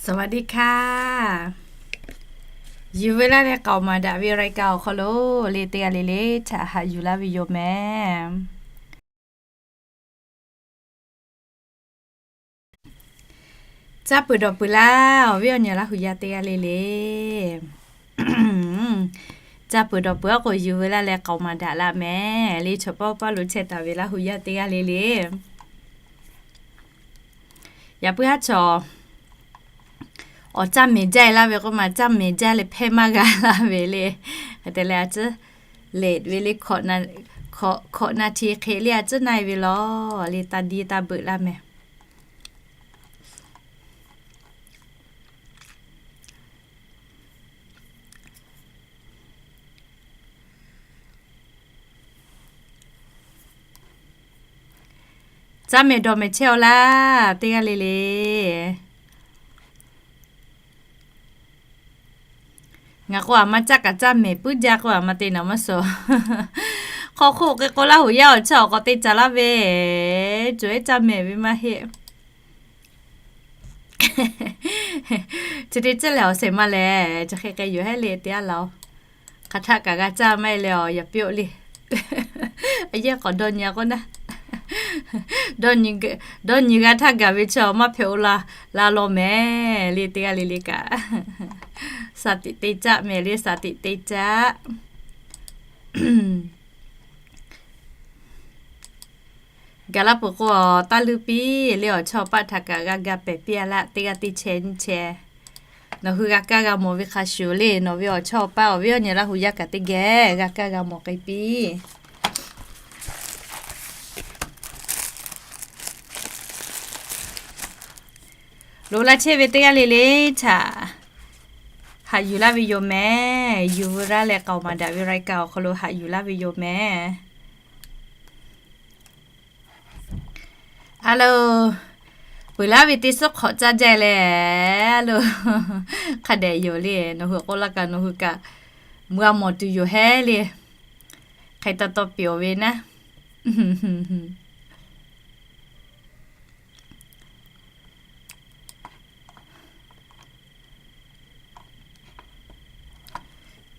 สวัสดีค่ะ Yuˬ ve laˇ leh k'aoˍ maˍ daꞈ ve รายการ awˬ hk'aw lo le teˇ g'aˇ le le htaꞈ haꞈ yuˬ laˇ ve yoˬ mehˍ. Caˇ peuˬ dawˬ peuˬ laˇ, awˬ viˉ awˬ nyi Laˇ hu yaˇ teˇ g'aˇ le le. Caˇ peuˬ dawˬ peuˬ a k'o, yuˬ ve laˇ leh k'aoˍ maˍ daꞈ laˇ mehˍ le. Chaw paˇ paˇ lo chehˇ taˍ ve Laˇ hu yaˇ teˇ g'aˇ le le. Yaꞈ puiˉ haˉ chaw awˬ caˇ mehˍ jaˇ e laˇ ve k'oˆ ma, caˇ mehˍ jaˇ leh hpehˇ maˇ g'a laˇ ve le. Hk'e te leh a ciˉ leꞈ ve le, hkawꞈ na hti hk'e le a ciˉ na e ve law le, taˇ diˇ taˇ beuꞈ laˇ mehˍ. Caˇ mehˍ dawˬ mehˍ chehˇ-aw laˇ teˇ g'aˇ le le. Ngaˬ k'o a ma caˇ kaꞈ caˇ mehˍ puiˉ jaˇ k'o a ma te naˍ maˇ suh. Hk'aw hk'oˆ k'e k'o Laˇ hu yaˇ awˬ chawˇ awˬ k'awꞈ te caˍ laˇ ve, cuˬ ehˉ caˇ mehˍ ve maˇ heˆ. Chi te tcuhˇ lehˬ awˬ shehˍ ma lehˬ, chi hk'e k'ai yoˬ hehˉ le te a laˬ-oˬ. Hk'aˬ htaˆ kaꞈ g'a caˇ maˇ heˆ leh awˬ yaꞈ piˇ-oˆ le. A yehˇ k'awꞈ dawˇ nyi a k'oˆ naˉ, dawˇ nyi g'a htaˇ gaˬ ve chaw maˇ hpehꞈ-o la, la law mehˍ le teˇ g'aˇ le le kaꞈ. Saˍ tiꞈ te caˆ mehˍ le, saˍ tiꞈ te caˆ. Gaˬ laˇ peuˬ k'o, taˇ leuˉ piˇ le, awˬ chawˇ awˬ paˆ htaꞈ kaꞈ g'a ga pehˍ piˇ a laˇ, teˇ g'aˇ teˇ chehˇ nyiˇ chehˇ. Nawˬ hui g'a kaˇ g'a mawˬ ve hk'a shuˍ le, nawˬ ve awˬ chawˇ awˬ paˆ awˬ viˉ awˬ nyi Laˇ hu yaˇ kaꞈ teˇ geh g'a kaˇ g'a mawˬ k'ai piˇ. Loꞈ la chehˇ ve teˇ g'aˇ le le htaꞈ haꞈ yuˬ laˇ ve yoˬ mehˍ. Yuˬ ve laˇ leh k'aoˍ maˍ daꞈ ve รายการ awˬ hk'aw lo haꞈ yuˬ laˇ ve yoˬ mehˍ. A lo, peuˬ laˇ ve teˇ suhˉ hk'awꞈ caˇ jaˇ leh, a lo, hk'a dehꞈ yoˬ le. Nawˬ hui k'oˆ laˇ kaꞈ nawˬ hui kaꞈ mvuh a mawˬ tuˬ yoˬ hehˉ le. Hk'e taw taw pyeˬ-oˬ ve naˉ.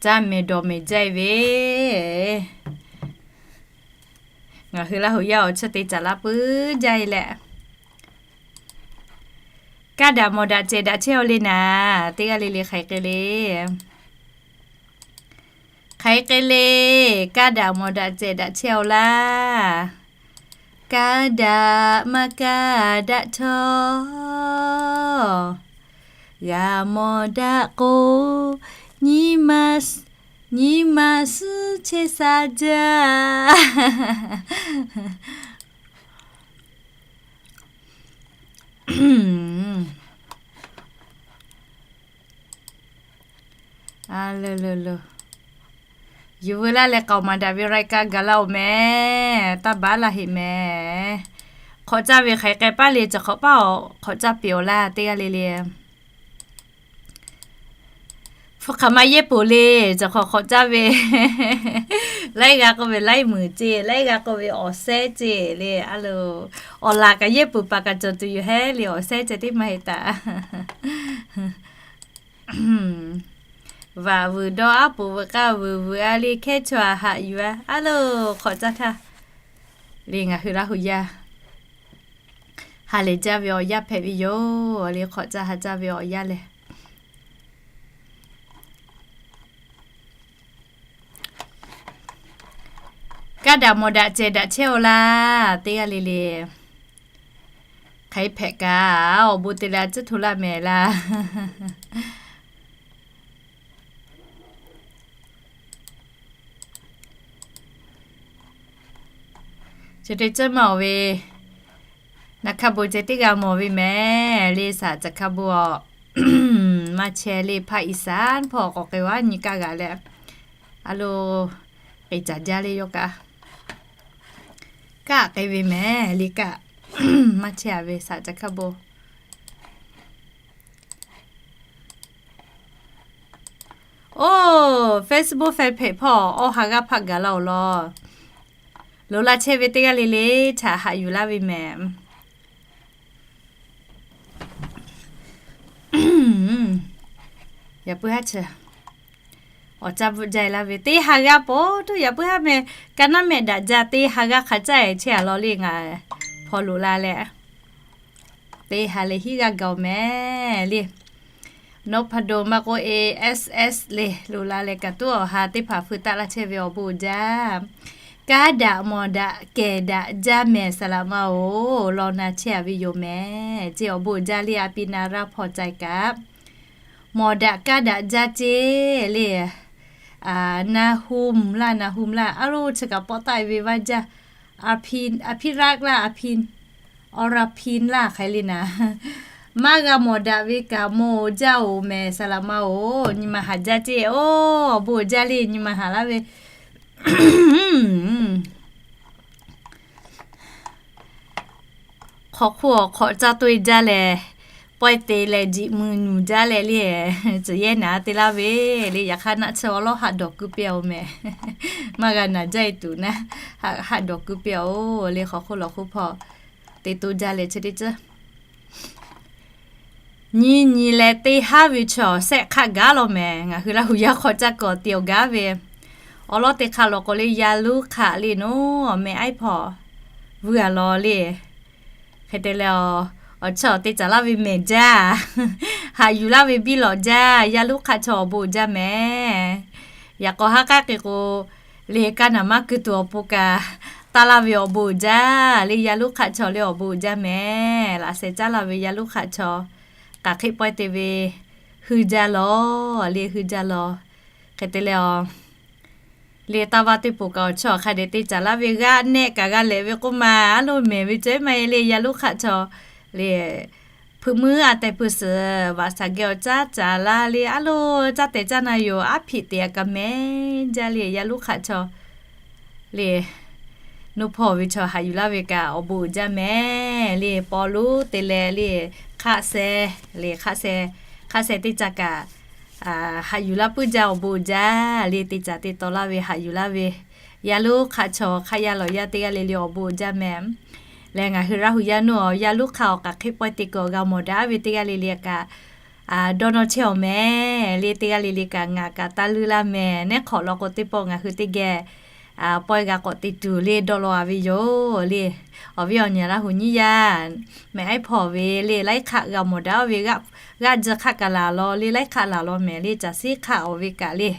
Caˇ mehˍ dawˬ mehˍ jaˇ e ve, ngaˬ hui Laˇ hu yaˇ awˬ chawˇ te caˍ laˇ puiˉ jaˇ e leh, kaˇ daꞈ mawˬ daꞈ cehˬ daꞈ chehˇ-aw le naˍ, teˇ g'aˇ le le hk'aiˬ k'ai le. Hk'aiˬ k'ai le, kaˇ daꞈ mawˬ daꞈ cehˬ daꞈ chehˇ-aw laˇ. Kaˇ daꞈ maˇ kaˇ daꞈ htawˇ, g'a mawˬ daꞈ k'o, nyi ma suhˉ chehˇ sha jaˇ. Yuˬ veu laˇ leh k'aoˍ maˍ daꞈ ve รายการ gaˬ laˇ-oˬ mehˍ. Taˇ baˬ laˇ heˆ mehˍ. Hk'awꞈ caˇ ve hk'aiˬ k'ai paˇ le, caˬ hk'awꞈ paˇ-oˬ, hk'awꞈ caˇ peꞈ-aw laˇ teˇ g'aˇ le le. Hpu hk'aˬ ma yehˇ poˬ le, caˬ hk'awꞈ hk'awꞈ caˇ ve. Laiˉ g'a k'oˆ ve laiˉ muiˬ ceˇ, laiˉ g'a k'oˆ ve awˬ sehˉ ceˇ le a lo. Awˬ laˬ kaꞈ yehˇ poˬ paˍ kaꞈ cawˬ tuˬ yoˬ hehˉ le, awˬ sehˉ ceh tiˉ maˇ heˆ taꞈ. Vaꞈ vuiˬ dawˇ aˉ poꞈ veuꞈ k'aˇ vuiˬ vuiˬ a le hkehˉ chaw a haꞈ yuˬ a a lo hk'awꞈ caˇ htaˇ le ngaˬ hui Laˇ hu yaˇ ha lehˬ jaˇ ve awˬ yanˇ hpehꞈ ve yoˬ le. Hk'awꞈ caˇ ha caˇ ve awˬ yanˇ lehˬ, kaˇ daꞈ mawˬ daꞈ cehˬ daꞈ chehˇ-aw laˇ teˇ g'aˇ le le. Hk'aˬ hpehꞈ kaꞈ awˬ bon te leh a ciˉ hto laˇ mehˍ laˇ. Chi te ceuˬ maˇ-oˬ ve, naˍ hkaˇ bon ceh teˇ g'a mawˬ ve mehˍ le. Saˍ caˬ hkaˇ bon maˇ chehˇ le, ภาคอีสาน hpawˇ k'awꞈ k'ai-a nyi kaˇ g'a leh, a lo, k'e caˍ jaˇ le yawˇ kaꞈ, kaˇ k'ai ve mehˍ le kaꞈ, maˇ chehˇ-a ve saˍ caˬ hkaˇ bon. Oˇ, Facebook fanpage hpawˇ awˬ ha g'aˇ hpaˆ gaˬ laˇ-oˬ law. Loꞈ la chehˇ ve teˇ g'aˇ le le htaꞈ haꞈ yuˬ laˇ ve mehˍ. Yaꞈ puiˉ haˉ chi awˬ caˇ bvuhˆ jaˇ e laˇ ve teˇ ha g'aˇ pa taw, yaꞈ puiˉ haˉ meh, ka naˉ mehˆ daꞈ jaˇ teˇ ha g'aˇ hk'a caˇ e chehˇ a law le, ngaˬ hpaw loꞈ la leh teˇ ha leh hiˉ g'aˇ gaˬ mehˍ le. Nawˉ hpa do maˇ k'oˆ, A S S le loꞈ la leh kaꞈ tuˉ awˬ ha teˇ hpaˍ hpui taˆ laˇ chehˇ ve awˬ bon uiˍ jaˇ. Kaˇ daꞈ mawˬ daꞈ kehˬ daꞈ jaˇ mehˍ saˍ laꞈ ma-oˬ, law na chehˇ a ve yoˬ mehˍ. Ceˇ awˬ bon uiˍ jaˇ le, a pi na raˇ hpaw cai kaꞈ mawˬ daꞈ kaˇ daꞈ jaˇ ceˇ le. Na hu mvuhˇ laˇ, na hu mvuhˇ laˇ, a loˇ chi kaꞈ pawˆ taˆ e ve vaˇ jaˇ. A pi, a pi raˆ laˇ, a pi, awˬ ra pi laˇ hk'e le naˍ. Maˇ g'a mawˬ daꞈ ve kaꞈ mawˬ jaˇ-oˬ mehˍ saˍ laꞈ ma-oˬ, nyi ma haꞈ jaˇ ceˇ. Oˇ, awˬ bon uiˍ jaˇ le, nyi ma haꞈ laˇ ve hk'awꞈ hk'oˆ awˬ hk'awꞈ caˇ to e jaˇ leh, pawehˇ te leh jiꞈ mui nyuˬ jaˇ leh le, tcuh yehˇ naˍ te laˇ ve le. Yaꞈ hk'aˇ naˆ tsuhˇ awˬ lawˉ haꞈ dawˬ keu piˇ-oˬ mehˍ. Maˇ g'a naˍ jaˇ e tuˬ naˉ, haꞈ dawˬ keu piˇ-oˬ le. Hk'awꞈ hk'oˆ lawˬ hk'oˆ hpawˇ te to jaˇ leh chi teˇ ceuˬ nyi nyi leh teˇ haˉ ve chaw shehˆ hk'aˆ gaˬ law mehˍ. Ngaˬ hui Laˇ huˍ yaˇ hk'aw caˇ kuiˬ awˬ te awˬ gaˬ ve awˬ lawn teˇ hk'aˆ lawˬ k'o le, yaˇ luˉ hk'aˆ le naˉ, meh aiˉ hpawˇ vuiˬ a law le. Hk'e te leh, awˬ chaw te caˍ laˇ ve mehˍ jaˇ, haꞈ yuˬ laˇ ve biˇ lawꞈ jaˇ, yaˇ luˉ hk'aˆ chaw awˬ bon uiˍ jaˇ mehˍ. Yaꞈ k'aw haˉ k'aˉ k'e k'o, le kaˇ naˍ maˇ keu tuˬ awˬ pon kaꞈ taˇ laˇ ve awˬ bon uiˍ jaˇ le. Yaˇ luˉ hk'aˆ chaw le awˬ bon uiˍ jaˇ mehˍ. Laꞈ sheh caˉ laˇ ve yaˇ luˉ hk'aˆ chaw k'aˬ hk'e pawehˇ te ve, hui jaˇ law le, hui jaˇ law. Hk'e te leh, le taˇ vaˇ teˇ poˬ kaꞈ awˬ chaw hk'a dehꞈ te caˍ laˇ ve g'aˇ nehˆ kaꞈ g'a lehꞈ ve k'oˆ ma, a loˇ mehˍ ve cawehˇ maˇ heˆ le. Yaˇ luˉ hk'aˆ chaw le, hpeuꞈ muiˉ a teh pui suhˍ vaꞈ shaˍ geh awˬ caˉ caˍ laˇ le, a loˇ caˇ tehˬ caˇ na yoˬ, aˉ hpiꞈ te a kaꞈ mehˍ jaˇ le. Yaˇ luˉ hk'aˆ chaw le, nuˇ hpawˇ ve chaw haꞈ yuˬ laˇ ve kaꞈ awˬ bon uiˍ jaˇ mehˍ le. Paw luˉ te leh le, hk'aˆ sheh le, hk'aˆ sheh, hk'aˆ sheh teˇ caˇ kaꞈ haꞈ yuˬ laˇ puiˉ jaˇ, awˬ bon uiˍ jaˇ le. Te caˍ te taw laˇ ve haꞈ yuˬ laˇ ve yaˇ luˉ hk'aˆ chaw hk'aˆ yaˇ lawˬ yaˇ teˇ g'aˇ le le awˬ bon uiˍ jaˇ mehˍ. Leh ngaˬ hui Laˇ huˍ yaˇ nuˇ awˬ yaˇ luˉ hk'aˆ awˬ k'aˬ hk'e pawehˇ te kuiˬ awˬ g'a mawˬ daꞈ ve teˇ g'aˇ le le kaꞈ dawˇ nawˇ chehˇ awˬ mehˍ le. Teˇ g'aˇ le le kaꞈ ngaˬ kaꞈ taˇ leuˉ laˇ mehˍ. Neˉ hk'awꞈ lawˬ k'o teˇ pawˆ ngaˬ hui teˇ geh pawehˇ g'a k'awꞈ te tuˬ le dawˇ law a ve yoˬ le. Awˬ viˉ awˬ nyi Laˇ huˍ nyiˇ yaˇ meh aiˉ hpawˇ ve le, laiˉ hk'aˆ g'a mawˬ daꞈ ve, g'aˇ jeu hk'aˆ kaꞈ laˬ law le, laiˉ hk'aˆ laˬ law mehˍ le. Caˬ siˉ hk'aˆ awˬ ve kaꞈ le,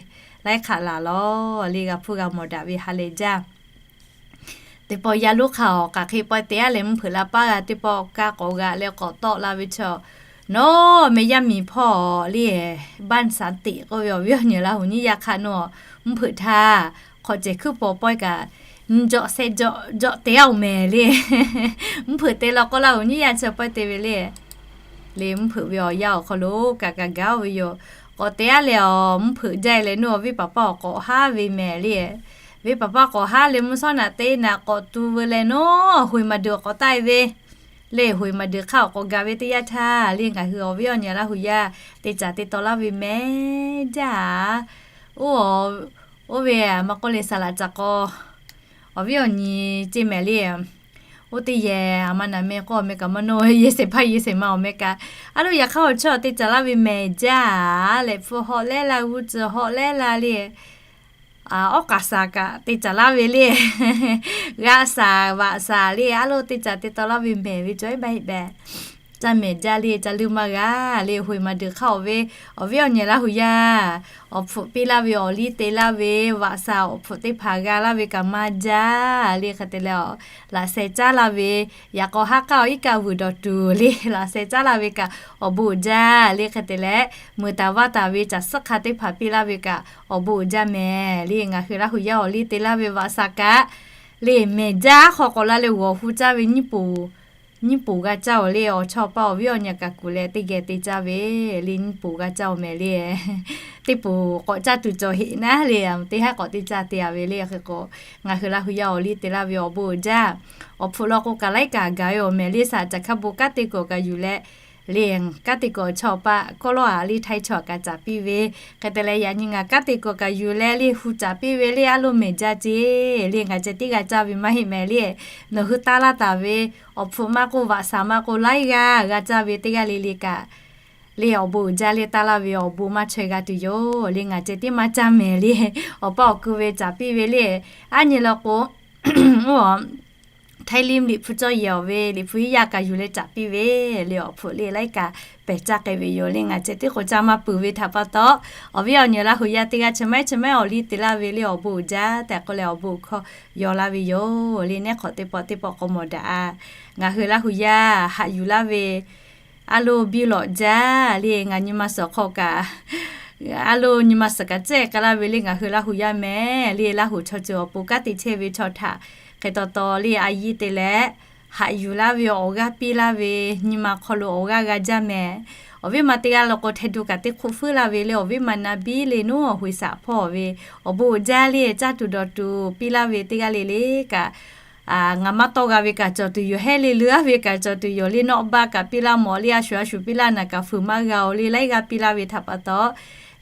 laiˉ hk'aˆ laˬ law le. G'a hpuˇ g'a mawˬ daꞈ ve ha lehˬ jaˇ. Teˇ pawˆ yaˇ luˉ hk'aˆ awˬ k'aˬ hk'e pawehˇ te a leh mvuhˇ hpeuꞈ la paˇ g'a, teˇ pawˆ kaˇ k'awꞈ g'aꞈ leh k'awꞈ tawˆ la ve chaw, nawˬ meh yaˇ miˬ hpawˇ le, banˍ saˍ tiꞈ k'oˆ ve awˬ viˉ awˬ nyi Laˇ huˍ nyiˇ yaˇ hk'a nawˬ mvuhˇ hpeuꞈ htaˇ hk'awꞈ cehˬ hkuiˉ pawˍ pawehˇ kaꞈ nyi jawꞈ sheh jawꞈ jawꞈ te a oˬ mehˍ le. Mvuhˇ hpeuꞈ te law k'o Laˇ huˍ nyiˇ yaˇ chi pawehˇ te ve le. Le mvuhˇ hpeuꞈ ve awˬ yanˇ awˬ hk'aw lo kaꞈ kaꞈ gaˬ oˇ ve yoˬ. K'awꞈ te a leh awˬ mvuhˇ hpeuꞈ jaˇ e leh nawˬ awˬ venˇ paˍ paˇ awˬ k'awꞈ haˉ ve mehˍ le. Venˇ paˍ paˇ k'awꞈ haˉ leh mvuhˇ shawˉ naꞈ te naꞈ k'awꞈ tu ve leh nawˬ hoꞈ maˍ deuˬ k'awꞈ taˆ e ve le. Hoꞈ maˍ deuˬ hk'aˇ awˬ k'awꞈ gaˬ ve teˇ yanˇ htaˇ le ngaˬ hui awˬ viˉ awˬ nyi Laˇ huˍ yaˇ te caˍ te taw laˇ ve mehˍ jaˇ. Oˇ, oˇ ve maˇ k'oˆ le saˍ laꞈ caˍ k'aw awˬ viˉ awˬ nyi ceˇ mehˍ le. Oˇ teˇ yehˬ a ma naˍ meh k'oˆ awˬ meh kaꞈ maˇ nawˬ yehˬ shehˍ hpaˇ yehˬ shehˍ ma awˬ meh kaꞈ, a loˇ yaꞈ hk'aˇ awˬ chawˇ te caˍ laˇ ve mehˍ jaˇ. Lehꞈ hpu hawˆ lehˉ laˇ, g'uˇ tcuh hawˆ lehˉ laˇ le. Awˉ k'aˍ saˍ kaꞈ te caˍ laˇ ve le. G'aˇ saˍ vaꞈ saˍ le, a loˇ te caˍ te taw laˇ ve mehˍ ve cawehˇ maˇ heˆ behꞈ. Caˇ mehˍ jaˇ le, ca leuˇ maˇ g'a le. Hoꞈ maˍ deuˬ hk'aˇ awˬ ve awˬ viˉ awˬ nyi Laˇ huˍ yaˇ awˬ hpfuhꞈ piˇ laˇ ve, awˬ liˇ te laˇ ve, vaꞈ saˍ awˬ hpfuhꞈ teˇ hpaˍ g'a laˇ ve kaꞈ maˇ jaˇ le. Hk'e te leh laꞈ sheh caˉ laˇ ve, yaꞈ k'aw haˉ k'aˉ awˬ iˉ kaˆ vuiˬ dawˬ tuˬ le, laꞈ sheh caˉ laˇ ve kaꞈ awˬ bon uiˍ jaˇ le. Hk'e te leh mui taˍ vaˇ taˍ ve caˬ suhˉ hk'a teˇ hpaˍ piˇ laˇ ve kaꞈ awˬ bon uiˍ jaˇ mehˍ le. Ngaˬ hui Laˇ huˍ yaˇ awˬ liˇ te laˇ ve vaꞈ saˍ kaꞈ le mehˍ jaˇ. Hk'aw k'awꞈ la leh g'awˬ hu caˇ ve nyiˇ poˍ, nyiˇ poˍ g'a caˇ oˬ le. Awˬ chawˇ paˇ awˬ viˉ awˬ nyi kaꞈ kuˬ leh teˇ geh te caˇ ve le, nyiˇ poˍ g'a caˇ oˬ mehˍ le. Teˇ poˍ k'awꞈ caˇ tuˬ cawˬ heꞈ naˉ le, teˇ haˉ k'awꞈ te caˇ te a ve le. Hk'e k'o ngaˬ hui Laˇ huˍ yaˇ awˬ liˇ te laˇ ve awˬ bon uiˍ jaˇ. Awˬ hpfuhꞈ law k'o kaꞈ laiˉ kaꞈ gaˬ ve awˬ mehˍ le. Saˍ caˬ hkaˇ bon kanˉ te kuiˬ kaꞈ yuˬ leh le, kanˉ te kuiˬ awˬ chawˇ paˇ kawˆ lawˉ a le htaiˇ chaw kaꞈ caˍ piˇ ve. Hk'e te leh yaꞈ nyi ngaˬ kanˉ te kuiˬ kaꞈ yuˬ leh le hu caˍ piˇ ve le, a loˇ mehˍ jaˇ ceˇ le. Ngaˬ ceh tiˉ g'a caˇ ve maˇ heˆ mehˍ le. Nawˬ hui taˇ laˇ taˍ ve awˬ hpfuhꞈ maˇ k'oˆ, vaꞈ saˍ maˇ k'oˆ, laiˉ g'aˇ g'a caˇ ve teˇ g'aˇ le le kaꞈ le awˬ bon uiˍ jaˇ le taˇ laˇ ve awˬ bon maˇ chaweh g'a tuˬ yoˬ le. Ngaˬ ceh tiˉ maˇ caˇ mehˍ le. Awˬ pa awˬ ku ve caˍ piˇ ve le. Aˉ nyi la k'o, Htaiˇ Limˇ Liꞈ hpu cawˇ yehˬ awˬ ve Liꞈ hpu iˉ yaˇ kaꞈ yuˬ leh caˍ piˇ ve le awˬ hpfuhˆ le laiˉ kaꞈ pehˬ caˇ k'ai ve yoˬ le. Ngaˬ ceh tiˉ k'o caˇ maˇ peuˬ ve htaꞈ pa taw, awˬ viˉ awˬ nyi Laˇ hu yaˇ teˇ g'aˇ chi maiˉ chi maiˉ awˬ liˇ te laˇ ve le awˬ bon uiˍ jaˇ tehꞈ k'oˆ leh awˬ bon hkawˇ yaw laˇ ve yoˬ le. Neˉ hk'awꞈ teˇ pawˆ teˇ pawˆ k'awꞈ mawˬ daꞈ-a. Ngaˬ hui Laˇ hu yaˇ haꞈ yuˬ laˇ ve a loˍ biˇ lawꞈ jaˇ le. Ngaˬ nyi ma suhˍ hk'aw kaꞈ, a loˍ nyi ma suhˍ kaꞈ cehˇ k'ai laˇ ve le ngaˬ hui Laˇ hu yaˇ mehˍ le. Laˇ hu chaw ceuˬ awˬ pon kanˉ te chehˇ ve chaw htaꞈ hk'e taw taw le a yiˇ te leh haꞈ yuˬ laˇ ve awˬ g'aˇ piˇ laˇ ve nyi ma hk'aw lo awˬ g'aˇ g'a jaˇ mehˍ. Awˬ viˉ ma teˇ g'aˇ la k'o hteh du kaꞈ teˇ hk'oˆ feuˉ laˇ ve le awˬ viˉ ma na biˇ le nuˉ awˬ hui saꞈ hpawˇ ve awˬ bon uiˍ jaˇ le caˇ tuˬ dawˬ tuˬ piˇ laˇ ve teˇ g'aˇ le le kaꞈ ngaˬ maˇ tawˇ g'a ve kaꞈ cawˬ tuˬ yoˬ. Hehˉ le leuˉ-a ve kaꞈ cawˬ tuˬ yoˬ le. Nawˆ baˆ kaꞈ piˇ laˇ mawˬ le a shuˍ a shuˍ piˇ laˇ naˬ kaꞈ fuiˍ maˇ g'a-oˬ le. Laiˉ g'aˇ piˇ laˇ ve htaꞈ pa taw,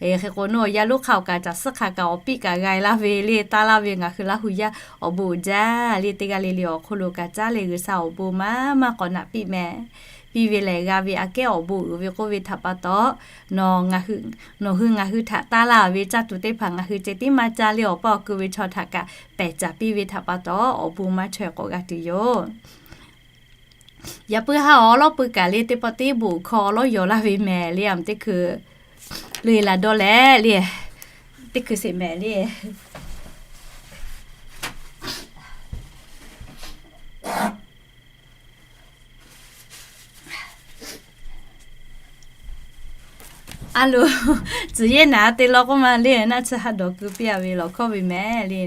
hk'e k'o nuˉ awˬ yaˇ lonˉ hk'a awˬ kaꞈ caˬ suhˉ hk'a kaꞈ awˬ piˇ kaꞈ g'a-e laˇ ve le taˇ laˇ ve ngaˬ hui Laˇ hu yaˇ awˬ bon uiˍ jaˇ le teˇ g'aˇ le le awˬ hk'oˆ lo kaꞈ caˉ leh G'uiˬsha awˬ bon maˇ maˇ k'awꞈ naꞈ piˇ mehˍ. Piˇ ve lehˬ g'a ve aꞈ kehˉ awˬ bon uiˍ ve k'oˆ ve htaꞈ pa taw, nawˬ hui ngaˬ hui htaꞈ taˇ laˇ ve caˇ tuˬ teˇ hpaˍ ngaˬ hui ceh tiˉ maˇ caˇ le awˬ pa awˬ ku ve chaw htaꞈ kaꞈ pehˬ caˍ piˇ ve htaꞈ pa taw awˬ bon maˇ chaweh k'awꞈ g'a tuˬ yoˬ. Yaꞈ puiˉ haˉ awˬ lawˉ peuˬ kaꞈ le teˇ pawˆ teˇ bon hkawˇ awˬ lawˉ yaw laˇ ve mehˍ le. Aˬ teˇ hkui le laˬ dawˇ leh le teˇ hkui sheˍ mehˍ le. A loˍ, tcuhˍ yehˇ naˍ te law k'oˆ ma le naˆ tsuhˇ ha dawˬ keu piˇ-a ve lawˬ hkawˇ ve mehˍ le.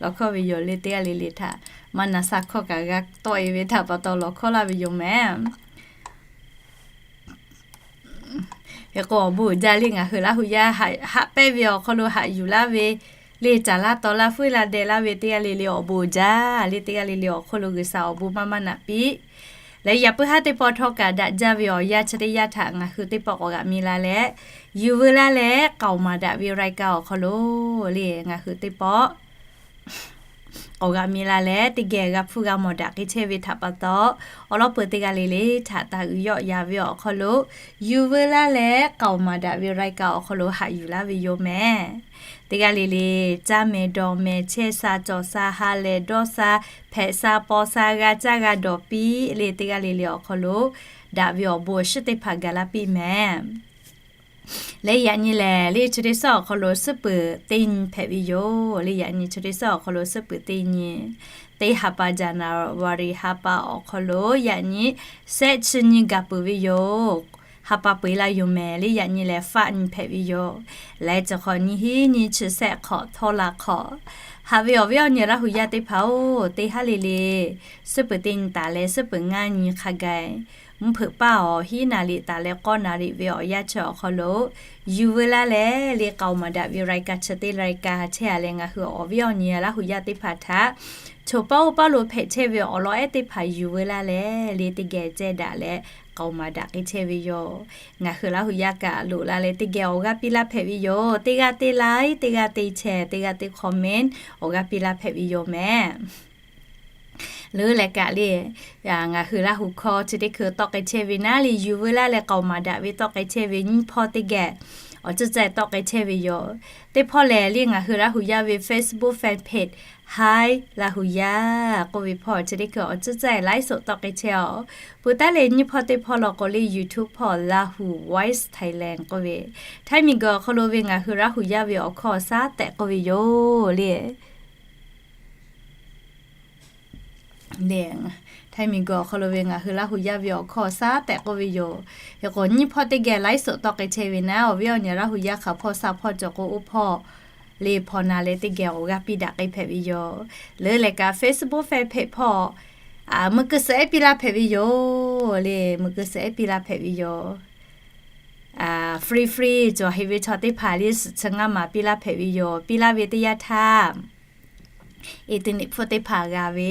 Lawˬ hkawˇ ve yoˬ le teˇ g'aˇ le le htaꞈ maˇ na sha hkawˇ kaꞈ g'a tawˆ-e ve htaꞈ pa taw lawˬ hkawˇ laˇ ve yoˬ mehˍ. Hk'e k'o awˬ bon uiˍ jaˇ le ngaˬ hui Laˇ hu yaˇ haꞈ pehnˇ ve awˬ hk'aw lo haꞈ yuˬ laˇ ve le caˍ laˇ taw laˇ fuiˉ laˇ deh laˇ ve teˇ g'aˇ le le awˬ bon uiˍ jaˇ le teˇ g'aˇ le le awˬ hk'oˆ lo G'uiˬsha awˬ bon maˇ maˇ naꞈ piˇ. Leh yaꞈ puiˉ haˉ teˇ pawˆ htawˇ kaꞈ daꞈ jaˇ ve awˬ yanˇ chi teˇ yanˇ htaꞈ ngaˬ hui teˇ pawˆ k'awꞈ g'aꞈ mi la leh, yuˬ veu laˇ leh k'aoˍ maˍ daꞈ ve รายการ awˬ hk'aw lo le ngaˬ hui teˇ pawˆ k'awꞈ g'aꞈ mi la leh teˇ geh g'a hpuˇ g'a mawˬ daꞈ k'ai chehˇ ve htaꞈ pa taw, awˬ lawˉ peuˬ teˇ g'aˇ le le htaꞈ taˍ uiˍ yawˆ ya ve awˬ hk'aw lo yuˬ veu laˇ leh k'aoˍ maˍ daꞈ ve รายการ awˬ hk'aw lo haꞈ yuˬ laˇ ve yoˬ mehˍ. Teˇ g'aˇ le le caˇ mehˍ dawˬ mehˍ chehˇ sha cawˬ sha ha lehˬ dawˇ sha hpehꞈ sha paw sha g'a caˇ g'a dawˬ piˇ le teˇ g'aˇ le le awˬ hk'aw lo daꞈ ve awˬ bon awˬ shiˉ teˇ hpaˍ gaˬ laˇ piˇ mehˍ. Leh yaꞈ nyi lehˬ le chi teˇ suhˉ awˬ hk'aw lo suhˉ peuˍ teˇ nyi hpehꞈ ve yoˬ le. Yaꞈ nyi chi teˇ suhˉ awˬ hk'aw lo suhˉ peuˍ teˇ nyi, teˇ ha pa January ha pa awˬ hk'aw lo yaꞈ nyi sehˆ chi nyi gaˬ peuˬ ve yoˬ. Ha pa peu-eˬ laˇ yoˬ mehˍ le. Yaꞈ nyi lehˬ faˆ nyi hpehꞈ ve yoˬ. Leh chi hk'awꞈ nyi hiˉ nyi chi sehˆ hk'awꞈ htawˇ la hk'awꞈ haꞈ ve awˬ viˉ awˬ nyi Laˇ hu yaˇ teˇ hpaˍ-oˬ, teˇ haˉ le le suhˉ peuˍ teˇ nyi taˍ leh suhˉ peuˍ ngaˇ nyi hk'a gaˬ mvuhˇ hpeuꞈ paˇ awˬ hiˉ naˍ riˍ taˍ leh k'awˇ naˍ riˍ ve awˬ yanˇ chi awˬ hk'aw lo yuˬ veu laˇ leh le k'aoˍ maˍ daꞈ ve รายการ chi teˇ รายการ chehˇ-a leh ngaˬ hui awˬ viˉ awˬ nyi Laˇ hu yaˇ teˇ hpaˍ htaꞈ choˬ paˇ oˇ paˇ lo hpehꞈ chehˇ ve awˬ lawn ehˉ teˇ hpaˍ yuˬ veu laˇ leh le teˇ geh cehˇ daꞈ leh k'aoˍ maˍ daꞈ k'ai chehˇ ve yoˬ. Ngaˬ hui Laˇ hu yaˇ kaꞈ loꞈ la leh teˇ geh awˬ g'aˇ piˇ laˇ hpehꞈ ve yoˬ. Teˇ g'aˇ teˇ like, teˇ g'aˇ teˇ share, teˇ g'aˇ teˇ comment awˬ g'aˇ piˇ laˇ hpehꞈ ve yoˬ mehˍ. Leuˉ leh kaꞈ le, ngaˬ hui Laˇ hu hkawˇ chi teˇ hkui tawˆ k'ai chehˇ ve naˉ le yuˬ veu laˇ leh k'aoˍ maˍ daꞈ ve tawˆ k'ai chehˇ ve nyiˇ hpawˇ teˇ geh awˬ cuˇ caˇ tawˆ k'ai chehˇ ve yoˬ. Teˇ hpawˇ lehˬ le ngaˬ hui Laˇ hu yaˇ ve Facebook fan page Hi Laˇ hu yaˇ k'oˆ ve hpawˇ chi teˇ hkui awˬ cuˇ caˇ ไลฟ์สด tawˆ k'ai chehˇ-oˬ. Peuˬ taˉ leh nyiˇ hpawˇ teˇ hpawˇ law k'o le YouTube hpawˇ Laˇ hu Voice Thailand k'oˆ ve, Htaiˇ miˬguiˬ awˬ hk'aw lo ve ngaˬ hui Laˇ hu yaˇ ve awˬ hkawˇ awˬ shaˉ tehꞈ k'oˆ ve yoˬ le. Htaiˇ miˬguiˬ awˬ hk'aw lo ve ngaˬ hui Laˇ hu yaˇ ve awˬ hkawˇ awˬ shaˉ tehꞈ k'oˆ ve yoˬ. Hk'e k'o nyiˇ hpawˇ teˇ geh ไลฟ์สด tawˆ k'ai chehˇ ve naˉ awˬ viˉ awˬ nyi Laˇ hu yaˇ hk'aˬ hpawˇ sha hpawˇ cawˬ k'o oˇ hpawˇ le hpaw na leh teˇ geh awˬ g'aˇ piˇ daꞈ k'ai hpehꞈ ve yoˬ. Leuˉ leh kaꞈ Facebook fan page hpawˇ meuˇ keu suhˍ ehˉ piˇ laˇ hpehꞈ ve yoˬ le. Meuˇ keu suhˍ ehˉ piˇ laˇ hpehꞈ ve yoˬ. Free free cawˬ heꞈ ve chaw teˇ hpaˍ le suhˍ chi ngaˇ maˍ piˇ laˇ hpehꞈ ve yoˬ. Piˇ laˇ ve teˇ yanˇ htaˇ internet hpfuhˇ teˇ hpaˍ g'a ve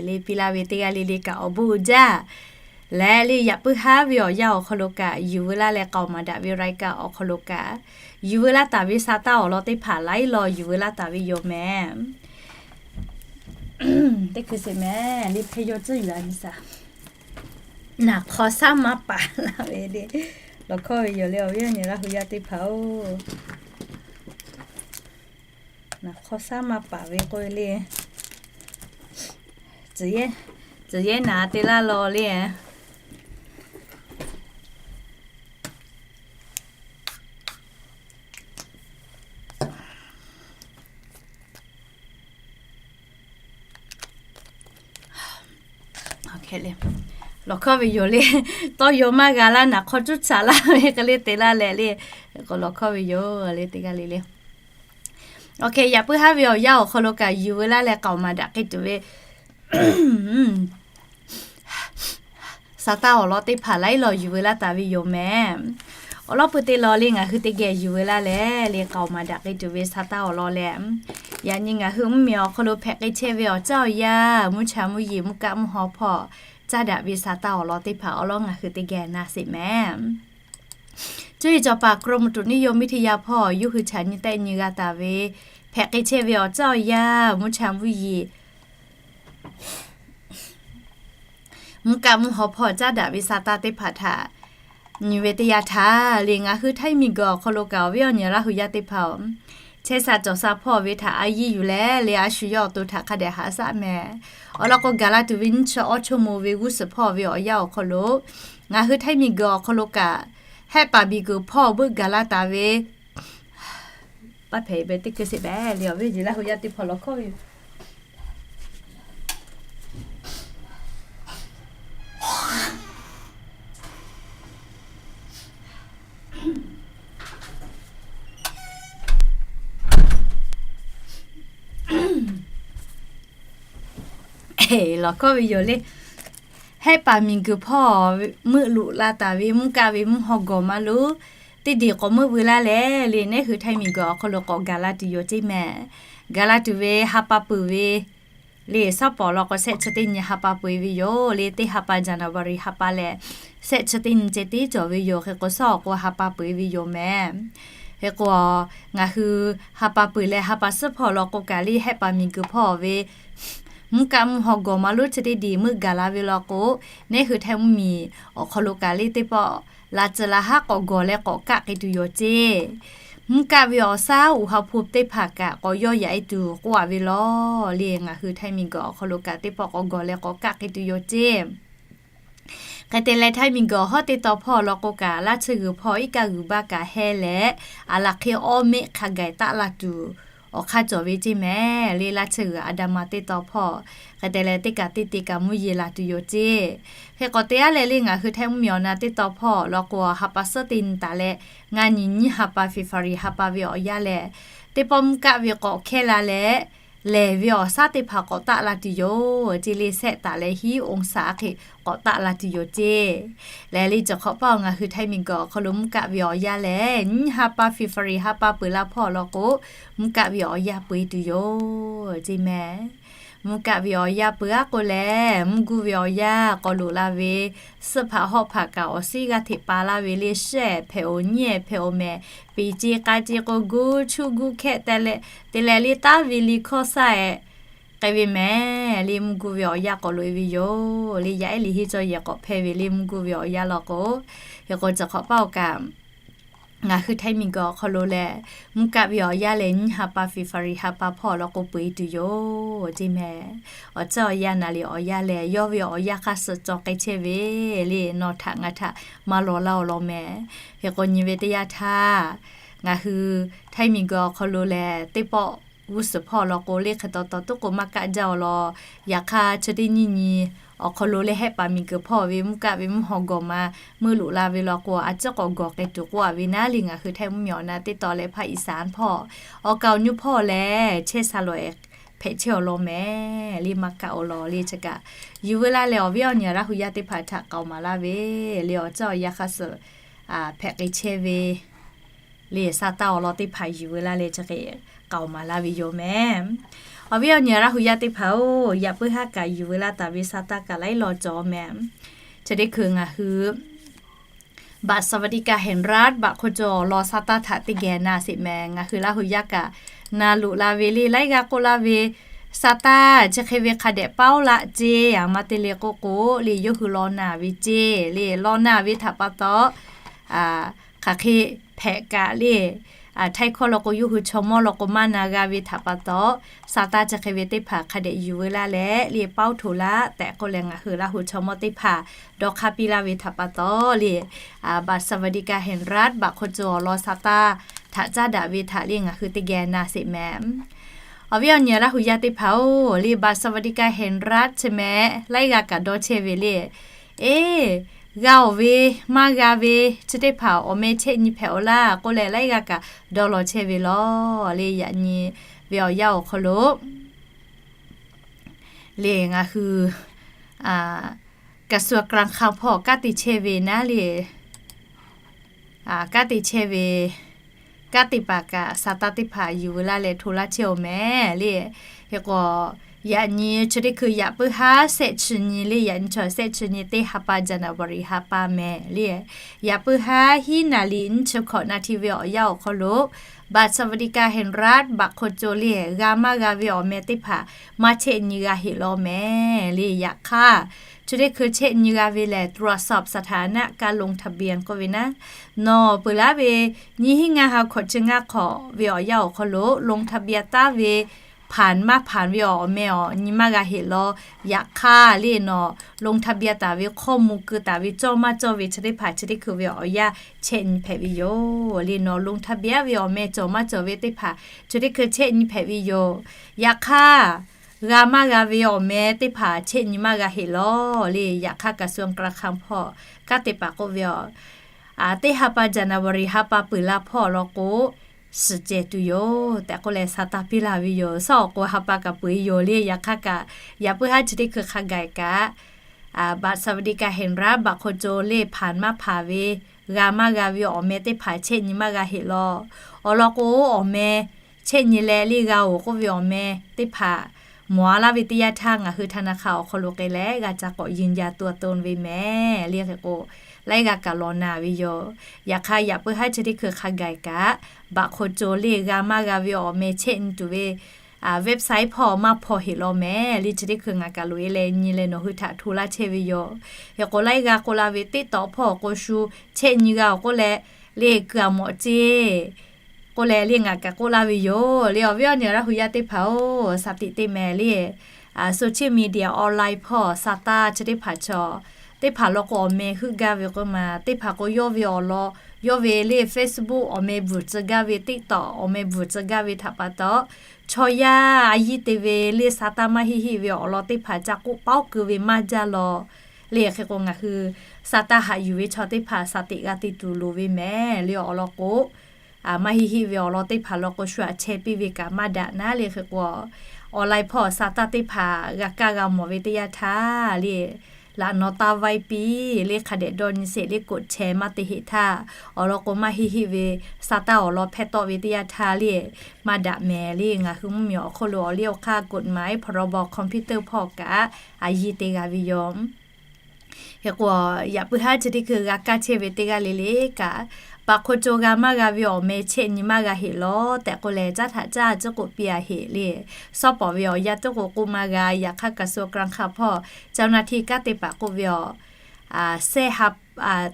le piˇ laˇ ve teˇ g'aˇ le le kaꞈ awˬ bon uiˍ jaˇ. Leh le yaꞈ puiˉ haˉ ve awˬ yanˇ awˬ hk'aw lo kaꞈ yuˬ veu laˇ leh k'aoˍ maˍ daꞈ ve รายการ awˬ hk'aw lo kaꞈ yuˬ veu laˇ taˍ ve sa taˇ awˬ lawn teˇ hpaˍ laiˉ law yuˬ veu laˇ taˍ ve yoˬ mehˍ. Teˇ hkui sheˍ mehˍ le hpehˇ yaw tcuhˇ yuˬ-a nyi sa. Naˬ hk'aw shaˉ maˇ paˍ laˇ ve le. Lawˬ hkawˇ ve yoˬ le, awˬ viˉ awˬ nyi Laˇ hu yaˇ teˇ hpaˍ-oˬ, naˍ hk'awˇ shaˉ maˇ paˍ ve k'oˆ ve le, tcuhˬ yehˇ naˍ te laˇ law le. Lawˬ hkawˇ ve yoˬ le, tawˇ yaw maˇ g'a laˇ, naˍ hk'awˇ cuˉ caꞈ laˇ ve hk'e le te laˇ leh le, k'o lawˬ hkawˇ ve yoˬ le teˇ g'aˇ le le. Yaꞈ puiˉ haˉ ve awˬ yanˇ awˬ hk'aw lo kaꞈ yuˬ ve laˇ leh k'aoˍ maˍ daꞈ k'ai tuˬ ve sa taˇ awˬ lawn teˇ hpaˍ laiˉ law yuˬ veu laˇ taˍ ve yoˬ mehˍ. Awˬ lawn pui te law le ngaˬ hui teˇ geh yuˬ veu laˇ leh le k'aoˍ maˍ daꞈ k'ai tuˬ ve sa taˇ awˬ lawn leh, yaꞈ nyi ngaˬ hui mvuhˇmiˬ awˬ hk'aw lo hpehꞈ k'ai chehˇ ve awˬ caˇ awˬ yanˇ, mvuhˇ cha mvuhˇ yeˬ, mvuhˇ kaˆ mvuhˇ haw hpawˇ caˇ daꞈ ve sa taˇ awˬ lawn teˇ hpaˍ awˬ lawn ngaˬ hui teˇ geh na sheˍ mehˍ. Cuˇ yiˍ cawˬ paˍ กรมอุตุนิยมวิทยา hpawˇ yawˇ hui chaꞈ nyi tehˆ nyi g'a taˍ ve, hpehꞈ k'ai chehˇ ve awˬ caˇ awˬ yanˇ, mvuhˇ cha mvuhˇ yeˬ, mvuhˇ kaˆ mvuhˇ haw hpawˇ caˇ daꞈ ve sa taˇ teˇ hpaˍ htaꞈ nyi ve teˇ yanˇ htaˇ le, ngaˬ hui Htaiˇ miˬguiˬ awˬ hk'aw lo kaꞈ awˬ viˉ awˬ nyi Laˇ hu yaˇ teˇ hpaˍ-oˬ, chehˇ sha cawˬ sha hpawˇ ve htaꞈ a yiˇ yuˬ leh le a shu yawˇ awˬ to htaꞈ hk'a dehꞈ haꞈ shaˆ mehˍ. Awˬ lawn k'o, gaˬ la tuˬ ve nyiˇ chi awˇ chawˇ mo ve g'uˇ suhˍ hpawˇ ve awˬ yanˇ awˬ hk'aw lo ngaˬ hui Htaiˇ miˬguiˬ awˬ hk'aw lo kaꞈ, hehˆ paˍ miˬguiˬ hpawˇ beuˆ gaˬ la taˍ ve, paˇ hpehꞈ ve teˇ hkui sheˍ mehˍ le, awˬ viˉ awˬ nyi Laˇ hu yaˇ teˇ hpaˍ lawˬ hkawˇ ve yoˬ. Lawˬ hkawˇ ve yoˬ le. Hehˆ paˍ miˬguiˬ hpawˇ meuˆ loꞈ la taˍ ve mvuhˇ kaˆ ve mvuhˇ haw gawˬ maˇ lonˉ teˇ deˬ k'awꞈ meuˆ veu laˇ leh le, neˉ hui Htaiˇ miˬguiˬ awˬ hk'aw lo k'awꞈ gaˬ la tuˬ yoˬ ceˇ mehˍ. Gaˬ la tuˬ ve ha pa peuˬ ve le, shaˉ pawˍ law k'o shehˆ chi teˇ nyi ha pa peuˬ ve yoˬ le, teˇ ha pa January ha pa lehˬ, shehˆ chi teˇ nyi ceh tiˉ cawˬ ve yoˬ. Hk'e k'o shaˉ awˬ k'o ha pa peuˬ ve yoˬ mehˍ. Hk'e k'o, ngaˬ hui ha pa peuˬ leh ha pa suhˉ hpawˇ law k'o kaꞈ le, hehˆ paˍ miˬguiˬ hpawˇ ve mvuhˇ kaˆ mvuhˇ haw gawˬ maˇ lonˉ chi teˇ deˬ meuˆ gaˬ la ve law k'o, neˉ hui Htaiˇ mvuhˇmiˬ awˬ hk'aw lo kaꞈ le teˇ pawˆ la tcuh la haˉ k'awꞈ gawˬ leh k'awꞈ kaˆ k'ai tuˬ yoˬ ceˇ. Mvuhˇ kaˆ ve awˬ shaˉ uiˍ ha hpu teˇ hpaˍ kaꞈ k'awꞈ yawˇ yaꞈ e tuˬ k'oˆ a ve law le, ngaˬ hui Htaiˇ miˬguiˬ awˬ hk'aw lo kaꞈ teˇ pawˆ k'awꞈ gawˬ leh k'awꞈ kaˆ k'ai tuˬ yoˬ ceˇ. Hk'e te leh Htaiˇ miˬguiˬ awˬ hawˉ teˇ taw hpawˇ law k'o kaꞈ, laˇ tsuhˇ g'uiˬ hpawˇ iˉ kaˆ g'uiˬ baˆ kaꞈ heh leh, aˬ laˬ hk'e awˇ meˆ hk'a gaˬ taˆ la tuˬ awˬ hk'aˇ cawˬ ve ceˇ mehˍ le, laˇ tsuhˇ g'uiˬ a da ma teˇ taw hpawˇ. Hk'e te leh teˇ kaꞈ teˇ te kaꞈ mvuhˇ yeˬ laˬ tuˬ yoˬ ceˇ. Hk'e k'awꞈ te aˉ leh le ngaˬ hui Htaiˇ mvuhˇmiˬ awˬ na teˇ taw hpawˇ law k'o, ha pa suhˉ te nyi taˍ leh, ngaˇ nyi nyiˇ ha pa February ha pa ve awˬ yanˇ lehˬ, teˇ pawˆ mvuhˇ kaˆ ve k'awꞈ hkehˇ la leh, lehˬ ve awˬ shaˉ teˇ hpaˍ k'awꞈ taˆ la tuˬ yoˬ ceˇ le, shehˆ taˍ leh hiˉ องศา hk'e k'awꞈ taˆ la tuˬ yoˬ ceˇ. Lehˬ le, cawˬ hk'awꞈ paˇ ngaˬ hui Htaiˇ miˬguiˬ awˬ hk'aw lo mvuhˇ kaˆ ve awˬ yanˇ lehˬ, nyiˇ ha pa February ha pa peuˬ la hpawˇ law k'o, mvuhˇ kaˆ ve awˬ yanˇ peu e tuˬ yoˬ ceˇ mehˍ. Mvuhˇ kaˆ ve awˬ yanˇ peu aˉ k'o lehˬ, mvuhˇ guˇ ve awˬ yanˇ k'awꞈ loꞈ la ve, suhˆ hpaꞈ hawˆ hpaꞈ kaꞈ awˬ suhˉ g'aˇ hteꞈ pa laˇ ve le, shehˆ hpehꞈ-oˬ, nyiˇ hpehꞈ-oˬ mehˍ, peˍ ce k'a ce k'o guˇ chuˇ guˇ hkehˆ te leh, te leh le taˉ ve le hkawˇ shaˉ-eh k'ai ve mehˍ le, mvuhˇ guˇ ve awˬ yanˇ k'awꞈ loꞈ e ve yoˬ le. Yaˇ ehˉ liꞈ henˇ cawˇ yehˬ k'awꞈ hpehˇ ve le, mvuhˇ guˇ ve awˬ yanˇ law k'o. Hk'e k'o, cawˬ hk'awꞈ paˇ-oˬ kaꞈ, ngaˬ hui Htaiˇ miˬguiˬ awˬ hk'aw lo lehˬ, mvuhˇ kaˆ ve awˬ yanˇ lehˬ, nyiˇ ha pa February ha pa hpawˇ law k'o peu e tuˬ yoˬ ceˇ mehˍ. Awˬ ceuˬ awˬ yanˇ naˍ liˍ awˬ yanˇ lehˬ, yawˇ ve awˬ yanˇ hk'aˇ suh cawˬ k'ai chehˇ ve le, nawˬ htaꞈ ngaˬ htaꞈ maˇ lawˬ laˇ-oˬ law mehˍ. Hk'e k'o, nyi ve teˇ yanˇ htaˇ, ngaˬ hui Htaiˇ miˬguiˬ awˬ hk'aw lo lehˬ, teˇ pawˆ g'uˇ suhˍ hpawˇ law k'o le hk'e taw taw tuˉ k'o maˇ kaˆ jaˇ-oˬ law. Yaꞈ hk'aˇ, chi teˇ nyiˇ nyi awˬ hk'aw lo le hehˆ paˍ miˬguiˬ hpawˇ ve mvuhˇ kaˆ ve mvuhˇ haw gawˬ ma meuˆ loꞈ la ve law k'o, a ciˉ k'awꞈ gawˬ k'ai tuˬ k'oˆ a ve naˉ le, ngaˬ hui Htaiˇ mvuhˇmiˬ awˬ na teˇ taw leh ภาคอีสาน hpawˇ, awˬ kaˍ awˬ nyu hpawˇ lehˬ, chehˇ sha lawˬ-eh hpehꞈ chehˇ-oˬ law mehˍ le, maˇ kaˆ-oˬ law le. Chi kaꞈ yuˬ veu laˇ leh, awˬ viˉ awˬ nyi Laˇ hu yaˇ teˇ hpaˍ htaꞈ k'aoˍ maˍ laˇ ve le, awˬ ceuˬ awˬ yanˇ hk'aˇ suh hpehꞈ k'ai chehˇ ve le, sa taˇ awˬ lawn teˇ hpaˍ yuˬ veu laˇ leh chi hk'e k'aoˍ maˍ laˇ ve yoˬ mehˍ. Awˬ viˉ awˬ nyi Laˇ hu yaˇ teˇ hpaˍ-oˬ, yaꞈ puiˉ haˉ kaꞈ yuˬ veu laˇ taˍ ve sa taˇ kaꞈ laiˉ law cawˬ mehˍ. Chi teˇ hkui ngaˬ hui บัตรสวัสดิการแห่งรัฐ บัตรคนจน awˬ lawn sa taˇ htaꞈ teˇ geh na sheˍ mehˍ. Ngaˬ hui Laˇ hu yaˇ kaꞈ na loꞈ la ve le, laiˉ g'aˇ k'oˆ laˇ ve, sa taˇ chi hk'e ve hk'a dehꞈ paoˇ laˆ ceˇ, aˬ ma te le k'oˆ k'o le, yawˇ hui law na ve ceˇ le, law na ve htaꞈ pa taw, hk'aˬ hk'e hpehꞈ kaꞈ le, htaiˇ hkawˇ law k'o, yawˇ hui chaw mawˇ law k'o maˇ na g'a ve htaꞈ pa taw, sa taˇ chi hk'e ve teˇ hpaˍ hk'a dehꞈ yuˬ veu laˇ leh le, paoˉ htoꞈ laˇ tehꞈ k'oˆ leh, ngaˬ hui Laˇ huˍ chaw mawˇ teˇ hpaˍ dawˇ hk'aˇ piˇ laˇ ve htaꞈ pa taw le, บัตรสวัสดิการแห่งรัฐ บัตรคนจน awˬ lawn sa taˇ htaꞈ caˉ daꞈ ve htaꞈ le ngaˬ hui teˇ geh na sheˍ mehˍ. Awˬ viˉ awˬ nyi Laˇ huˍ yaˇ teˇ hpaˍ-oˬ le, บัตรสวัสดิการแห่งรัฐ chi mehˍ laiˉ g'aˇ kaꞈ dawˇ chehˇ ve le. Eˬ, g'a awˬ ve maˇ g'a ve chi teˇ hpaˍ awˬ meh chehˇ nyi hpehꞈ-oˬ laˇ k'oˆ leh, laiˉ g'aˇ kaꞈ dawˇ law chehˇ ve lawˬ le. Yaꞈ nyi ve awˬ yanˇ awˬ hk'aw lo le ngaˬ hui กระทรวงการคลัง hpawˇ kanˉ te chehˇ ve naˉ le, kanˉ te chehˇ ve kanˉ te paˍ kaꞈ sa taˇ teˇ hpaˍ yuˬ veu laˇ leh hto laˇ chehˇ-oˬ mehˍ le. Hk'e k'o, yaꞈ nyi chi teˇ hkui yaꞈ puiˉ haˉ shehˆ chi nyi le, yaꞈ nyi chaw shehˆ chi nyi teˇ ha pa January ha pa mehˍ le. Yaꞈ puiˉ haˉ hiˉ naˍ riˍ nyiˇ chi hkawꞈ naˍ hti ve awˬ yanˇ awˬ hk'aw lo บัตรสวัสดิการแห่งรัฐ บัตรคนจน le g'a maˇ g'a ve awˬ meh teˇ hpaˍ maˇ chehˇ nyi g'a heꞈ law mehˍ le. Yaꞈ hk'aˇ, chi teˇ hkui chehˇ nyi g'a ve lehˬ ตรวจสอบสถานะการลงทะเบียน k'oˆ ve naˉ, nawˬ peuˬ laˇ ve nyiˇ hinˉ ngaˇ ha hkawꞈ chi ngaˇ hk'awꞈ ve awˬ yanˇ awˬ hk'aw lo ลงทะเบียน taˉ ve ผ่าน maˇ ผ่าน ve awˬ meh awˬ nyi maˇ g'a heꞈ law. Yaꞈ hk'aˇ le nawˬ ลงทะเบียน taˍ ve hkawˇ mvuh keu taˍ ve cawˇ maˇ cawˇ ve chi teˇ hpaˍ chi teˇ hkui ve awˬ yanˇ chehˇ nyi hpehꞈ ve yoˬ le. Nawˬ ลงทะเบียน ve awˬ meh cawˬ maˇ cawˬ ve teˇ hpaˍ chi teˇ hkui chehˇ nyi hpehꞈ ve yoˬ. Yaꞈ hk'aˇ, g'a maˇ g'a ve awˬ meh teˇ hpaˍ chehˇ nyi maˇ g'a heꞈ law le. Yaꞈ hk'aˇ กระทรวงการคลัง hpawˇ kanˉ te paˍ k'oˆ ve, teˇ ha pa January ha pa peuˬ la hpawˇ awˬ lawn k'o, shiˍ cehˬ tuˬ yoˬ tehꞈ k'oˆ leh sa taˇ piˇ laˇ ve yoˬ. Suhˉ awˬ k'o ha pa kaꞈ peuˬ-e yoˬ le. Yaꞈ hk'aˇ kaꞈ, yaꞈ puiˉ haˉ chi teˇ hkui hk'a gaˬ kaꞈ บัตรสวัสดิการแห่งรัฐ บัตรคนจน le ผ่าน maˇ ผ่าน ve, g'a maˇ g'a ve awˬ meh teˇ hpaˍ chehˇ nyi maˇ g'a heꞈ law. Awˬ lawn k'o, awˬ meh chehˇ nyi leh le g'a-oˬ k'oˆ ve awˬ meh teˇ hpaˍ mawˬ-a laˇ ve teˇ yanˇ htaˇ, ngaˬ hui ธนาคาร awˬ hk'aw lo k'ai leh g'a ca k'awꞈ ยืนยันตัวตน ve mehˍ le. Hk'e k'o, laiˉ g'aˇ kaꞈ law na ve yoˬ. Yaꞈ hk'aˇ, yaꞈ puiˉ haˉ chi teˇ hkui hk'a gaˬ kaꞈ, บัตรคนจน le g'a maˇ g'a ve awˬ meh chehˇ nyi tuˬ ve website hpawˇ maˇ hpaw heꞈ law mehˍ le. Chi teˇ hkui ngaˬ kaꞈ loꞈ-e leh nyi leh nawˬ hui htaꞈ hto laˇ chehˇ ve yoˬ. Hk'e k'o, laiˉ g'aˇ k'oˆ laˇ ve TikTok hpawˇ awˬ k'o shu chehˇ nyi g'a-oˬ k'oˆ leh, le kuiˬ-a mawꞈ ceˇ k'oˆ leh le ngaˬ kaꞈ k'oˆ laˇ ve yoˬ le. Awˬ viˉ awˬ nyi Laˇ huˍ yaˇ teˇ hpaˍ-oˬ, shaˍ tiꞈ teˇ mehˍ le, social media online hpawˇ sa taˇ chi teˇ hpaˍ chaw teˇ hpaˍ law k'o awˬ meh heuˆ gaˇ ve k'o maˬ, teˇ hpaˍ k'o yawˇ ve awˬ lawn, yawˇ ve le Facebook awˬ meh bvuhˬ tcuh gaˇ ve, TikTok awˬ meh bvuhˬ tcuh gaˇ ve htaꞈ pa taw, chaw yaˇ a yiˇ te ve le sa taˇ maˇ heˆ heˆ ve awˬ lawn teˇ hpaˍ ca k'oˆ paoˉ keu ve maˇ jaˇ law le. Hk'e k'o, ngaˬ hui sa taˇ haꞈ yuˬ ve chaw teˇ hpaˍ shaˍ tiꞈ g'a te tuˬ loˍ ve mehˍ le. Awˬ lawn k'o, maˇ heˆ heˆ ve awˬ lawn teˇ hpaˍ law k'o shu aꞈ chehˇ piˇ ve kaꞈ maˇ daꞈ naˉ le. Hk'e k'o, online hpawˇ sa taˇ teˇ hpaˍ g'a kaˇ g'a mawˬ ve teˇ yanˇ htaˇ le, laꞈ naw taˇ vaiˇ piˇ le, hk'a dehꞈ dawˇ nyi sheˍ le, กดแชร์ maˇ te heˆ htaˇ, awˬ lawn k'o maˇ heˆ heˆ ve sa taˇ awˬ lawn hpehˇ tawˆ ve teˇ yanˇ htaˇ le, maˇ daꞈ mehˍ le. Ngaˬ hui mvuhˇmiˬ awˬ hk'oˆ lo awˬ liˇ awˬ hk'aˇ กฎหมาย พรบคอมพิวเตอร์ hpawˇ kaꞈ a yiˇ te g'a ve yoˬ. Hk'e k'o, yaꞈ puiˉ haˉ chi teˇ hkui g'a kaˇ chehˇ ve teˇ g'aˇ le le kaꞈ, บัตรคนจน g'a maˇ g'a ve awˬ meh chehˇ nyi maˇ g'a heˆ law tehꞈ k'oˆ leh, caˉ htaꞈ caˇ ciˉ k'oꞈ piˇ-a heˆ le. Shawˉ pawˍ ve awˬ yanˇ tiˉ k'o k'oˆ maˇ g'a. Yaꞈ hk'aˇ กระทรวงการคลัง hpawˇ เจ้าหน้าที่ kanˉ te paˍ k'oˆ ve awˬ,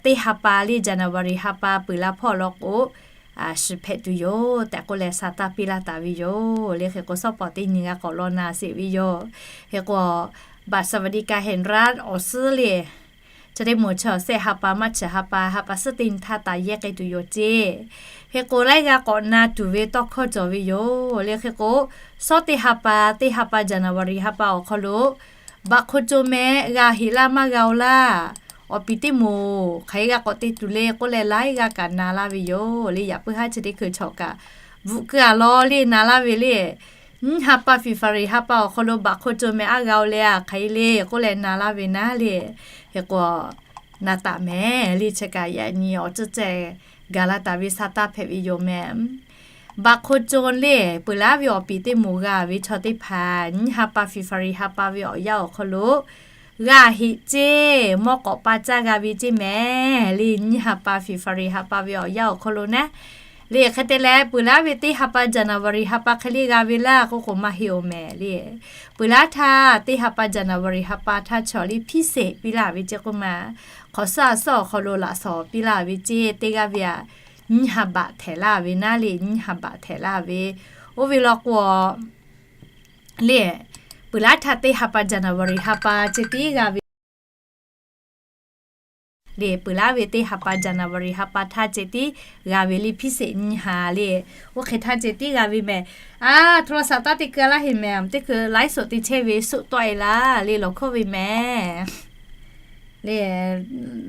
teˇ ha pa le January ha pa peuˬ la hpawˇ law k'o, shiˍ hpehꞈ tuˬ yoˬ tehꞈ k'oˆ leh sa taˇ piˇ laˇ taˍ ve yoˬ le. Hk'e k'o, shawˉ pawˍ teˇ nyi g'a k'awꞈ law na sheˍ ve yoˬ. Hk'e k'o, บัตรสวัสดิการแห่งรัฐ awˬ suhˉ le, chi teˇ moˍ chi awˬ sehˆ ha pa maˇ chi ha pa, ha pa suhˉ teˇ nyi htaˇ taˍ yehˇ k'ai tuˬ yoˬ ceˇ. Hk'e k'o, laiˉ g'aˇ k'awꞈ na tuˬ ve tawˇ hkawˇ cawˬ ve yoˬ le. Hk'e k'o, shawˉ teˇ ha pa, teˇ ha pa January ha pa awˬ hk'aw lo บัตรคนจน meh g'a heˆ laˇ maˇ g'a-oˬ laˇ, awˬ piˍ teˇ moˍ hk'aˬ hk'e g'a k'awꞈ te tuˬ le k'oˆ leh laiˉ g'aˇ kaꞈ na laˇ ve yoˬ le. Yaꞈ puiˉ haˉ chi teˇ hkui chaw kaꞈ bvuhꞈ keu-a law le na laˇ ve le. Nyiˇ ha pa February ha pa awˬ hk'aw lo บัตรคนจน meh aˉ g'a-oˬ le-a hk'aˬ hk'e le k'oˆ leh na laˇ ve naˉ le. Hk'e k'o, na taˍ mehˍ le. Chi kaꞈ yaꞈ nyi awˬ ceuˬ ceh gaˬ la taˍ ve sa taˇ hpehꞈ ve yoˬ mehˍ. บัตรคนจน le peuˬ laˇ ve awˬ piˍ teˇ moˍ g'a ve chaw teˇ hpaˍ nyiˇ ha pa February ha pa ve awˬ yanˇ awˬ hk'aw lo g'a heˆ ceˇ, mawˇ k'awꞈ pa caˇ g'a ve ceˇ mehˍ le. Nyiˇ ha pa February ha pa ve awˬ yanˇ awˬ hk'aw lo naˉ Le hk'e te leh, peuˬ laˇ ve teˇ ha pa January ha pa hk'e le g'a ve laˇ k'oˆ k'o maˇ heˆ-oˬ mehˍ le. Peuˬ laˇ htaˇ teˇ ha pa January ha pa htaˇ chaw le พิเศษ piˇ laˇ ve ceˇ k'oˆ ma, hk'awꞈ suhˉ ha suhˉ awˬ hk'aw lo laꞈ shawˍ piˇ laˇ ve ceˇ teˇ g'aˇ ve aꞈ, nyiˇ ha baꞈ htehꞈ laˇ ve naˉ le, nyiˇ ha baꞈ htehꞈ laˇ ve. Oˇ ve law k'o, le, peuˬ laˇ htaˇ teˇ ha pa January ha pa ceh tiˉ g'a ve le, peuˬ laˇ ve teˇ ha pa January ha pa htaˇ ceh tiˉ g'a ve le พิเศษ nyiˇ ha le. Oˇ hk'e htaˇ ceh tiˉ g'a ve mehˍ. A, โทรศัพท์ taˇ te keu laˇ heˆ mehˍ. Teˇ hkui ไลฟ์สด te chehˇ ve suˆ tawˆ-e laˇ le, lawˬ hkawˇ ve mehˍ. Le,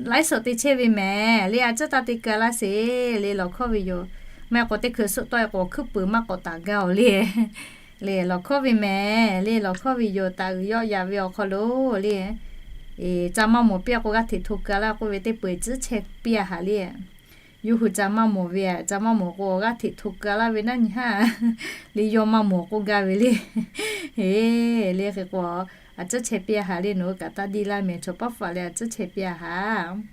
ไลฟ์สด te chehˇ ve mehˍ le, a ciˉ taˇ te keu laˇ sheˍ le, lawˬ hkawˇ ve yoˬ. Maˇ heˆ k'o teˇ hkui suˆ tawˆ-e k'o hkuiˉ puiˍ maˇ k'awꞈ taˍ gaˇ-oˬ le. Le, lawˬ hkawˇ ve mehˍ le, lawˬ hkawˇ ve yoˬ. Taˍ uiˍ yawˆ yaꞈ ve awˬ hk'aw lo le, ca maˇ mawˬ piˇ-a k'o g'aˇ hteꞈ hto keu laˇ k'oˆ ve teˇ peu-eˬ ciˉ chehˇ piˇ-a haꞈ le. Yawˇ hui ca maˇ mawˬ ve, ca maˇ mawˬ k'o g'aˇ hteꞈ hto keu laˇ ve naˉ nyi haˉ le, yawˇ maˇ mawˬ k'oˆ gaˇ ve le. Heˍ, le hk'e k'o, a ciˉ chehˇ piˇ-a haꞈ le, nawˬ hui kaꞈ taˇ diˇ laˇ mehˍ, chaw paˉ faˍ leh a ciˉ chehˇ piˇ-a haꞈ.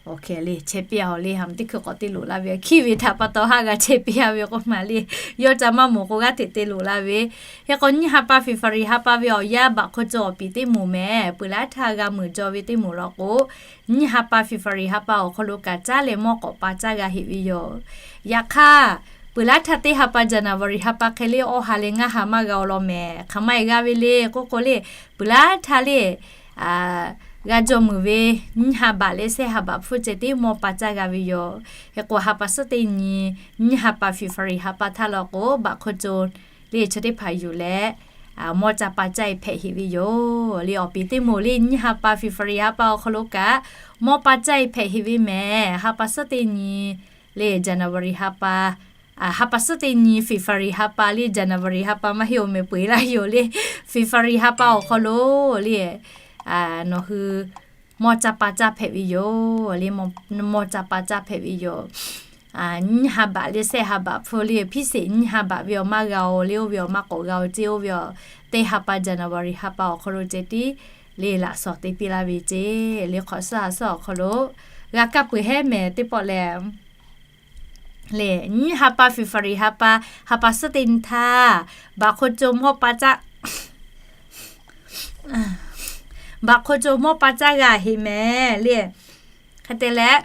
Awˬ hkeh le chehˇ piˇ-a haꞈ le, ha teˇ hkui k'awꞈ te loꞈ la ve, hkiˇ ve htaꞈ pa taw haˆ g'a chehˇ piˇ-a ve k'oˆ ma le. Yawˇ ca maˇ mawˬ k'o g'aˇ hteꞈ te loꞈ la ve. Hk'e k'o nyiˇ ha pa February ha pa ve awˬ yanˇ baꞈ hk'aw caw awˬ piˍ teˇ moˍ mehˍ, peuˬ laˇ htaˇ g'a meuꞈ jaw ve teˇ moˍ law k'o, nyiˇ ha pa February ha pa awˬ hk'aw lo kaꞈ caˉ leh mawˇ k'awꞈ pa caˇ g'a heꞈ ve yoˬ. Yaꞈ hk'aˇ, peuˬ laˇ htaˇ teˇ ha pa January ha pa hk'e le awˇ ha leh ngaˇ ha maˇ g'a-o law mehˍ. Hk'aˬ ma-e g'a ve le k'oˆ k'o le, peuˬ laˇ htaˇ le g'a jaw meuˍ ve nyiˇ ha baꞈ leh sehˆ ha baꞈ hpfuhˇ ceh tiˉ mawˇ pa caˇ g'a ve yoˬ. Hk'e k'o ha pa suhˉ teˇ nyi, nyiˇ ha pa February ha pa htaˇ law k'o, baꞈ hk'aw caw le chaw teˇ hpaˍ yuˬ leh, mawˇ ca pa caˇ-e hpehꞈ heꞈ ve yoˬ. Le awˬ piˍ teˇ moˍ le nyiˇ ha pa February ha pa awˬ hk'aw lo kaꞈ mawˇ pa caˇ-e hpehꞈ heꞈ ve mehˍ. Ha pa suhˉ teˇ nyi le January ha pa, ha pa suhˉ teˇ nyi February ha pa le January ha pa maˇ heˆ-oˬ mehˍ, peu-eˬ laˇ yoˬ le. February ha pa awˬ hk'aw lo le nawˬ hui mawˇ ca pa caˇ hpehꞈ ve yoˬ le, mawˇ ca pa caˇ hpehꞈ ve yoˬ. Nyiˇ ha baꞈ leh sehˆ ha baꞈ hpfuhˇ le พิเศษ nyiˇ ha baꞈ ve awˬ maˇ g'a-o le, oˇ ve awˬ maˇ k'awꞈ g'a-o ceˇ, oˇ ve awˬ teˇ ha pa January ha pa awˬ hk'aw lo ceh tiˉ le laꞈ shawˍ te piˇ laˇ ve ceˇ le, hk'awꞈ suhˉ ha suhˉ awˬ hk'aw lo g'a kaˇ peuˬ hehˉ mehˍ teˇ pawˆ leh le nyiˇ ha pa February ha pa, ha pa suhˉ teˇ nyi htaˇ baꞈ hk'aw caw mawˇ pa caˇ baꞈ hk'aw caw mawˇ pa caˇ g'a heꞈ mehˍ le. Hk'e te leh,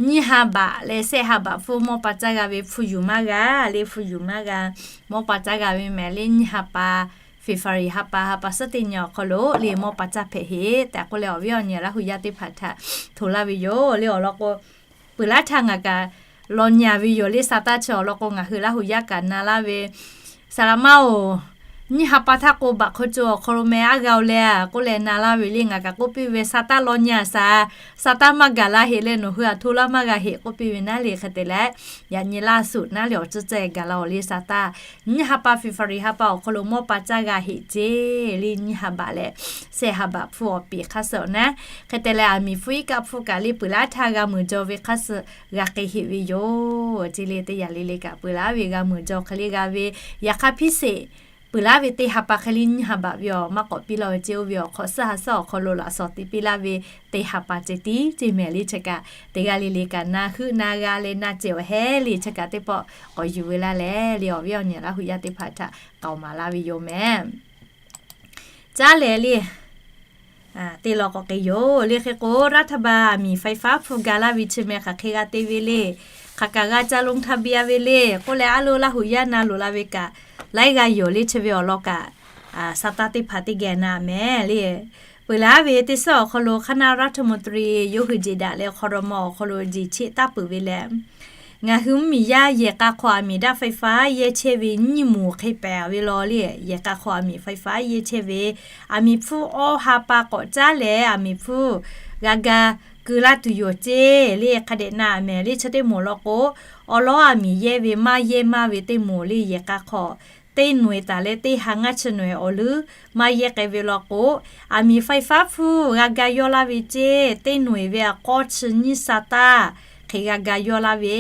nyiˇ ha baꞈ leh sehˆ ha baꞈ hpfuhˇ mawˇ pa caˇ g'a ve hpu yuˬ maˇ g'a le, hpu yuˬ maˇ g'a. Mawˇ pa caˇ g'a ve mehˍ le, nyiˇ ha pa February ha pa, ha pa suhˉ teˇ nyi awˬ hk'aw lo le mawˇ pa caˇ hpehꞈ heꞈ tehꞈ k'oˆ leh, awˬ viˉ awˬ nyi Laˇ hu yaˇ teˇ hpaˍ htaꞈ hto laˇ ve yoˬ le. Awˬ lawn k'o, peuˬ laˇ htaˇ ngaˬ kaꞈ law nyi-a ve yoˬ le. Sa taˇ chi awˬ lawn k'o, ngaˬ hui Laˇ hu yaˇ kaꞈ na laˇ ve, Saˍ laˍ maˇ-oˬ, nyiˇ ha pa htaˇ k'o baꞈ hk'aw caw awˬ hk'aw lo meh aˉ g'a-o le k'oˆ leh na laˇ ve le. Ngaˬ kaꞈ k'oˆ piˇ ve, Sa taˇ law nyi-a shaˍ, sa taˇ maˇ gaˬ la heꞈ leh nawˬ hui aꞈ hto laˇ maˇ g'a heꞈ k'oˆ piˇ ve naˉ le. Hk'e te leh, yaꞈ nyi laˇ suhˍ naˉ le awˬ ceuˬ ceh gaˬ la-oˬ le. Sa taˇ nyiˇ ha pa February ha pa awˬ hk'aw lo mawˇ pa caˇ g'a heꞈ ceˇ le, nyiˇ ha baꞈ leh sehˆ ha baꞈ hpfuhˇ awˬ piˍ hk'aˇ suh awˬ naˉ. Hk'e te leh, aˬ miˍ hpfuhˇ iˉ kaˆ hpfuhˇ kaꞈ le peuˬ laˇ htaˇ g'a meuꞈ jaw ve hk'aˇ suh g'a k'ai heꞈ ve yoˬ ceˇ le. Teˇ yanˇ le le kaꞈ peuˬ laˇ ve g'a meuꞈ jaw hk'e le g'a ve, yaꞈ hk'aˇ พิเศษ peuˬ laˇ ve teˇ ha pa hk'e le nyiˇ ha baꞈ ve awˬ maˇ k'awꞈ piˇ laˇ-oˬ ceˇ, oˇ ve awˬ hk'awꞈ suhˉ ha suhˉ awˬ hk'aw lo laꞈ shawˍ te piˇ laˇ ve teˇ ha pa ceh tiˉ ceˇ mehˍ le. Chi kaꞈ teˇ g'aˇ le le kaꞈ na heuˆ na g'a leh na ceh awˬ hehˉ le. Chi kaꞈ teˇ pawˆ k'awꞈ yuˬ ve laˇ leh le, awˬ viˉ awˬ nyi Laˇ hu yaˇ teˇ hpaˍ htaꞈ k'aoˍ maˍ laˇ ve yoˬ mehˍ. Caˉ leh le, teˇ law k'awꞈ k'ai yoˬ le. Hk'e k'o, รัฐบาล aˬ miˍ ไฟฟ้า hpfuhˇ ga laˇ ve chi meh hk'aˬ hk'e g'a te ve le. Hk'aˬ kaꞈ g'a ca ลงทะเบียน ve le k'oˆ leh, a loˇ Laˇ hu yaˇ na loꞈ la ve kaꞈ laiˉ g'aˇ yoˬ le. Chi ve awˬ lawn kaꞈ sa taˇ teˇ hpaˍ teˇ geh na mehˍ le. Peuˬ laˇ ve teˇ suhˉ awˬ hk'aw lo คณะรัฐมนตรี yawˇ hui jeˬ daꞈ leh ครม. awˬ hk'aw lo jeˬ cheˆ taˍ peuˬ ve leh, ngaˬ hui mvuhˇmiˬ yaˇ yehˬ k'a hk'aw aˬ miˍ daꞈ ไฟฟ้า yehˇ chehˇ ve nyiˇ moˍ hk'e pehˍ ve law le. Yehˬ k'a hk'aw aˬ miˍ ไฟฟ้า yehˇ chehˇ ve, aˬ miˍ hpfuhˇ awˇ ha pa k'awꞈ caˉ leh aˬ miˍ hpfuhˇ g'a ga keu laˇ tuˬ yoˬ ceˇ le. Hk'a dehꞈ na mehˍ le. Chi teˇ moˍ law k'o, awˬ lawn aˬ miˍ yehˇ ve maˇ yehˇ maˇ ve teˇ moˍ le. Yehˬ k'a hk'aw teˇ nawˬ-e taˍ leh teˇ ha ngaˇ chi nawˬ-e awˬ leuˉ maˇ yehˇ k'ai ve law k'o, aˬ miˍ ไฟฟ้า hpfuhˇ g'a ga yawˇ laˇ ve ceˇ. Teˇ nawˬ-e ve aꞈ k'awˇ chi nyiˇ sa taˇ hk'e g'a ga yawˇ laˇ ve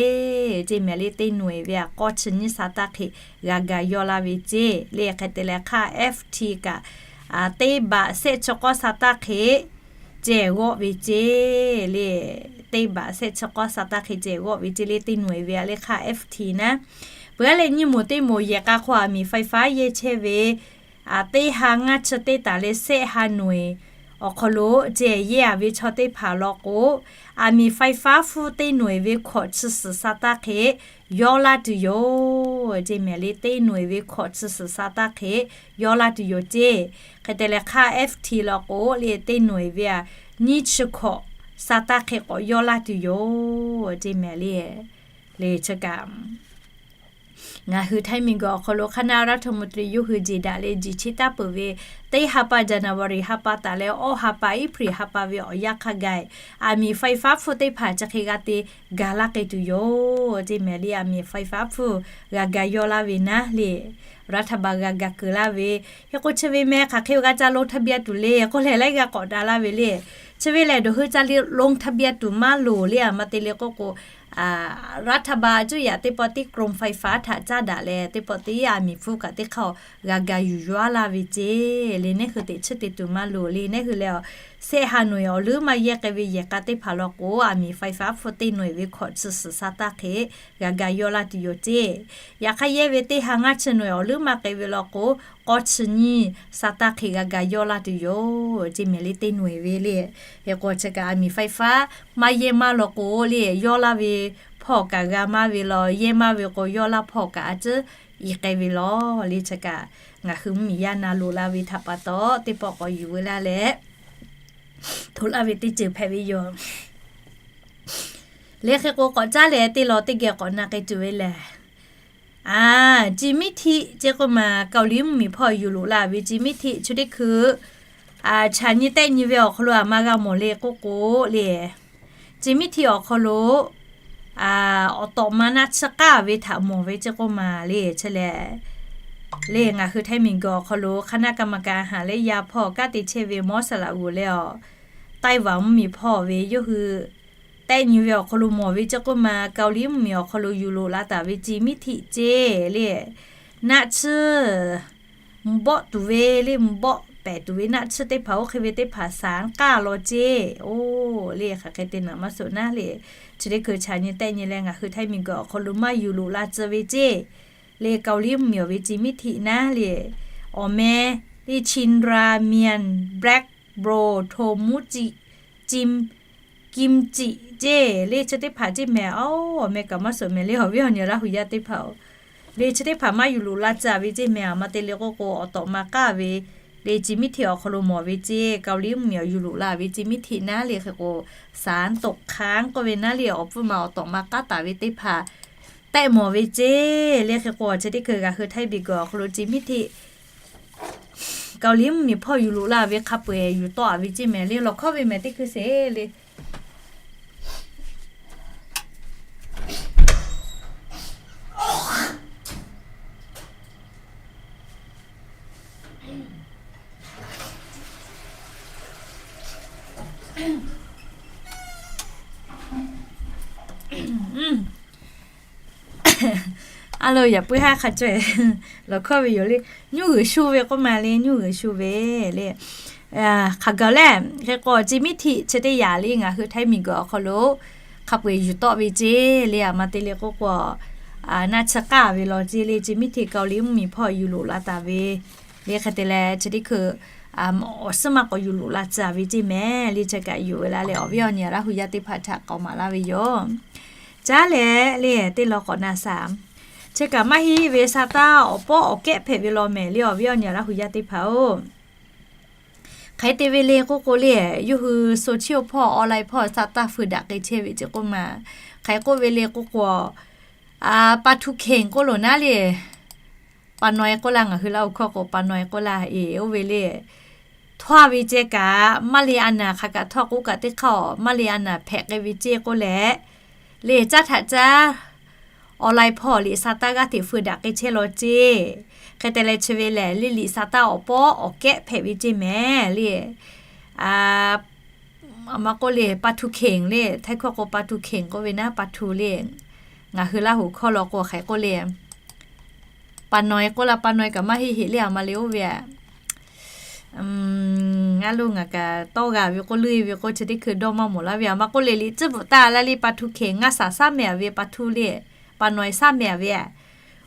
ceˇ mehˍ le. Teˇ nawˬ-e ve aꞈ k'awˇ chi nyiˇ sa taˇ hk'e g'a ga yawˇ laˇ ve ceˇ le. Hk'e te leh hk'aˇ FT kaꞈ teˇ baꞈ sehˆ chi k'awˇ sa taˇ hk'e ceh g'awˆ ve ceˇ le. teˇ baꞈ shehˆ chi k'awˇ sa taˇ hk'e ceh g'awˆ ve ceˇ le, teˇ nawˬ-eˬ ve a le hk'aˇ F T naˉ. Peuˬ-a leh nyiˇ moˍ teˇ moˍ yehˬ k'a hk'aw aˬ miˍ faiˍ faˉ yehˇ chehˇ ve, teˇ ha ngaˇ chi teˇ taˍ leh shehˆ ha nawˬ-eˬ awˬ hk'aw lo ceh yehˇ-a ve chaw teˇ hpaˍ law k'o, aˬ miˍ faiˍ faˉ hpfuhˇ teˇ nawˬ-eˬ ve hkawꞈ chi suhˍ sa taˇ hk'e yawˇ laˇ tuˬ yoˬ ceˇ mehˍ le. Teˇ nawˬ-eˬ ve hkawꞈ chi suhˍ sa taˇ hk'e yawˇ laˇ tuˬ yoˬ ceˇ. Hk'e te leh hk'aˇ F T law k'o le, teˇ nawˬ-eˬ ve a nyiˇ chi hkawꞈ sa taˇ hk'e k'awꞈ yawˇ laˇ tuˬ yoˬ ceˇ mehˍ le. Le chi kaꞈ ngaˬ hui Htaiˇ miˬguiˬ awˬ hk'aw lo hk'aˇ naˆ รัฐมนตรี yawˇ hui jeˬ daꞈ leh jeˬ cheˇ taˉ peuˬ ve, teˇ ha pa January ha pa taˍ leh awˇ ha pa April ha pa ve awˬ yanˇ hk'a gaˬ, aˬ miˍ faiˍ faˉ hpfuhˇ teˇ hpaˍ chi hk'e g'a te ga laˇ k'ai tuˬ yoˬ ceˇ mehˍ le. Aˬ miˍ faiˍ faˉ hpfuhˇ g'a ga yawˇ laˇ ve naˉ le, รัฐบาล g'a ga keu laˇ ve. Hk'e k'o chi ve meh hk'aˬ hk'e g'a ca ลงทะเบียน tuˬ le k'oˆ leh laiˉ g'a k'awꞈ daꞈ laˇ ve le. Chi ve lehˬ dawˬ hui ca le ลงทะเบียน tuˬ maˇ loˍ le. Aˬ ma te le k'oˆ k'o, รัฐบาล cuˇ yaꞈ teˇ pawˆ tiˉ กรมไฟฟ้า htaꞈ caˇ daꞈ leh teˇ pawˆ tiˉ aˬ miˍ hpfuhˇ kaꞈ teˇ hk'aˇ g'a ga yuˬ yawˇ laˇ ve ceˇ le. Neˉ hui teꞈ chiˇ te tuˬ maˇ loˍ le. Neˉ hui leh a, shehˆ ha nawˬ-eˬ awˬ leuˉ maˇ yehˇ k'ai ve yehˬ k'a teˇ hpaˍ law k'o, aˬ miˍ faiˍ faˉ hpfuhˇ teˇ nawˬ-eˬ ve hkawꞈ chi suhˍ sa taˇ hk'e g'a ga yawˇ laˇ tuˬ yoˬ ceˇ. Yaꞈ hk'aˇ yehˇ ve teˇ ha ngaˇ chi nawˬ-eˬ awˬ leuˉ maˇ k'ai ve law k'o, k'awˇ chi nyiˇ sa taˇ hk'e g'a ga yawˇ laˇ tuˬ yoˬ ceˇ mehˍ le, teˇ nawˬ-eˬ ve le. Hk'e k'o chi kaꞈ aˬ miˍ faiˍ faˉ maˇ yehˇ maˇ law k'o le, yawˇ laˇ ve hpawˇ kaꞈ g'a maˇ ve law, yehˇ maˇ ve k'o yawˇ laˇ hpawˇ kaꞈ a ciˉ i k'ai ve law le. Chi kaꞈ ngaˬ hui mvuhˇmiˬ yaˇ na loꞈ la ve htaꞈ pa taw, teˇ pawˆ k'awꞈ yuˬ ve laˇ leh hto laˇ ve teˇ ceuˬ hpehꞈ ve yoˬ. Le hk'e k'o k'awꞈ caˉ leh teˇ law teˇ geh k'awꞈ na k'ai tuˬ ve lehˬ, a, จีมิถิ ceˇ k'oˆ ma, Kaoˍliˍ mvuhˇmiˬ hpawˇ yuˬ loꞈ la ve จีมิถิ chi teˇ hkui, chaꞈ nyi tehˆ nyi ve awˬ hk'aw lo aˬ ma g'a mawˬ le k'oˆ k'o le, จีมิถิ awˬ hk'aw lo awˬ tawꞈ ma naˆ tsuhˇ k'aˇ ve htaꞈ mawˬ ve ceˇ k'oˆ ma le. Chi lehˬ, le ngaˬ hui Htaiˇ miˬguiˬ awˬ hk'aw lo hk'aˇ naˆ กรรมการอาหารและยา hpawˇ kanˉ te chehˇ ve มอส Laꞈ g'oˍ leh awˬ, Taiwan mvuhˇmiˬ hpawˇ ve yawˇ hui tehˆ nyi ve awˬ hk'aw lo mawˬ ve ceˇ k'oˆ ma, Kaoˍliˍ mvuhˇmiˬ awˬ hk'aw lo yuˬ loꞈ la taˍ ve จีมิถิ ceˇ le, naˆ tsuhˇ mvuhˇ bawˆ tuˬ ve le, mvuhˇ bawˆ pehˍ tuˬ ve naˆ tsuhˇ teˇ hpaˍ oˇ hk'e ve teˇ hpaˍ สาร k'aˇ law ceˇ. Oˇ le hk'aˬ hk'e te naꞈ maˇ suhˍ naˉ le. Chi teˇ hkui chaꞈ nyi tehˆ nyi leh ngaˬ hui Htaiˇ miˬguiˬ awˬ hk'aw lo maˇ yuˬ loꞈ la tcuh ve ceˇ le, Kaoˍliˍ mvuhˇmiˬ awˬ ve จีมิถิ naˉ le, awˬ meh le, ชินราเมียน black bro โทมุจิ จิม กิมจิ ceˇ le, chi teˇ hpaˍ ceˇ mehˍ. Oˇ, awˬ meh kaꞈ maˇ suhˍ mehˍ le, awˬ viˉ awˬ nyi Laˇ hu yaˇ teˇ hpaˍ-oˬ. Le chi teˇ hpaˍ maˇ yuˬ loꞈ la tcuh ve ceˇ mehˍ. Aˬ ma te le k'oˆ k'o awˬ tawꞈ ma k'aˇ ve le, จีมิถิ awˬ hk'aw lo mawˬ ve ceˇ, Kaoˍliˍ mvuhˇmiˬ awˬ yuˬ loꞈ la ve จีมิถิ naˉ le. Hk'e k'o สารตกค้าง k'oˆ ve naˉ le, awˬ pfuhˇ ma awˬ tawꞈ ma k'aˉ taˍ ve teˇ hpaˍ tehˆ mawˬ ve ceˇ le. Hk'e k'o chi teˇ hkui ngaˬ hui Htaiˇ miˬguiˬ awˬ hk'aw lo จีมิถิ Kaoˍliˍ mvuhˇmiˬ hpawˇ yuˬ loꞈ la ve hk'a peu-eˬ yuˬ tawˆ-a ve ceˇ mehˍ le, lawˬ hkawˇ ve mehˍ teˇ hkui sheˍ le. A lo, yaꞈ puiˉ haˉ hk'a caweh lawˬ hkawˇ ve yoˬ le. Nyuˇ g'uiˬ shu ve k'oˆ ma le, nyuˇ g'uiˬ shu ve le. Hk'aˬ gaˬ lehˬ, hk'e k'o จีมิถิ chi teˇ yaꞈ le ngaˬ hui Htaiˇ miˬguiˬ awˬ hk'aw lo hk'a peu-eˬ yuˬ tawˆ ve ceˇ le. Aˬ ma te le k'oˆ k'o, naˆ tsuhˇ k'aˇ ve law ceˇ le, จีมิถิ Kaoˍliˍ mvuhˇmiˬ hpawˇ yuˬ loꞈ la taˍ ve le. Hk'e te leh chi teˇ hkui awˬ suhˉ maˇ k'awꞈ yuˬ loꞈ la tcuh ve ceˇ mehˍ le. Chi kaꞈ yuˬ ve laˇ leh awˬ viˉ awˬ nyi Laˇ hu yaˇ teˇ hpaˍ htaꞈ k'awꞈ maˍ laˇ ve yoˬ. Caˉ leh le teˇ law k'awꞈ na shaˍ. Chi kaꞈ maˇ heˆ ve sa taˇ awˬ pawˆ awˬ kehˉ hpehꞈ ve law mehˍ le, awˬ viˉ awˬ nyi Laˇ hu yaˇ teˇ hpaˍ-oˬ. Hk'aˬ hk'e te ve le k'oˆ k'o le, yawˇ hui โซเชียล hpawˇ ออนไลน์ hpawˇ sa taˇ feu daꞈ k'ai chehˇ ve ceˇ k'oˆ ma. Hk'aˬ hk'e k'oˆ ve le k'oˆ k'o, ปลาทูเข็ง k'oˆ loˬ naˉ le. ปลาน้อย k'oˆ laˇ, ngaˬ hui Laˇ hu hkawˇ k'o ปลาน้อย k'oˆ laˇ e, oˇ ve le. Htawˇ ve ceh kaꞈ maˇ le a naˍ, hk'aˬ kaꞈ htawˇ k'oˆ kaꞈ teˇ hk'aˇ maˇ le a naˍ hpehꞈ k'ai ve ceˇ k'oˆ leh, le caˇ htaꞈ caˇ ออนไลน์ hpawˇ liꞈ sa taˇ g'aˇ hteꞈ feu daꞈ k'ai chehˇ law ceˇ. Hk'e te leh chi ve lehˬ le liꞈ sa taˇ awˬ pawˆ awˬ kehˉ hpehꞈ ve ceˇ mehˍ le. Aˬ ma k'oˆ le ปลาทูเข็ง le, Htaiˇ hkawˇ k'o ปลาทูเข็ง k'oˆ ve naˉ, ปลาทู le. Ngaˬ hui Laˇ hu hkawˇ law k'o hk'aˬ hk'e k'oˆ le, ปลาน้อย k'oˆ laˇ, ปลาน้อย kaꞈ maˇ heˆ heˆ le, aˬ ma le oˇ ve aꞈ. A lo ngaˬ kaꞈ tawˇ g'a ve k'oˆ, leuˆ ve k'oˆ, chi teˇ hkui dawˇ maˇ mawˬ laˇ ve, a ma k'oˆ le le tcuhˉ bvuhꞈ taˍ laˇ le, pa htu hkeh ngaˇ shaˍ shaˉ mehˍ a ve, pa htu le, pa nawˬ shaˉ mehˍ a ve.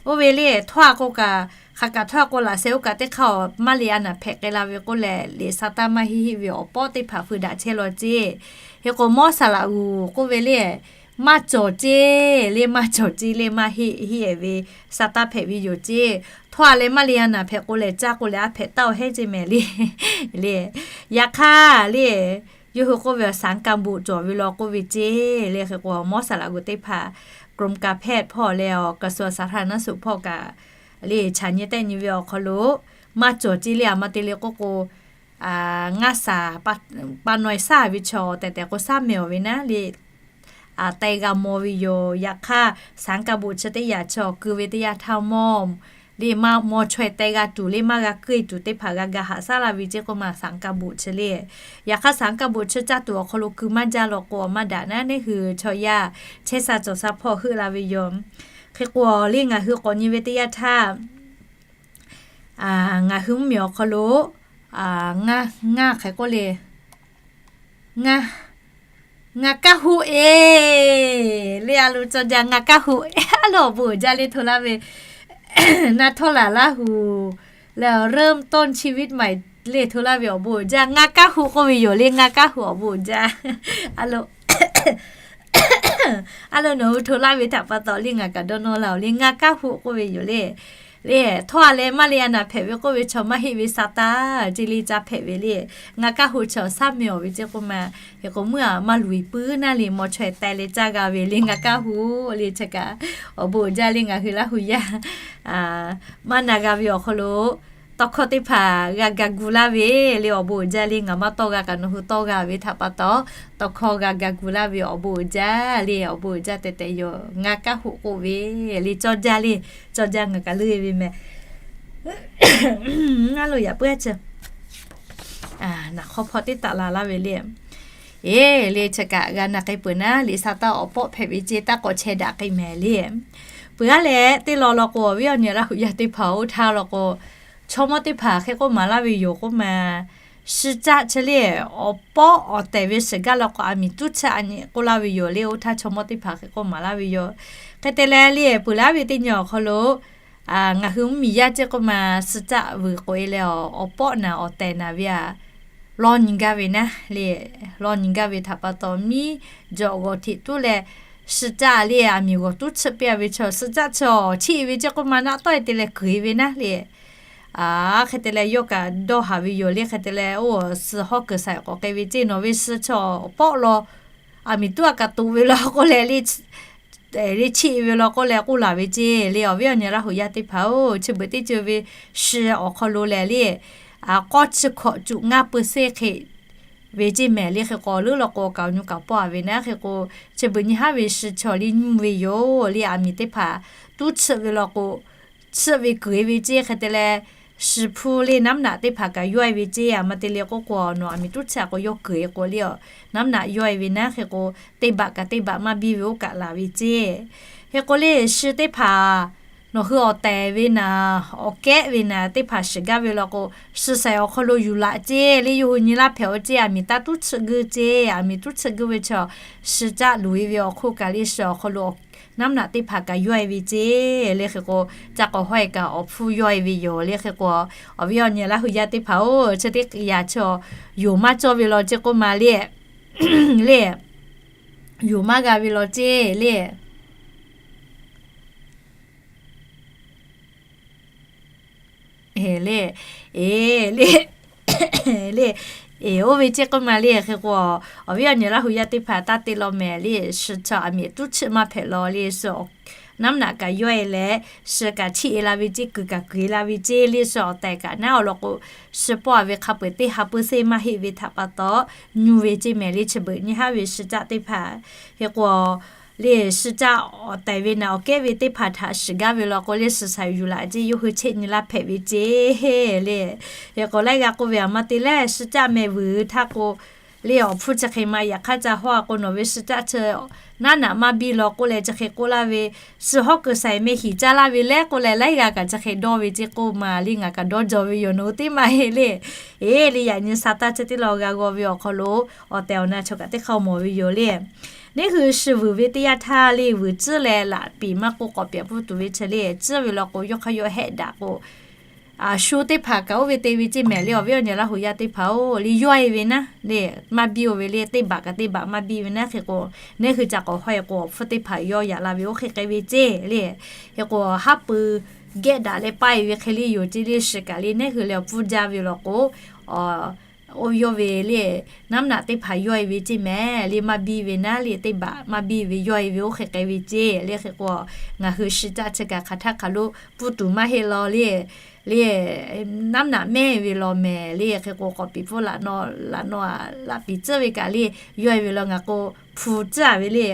Oˇ ve le, htawˇ a k'o kaꞈ, hk'aˬ kaꞈ htawˇ a k'o laꞈ sheh oˇ kaꞈ teˇ hk'aˇ maˇ le a naˍ hpehꞈ k'ai la ve k'oˆ leh, liꞈ sa taˇ maˇ heˆ heˆ ve awˬ pawˆ teˇ hpaˍ feu daꞈ chehˇ law ceˇ. Hk'e k'o mawˇ shaˍ laꞈ g'uˬ k'oˆ ve le, maˇ cawˬ ceˇ le, maˇ cawˬ ceˇ le, maˇ heˆ heˆ ve, sa taˇ hpehꞈ ve yoˬ ceˇ. Htawˇ a leh maˇ le a naˍ hpehꞈ k'o lehˬ, caˇ k'o leh a hpehꞈ taˇ awˬ heˉ ceˇ mehˍ le. Le, yaꞈ hk'aˇ le, yawˇ hui k'oˆ ve สังคม boꞈ cawˬ ve law k'oˆ ve ceˇ le. Hk'e k'o mawˇ shaˍ laꞈ g'uˬ teˇ hpaˍ กรมการแพทย์ hpawˇ leh awˬ กระทรวงสาธารณสุข hpawˇ kaꞈ le, chaꞈ nyi tehˆ nyi ve awˬ hk'aw lo maˇ cawˬ ceˇ le, a ma te le k'oˆ k'o, ngaˇ shaˍ, pa nawˬ shaˉ ve chaw tehꞈ tehꞈ k'o shaˉ mehˍ awˬ ve naˉ le, teh g'a maw ve yoˬ. Yaꞈ hk'aˇ สังคม boꞈ chi teˇ yanˇ chi awˬ keu ve teˇ yanˇ htaˇ mawˇ le, maˇ maw chaweh teh g'a tuˬ le, maˇ g'a keu tuˬ teˇ hpaˍ g'a ga haꞈ shaˉ la ve ceˇ k'oˆ ma สังคม boꞈ chi le. Yaꞈ hk'aˇ สังคม boꞈ chi caˇ tuˬ awˬ hk'aw lo keu maˇ jaˇ law k'o, a maˇ daꞈ naˉ neˇ hui chaw yaˇ chehˇ sha cawˬ sha hpawˇ heuˆ la ve yoˬ. Hk'e k'o le, ngaˬ hui k'awꞈ nyi ve teˇ yanˇ htaˇ, ngaˬ hui mvuhˇmiˬ awˬ hk'aw lo ngaˇ hk'e k'oˆ le, ngaˇ kaˇ hoꞈ e le, a lo cawˇ jaˇ ngaˇ kaˇ hoꞈ. A lo awˬ bon uiˍ jaˇ le hto laˇ ve, นักท่องหลายล้าน huˍ le, เริ่มต้นชีวิตใหม่ le hto laˇ ve awˬ bon uiˍ jaˇ ngaˇ kaˇ hoꞈ k'oˆ ve yoˬ le, ngaˇ kaˇ hoꞈ awˬ bon uiˍ jaˇ. A lo, a lo nawˬ hui hto laˇ ve htaꞈ pa taw le ngaˬ kaꞈ dawˇ nawˇ laˇ oˬ le, ngaˇ kaˇ hoꞈ k'oˆ ve yoˬ le. Le, htawˇ a leh maˇ le a naˍ hpehꞈ ve k'oˆ ve chaw maˇ heˆ ve sa taˇ ceˇ le, caˇ hpehꞈ ve le. Ngaˇ kaˇ hoꞈ chi awˬ shaˉ mehˍ awˬ ve ceˇ k'oˆ ma, hk'e k'o meuˇ a maˇ luˬ e puiˉ naˉ le, maw chaweh teh leh caˇ g'a ve le ngaˇ kaˇ hoꞈ le. Chi kaꞈ awˬ bon uiˍ jaˇ le ngaˬ hui Laˇ hu yaˇ maˇ na g'a ve awˬ hk'aw lo tawˇ hkawˇ teˇ hpaˍ g'a ga gu laˇ ve le, awˬ bon uiˍ jaˇ le ngaˬ maˇ tawˇ g'a kaꞈ nawˬ hui tawˇ g'a ve htaꞈ pa taw, tawˇ hkawˇ g'a ga gu laˇ ve awˬ bon uiˍ jaˇ le, awˬ bon uiˍ jaˇ tehꞈ tehꞈ yoˬ. Ngaˇ kaˇ hoꞈ k'oˆ ve le, cawˇ jaˇ le, cawˇ jaˇ ngaˬ kaꞈ leuˆ e ve mehˍ. Ngaˇ lo yaꞈ puiˉ a chi naˬ hk'aw hpawˇ teˇ taꞈ la laˇ ve le. E le, chi kaꞈ g'a na k'ai peuˬ naˉ, liꞈ sa taˇ awˬ pawˆ hpehꞈ ve ceˇ taˇ k'awꞈ chehˇ daꞈ k'ai mehˍ le. Peuˬ a leh teˇ law law k'o, awˬ viˉ awˬ nyi Laˇ hu yaˇ teˇ hpaˍ oˇ htaˇ law k'o, chaw mawˇ teˇ hpaˍ hk'e k'oˆ maˍ laˇ ve yoˬ k'oˆ ma, shi caˆ chi le, awˬ pawˆ awˬ tehˬ ve shiˍ gaˇ law k'o, aˬ miˍ tuˉ chiˇ a nyi k'oˆ laˇ ve yoˬ le. Oˇ htaˇ chaw mawˇ teˇ hpaˍ hk'e k'oˆ maˍ laˇ ve yoˬ. Hk'e te leh le, peuˬ laˇ ve teˇ nyi awˬ hk'aw lo ngaˬ hui mvuhˇmiˬ yaˇ ceˇ k'oˆ ma, shi caˆ vuiˬ k'oꞈ e leh, awˬ pawˆ naˬ awˬ tehˬ naˬ ve a, law nyi gaˇ ve naˉ le, law nyi gaˇ ve htaꞈ pa taw, miˉ jawꞈ g'awˬ hteꞈ tuˉ leh, shi caˆ le aˬ miˍ g'awˬ tuˉ chiˇ piˇ a ve chaw, shi caˆ chi awˬ chiˇ e ve ceˇ k'oˆ ma, naˆ tawˆ e te leh kuiˬ e ve naˉ le. Hk'e te leh yawˇ kaꞈ dawˇ haˍ ve yoˬ le. Hk'e te leh oˇ suh hawˉ kuiˬ saiˍ k'awꞈ k'ai ve ceˇ, nawˬ ve shi chi awˬ pawˆ law, aˬ miˍ tuˉ a kaꞈ toꞈ ve law k'oˆ leh le, le chiˇ e ve law k'oˆ leh k'oˆ laˬ ve ceˇ le. Awˬ viˉ awˬ nyi Laˇ hu yaˇ teˇ hpaˍ oˬ, chi beuꞈ teˇ ceuˬ ve shi awˬ hk'aw lo lehˬ le, k'awˇ chi hkawꞈ cuꞈ ngaˇ peuˬ seˇ hk'e ve ceˇ mehˍ le. Hk'e k'o leuˉ law k'o, kaoˬ nyu kaꞈ pawˆ a ve naˉ. Hk'e k'o, chi beuꞈ nyi haˉ ve shi chaw le nyuˇ ve yoˬ le. Aˬ miˍ teˇ hpaˍ tuˉ chiˇ ve law k'o, chiˇ ve kuiˬ e ve ceˇ. Hk'e te leh, shi hpu le น้ำหนัก teˇ hpaˍ kaꞈ yawˇ e ve ceˇ. A ma te le k'oˆ k'o, nawˬ aˬ miˍ tuˉ chiˇ a k'o yawˇ kuiˬ e k'o le, น้ำหนัก yawˇ e ve naˉ. Hk'e k'o, teˇ baꞈ kaꞈ teˇ baꞈ maˇ biˇ ve oˇ kaꞈ laˬ ve ceˇ. Hk'e k'o le, shi teˇ hpaˍ nawˬ hui awˬ tehˬ ve naˍ, awˬ kehˉ ve naˍ teˇ hpaˍ shiˍ gaˇ ve law k'o, shi saiˍ awˬ hk'aw lo yuˬ laꞈ ceˇ le. Yawˇ hui nyi laˇ hpehꞈ awˬ ceˇ, aˬ miˍ taˇ tuˉ chiˇ guˇ ceˇ. Aˬ miˍ tuˉ chiˇ guˇ ve chaw, shi caˆ luˬ e ve awˬ hk'oˆ kaꞈ le, shi awˬ hk'aw lo น้ำหนัก teˇ hpaˍ kaꞈ yawˇ e ve ceˇ le. Hk'e k'o, caˇ k'awꞈ hawˉ e kaꞈ awˬ hpfuhˇ yawˇ e ve yoˬ le. Hk'e k'o, awˬ viˉ awˬ nyi Laˇ hu yaˇ teˇ hpaˍ oˬ, chi teˇ yanˇ chaw yoˬ maˇ cawˇ ve law ceˇ k'oˆ ma le, le, yoˬ maˇ g'a ve law ceˇ le. E le, e le, le, e oˇ ve ceˇ k'oˆ ma le. Hk'e k'o, awˬ viˉ awˬ nyi Laˇ hu yaˇ teˇ hpaˍ taˇ te law mehˍ le. Shi chaw aˬ miˍ tuˉ chiˇ maˇ hpehꞈ law le, shi น้ำหนัก kaꞈ yawˇ e leh, shi kaꞈ chiˇ e la ve ceˇ, kuiˬ kaꞈ kuiˬ e la ve ceˇ le. Shi awˬ tehˬ kaꞈ naˉ awˬ lawn k'o, shi pawˆ a ve hk'a peu-eˬ teˇ ha peuˬ seˇ maˇ heˆ ve htaꞈ pa taw, nyu ve ceˇ mehˍ le. Chi beuꞈ nyi haˉ ve shi caˆ teˇ hpaˍ, hk'e k'o, le shi caˆ awˬ tehˬ ve naˍ awˬ kehˉ ve teˇ hpaˍ htaꞈ shiˍ gaˇ ve law k'o le, shi saiˍ yuˬ laꞈ ceˇ, yawˇ hui chehˇ nyi laˇ hpehꞈ ve ceˇ le. Hk'e k'o laiˉ g'aˇ k'oˆ ve aˬ ma te leh, shi caˆ mehˍ vuiˬ htaˇ k'o, le awˬ hpfuhˇ chi hk'e ma yaꞈ hk'aˇ ca hawˇ a k'o, nawˬ ve shi caˆ chi naˉ naꞈ maˇ biˇ law k'oˆ leh chi hk'e k'oˆ laˇ ve, suh hawˉ kuiˬ shaiˍ meh hiˍ caˇ laˇ ve leh k'oˆ leh, laiˉ g'a kaꞈ chi hk'e dawˇ ve ceˇ k'oˆ ma le, ngaˬ kaꞈ dawˇ jawˬ ve yoˬ, nawˬ hui teˇ maˇ heˆ le. Eˬ, le yaꞈ nyi sa taˇ chi teˇ law g'a g'aw ve awˬ hk'aw lo, awˬ tehˬ awˬ na chaw kaꞈ teˇ hk'a mawˬ ve yoˬ le. Neˇ hui shiˍ vuiˬ ve teˇ yanˇ htaˇ le, vuiˬ tcuhˉ leh laꞈ piˍ maˇ k'oˆ k'awꞈ piˍ pfuhˇ tuˬ ve chi le, tcuhˉ ve law k'o, yawˇ hk'aˇ yawˇ hehˆ daꞈ k'o, shu teˇ hpaˍ kaꞈ oˇ ve te ve ceˇ mehˍ le. Awˬ viˉ awˬ nyi Laˇ huˍ yaˇ teˇ hpaˍ-oˬ, le yawˇ e ve naˉ le, maˇ biˇ-oˬ ve le, teˇ baꞈ kaꞈ teˇ baꞈ maˇ biˇ ve naˉ hk'e k'o, neˇ hui ca k'awꞈ hawˇ e k'o, awˬ hpfuhˇ teˇ hpaˍ yawˇ yaꞈ la ve oˇ hk'e k'ai ve ceˇ le. Hk'e k'o, haˉ pui gehˆ daꞈ leh paˇ e ve hk'e le yoˬ ceˇ le. Shiˍ kaꞈ le, neˇ hui leh awˬ pfuhˇ jaˇ ve law k'o, oˇ yawˇ ve le, naˉ naꞈ teˇ hpaˍ yawˇ e ve ceˇ mehˍ le, maˇ biˇ ve naˉ le, teˇ baꞈ maˇ biˇ ve yawˇ e ve oˇ hk'e k'ai ve ceˇ le. Hk'e k'o, ngaˬ hui shi caˆ chi kaꞈ hk'aˬ htaˇ hk'aˬ lo pfuhˇ tuˬ maˇ heˆ law le. Le, naˉ naꞈ mehˇ ve law mehˍ le. Hk'e k'o, k'awꞈ piˍ pfuhˇ laꞈ naw, laꞈ naw a, laꞈ piˍ tcuhˉ ve kaꞈ le, yawˇ e ve law ngaˬ k'o, hpu tcuhˉ a ve le,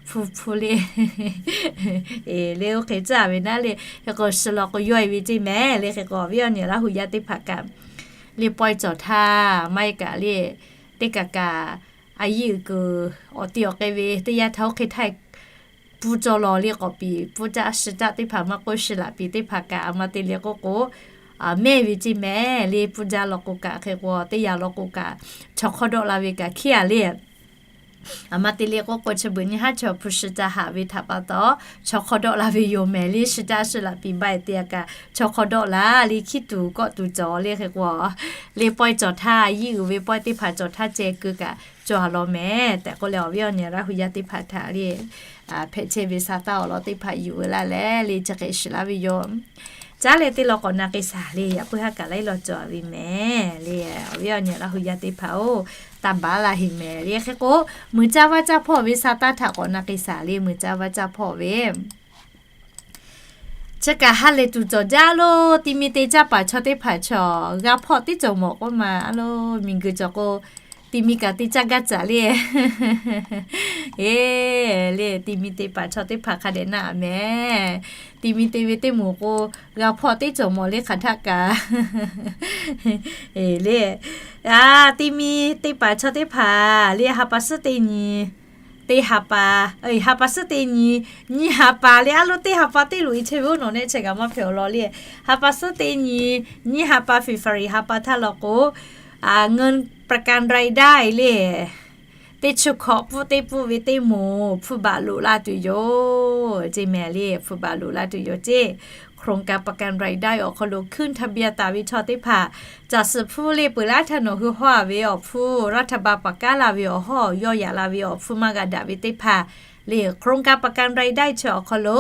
hpu hpu le. Eˬ, le oˇ hk'e tcuhˉ a ve naˉ le. Hk'e k'o, shiˍ law k'o yawˇ e ve ceˇ mehˍ le. Hk'e k'o, awˬ viˉ awˬ nyi Laˇ huˍ yaˇ teˇ hpaˍ kaꞈ le, pawehˇ cawˬ htaˇ maˇ heˆ kaꞈ le, teˇ kaꞈ kaꞈ a yiˇ uiˍ kuiˬ awˬ ti awˬ k'ai ve teˇ yanˇ htaˇ oˇ hk'e htaˇ pfuhˇ cawˬ law le. K'awꞈ piˍ pfuhˇ caˆ shi caˆ teˇ hpaˍ maˇ k'oˆ, shi laꞈ piˍ teˇ hpaˍ kaꞈ a ma te le k'oˆ k'o, mehˇ ve ceˇ mehˍ le. Pfuhˇ jaˇ law k'o kaꞈ, hk'e k'o teˇ yanˇ law k'o kaꞈ, chaw hk'aw dawˆ la ve kaꞈ hkiˉ a le. A ma te le k'oˆ k'o, chi beuꞈ nyi haˉ chaw hpu shi ca haꞈ ve htaꞈ pa taw, chaw hk'aw dawˆ la ve yoˬ mehˍ le. Shi caˆ shi laꞈ piˍ ba e te a kaꞈ, chaw hk'aw dawˆ la le, hkiˉ tuˬ kawˆ tuˬ cawˬ le. Hk'e k'o, le pawehˇ cawˬ htaˇ, a yiˇ uiˍ ve pawehˇ teˇ hpaˍ cawˬ htaˇ ceh keu kaꞈ cawˬ a law mehˍ tehꞈ k'oˆ leh, awˬ viˉ awˬ nyi Laˇ huˍ yaˇ teˇ hpaˍ htaꞈ le hpehꞈ chehˇ ve sa taˇ awˬ lawn teˇ hpaˍ yuˬ ve laˇ leh le, chi hk'e shiˍ laˇ ve yoˬ. Caˉ leh teˇ law k'awꞈ na k'ai shaˍ le, yaꞈ puiˉ haˉ kaꞈ laiˉ law cawˬ a ve mehˍ le. Awˬ viˉ awˬ nyi Laˇ huˍ yaˇ teˇ hpaˍ-oˬ, taˇ baˬ laˇ heˆ mehˍ le. Hk'e k'o, muiˬ caˇ vaˇ caˇ hpawˇ ve sa taˇ htaꞈ k'awꞈ na k'ai shaˍ le, muiˬ caˇ vaˇ caˇ hpawˇ ve chi kaꞈ ha lehˬ tuˬ cawˬ jaˇ lo, ti mi te caˇ paˍ chaw teˇ hpaˍ chaw g'a hpawˇ teˇ cawˬ mawˬ k'oˆ ma a lo, miˬ guiˬ cawˬ k'o, ti mi kaꞈ te caˇ gaˇ caꞈ le. Eˬ, le ti mi te paˍ chaw teˇ hpaˍ hk'a dehꞈ na mehˍ. Ti mi te ve teˇ moˍ k'o, g'a hpawˇ teˇ cawˬ mawˬ le hk'aˬ htaˆ kaꞈ. Eˬ, le, a, ti mi te paˍ chaw teˇ hpaˍ le ha pa suhˉ teˇ nyi, teˇ ha pa, ha pa suhˉ teˇ nyi, nyiˇ ha pa le a lo, teˇ ha pa teˇ loꞈ e chehˇ ve oˇ nawˬ nehˆ chehˇ kaꞈ maˇ hpehꞈ awˬ lawn le. Ha pa suhˉ teˇ nyi, nyiˇ ha pa February ha pa htaˇ law k'o, เงินประกันรายได้ le, teˇ chi hkawꞈ pfuhˇ teˇ pfuhˇ ve teˇ moˍ hpfuhˇ baꞈ loꞈ la tuˬ yoˬ ceˇ mehˍ le. Hpfuhˇ baꞈ loꞈ la tuˬ yoˬ ceˇ. โครงการประกันรายได้ awˬ hk'aw lo ขึ้นทะเบียน taˍ ve chaw teˇ hpaˍ, caˬ suhˍ hpfuhˇ le peuˬ laˇ htaˇ nawˬ hui hawˇ a ve awˬ hpfuhˇ รัฐบาล paˍ kaˉ la ve awˬ hawˇ yawˇ yaꞈ la ve awˬ hpfuhˇ maˇ g'a daꞈ ve teˇ hpaˍ le, โครงการประกันรายได้ chi awˬ hk'aw lo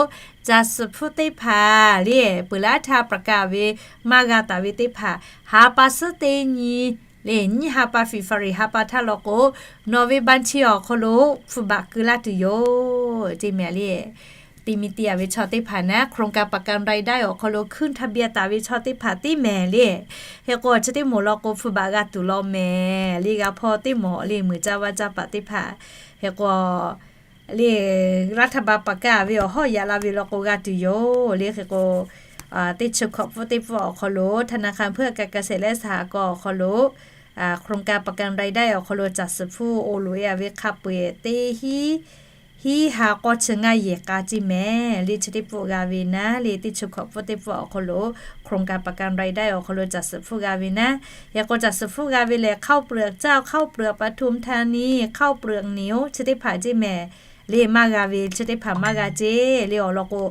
caˬ suhˍ hpfuhˇ teˇ hpaˍ le peuˬ laˇ htaˇ paˍ kaˍ ve maˇ g'a taˍ ve teˇ hpaˍ, ha pa suhˉ teˇ nyi le, nyiˇ ha pa February ha pa htaˇ law k'o, nawˬ ve บัญชี awˬ hk'aw lo hpfuhˇ baꞈ keu laˇ tuˬ yoˬ ceˇ mehˍ le. Ti mi te a ve chaw teˇ hpaˍ naˉ โครงการประกันรายได้ awˬ hk'aw lo ขึ้นทะเบียน taˍ ve chaw teˇ hpaˍ teˇ mehˍ le. Hk'e k'o, chi teˇ moˍ law k'o hpfuhˇ baꞈ g'a tuˬ law mehˍ le, g'a hpawˇ teˇ moˍ le, muiˬ caˇ vaˇ caˇ paˍ teˇ hpaˍ. Hk'e k'o, le รัฐบาล paˍ kaˉ ve awˬ hawˇ yaꞈ la ve law k'o g'a tuˬ yoˬ le. Hk'e k'o, teˇ chi hkawꞈ pfuhˇ teˇ pfuhˇ awˬ hk'aw lo, ธนาคารเพื่อการเกษตรและสหกรณ์ awˬ hk'aw lo, โครงการประกันรายได้ awˬ hk'aw lo caˬ suhˍ hpfuhˇ oˇ loꞈ e a ve hk'a peu-eˬ teˇ hiˉ, hiˉ ha k'awˇ chi ngaˇ yehˬ k'a ceˇ mehˍ le. Chi teˇ pfuhˇ g'a ve naˉ le, teˇ chi hkawꞈ pfuhˇ teˇ pfuhˇ awˬ hk'aw lo โครงการประกันรายได้ awˬ hk'aw lo caˬ suhˍ hpfuhˇ g'a ve naˉ. Hk'e k'o caˬ suhˍ hpfuhˇ g'a ve lehˬ, ข้าวเปลือกเจ้า ข้าวเปลือกปทุมธานี ข้าวเปลือกเหนียว chi teˇ hpaˍ ceˇ mehˍ le. Maˇ g'a ve chi teˇ hpaˍ maˇ g'a ceˇ le. Awˬ lawn k'o,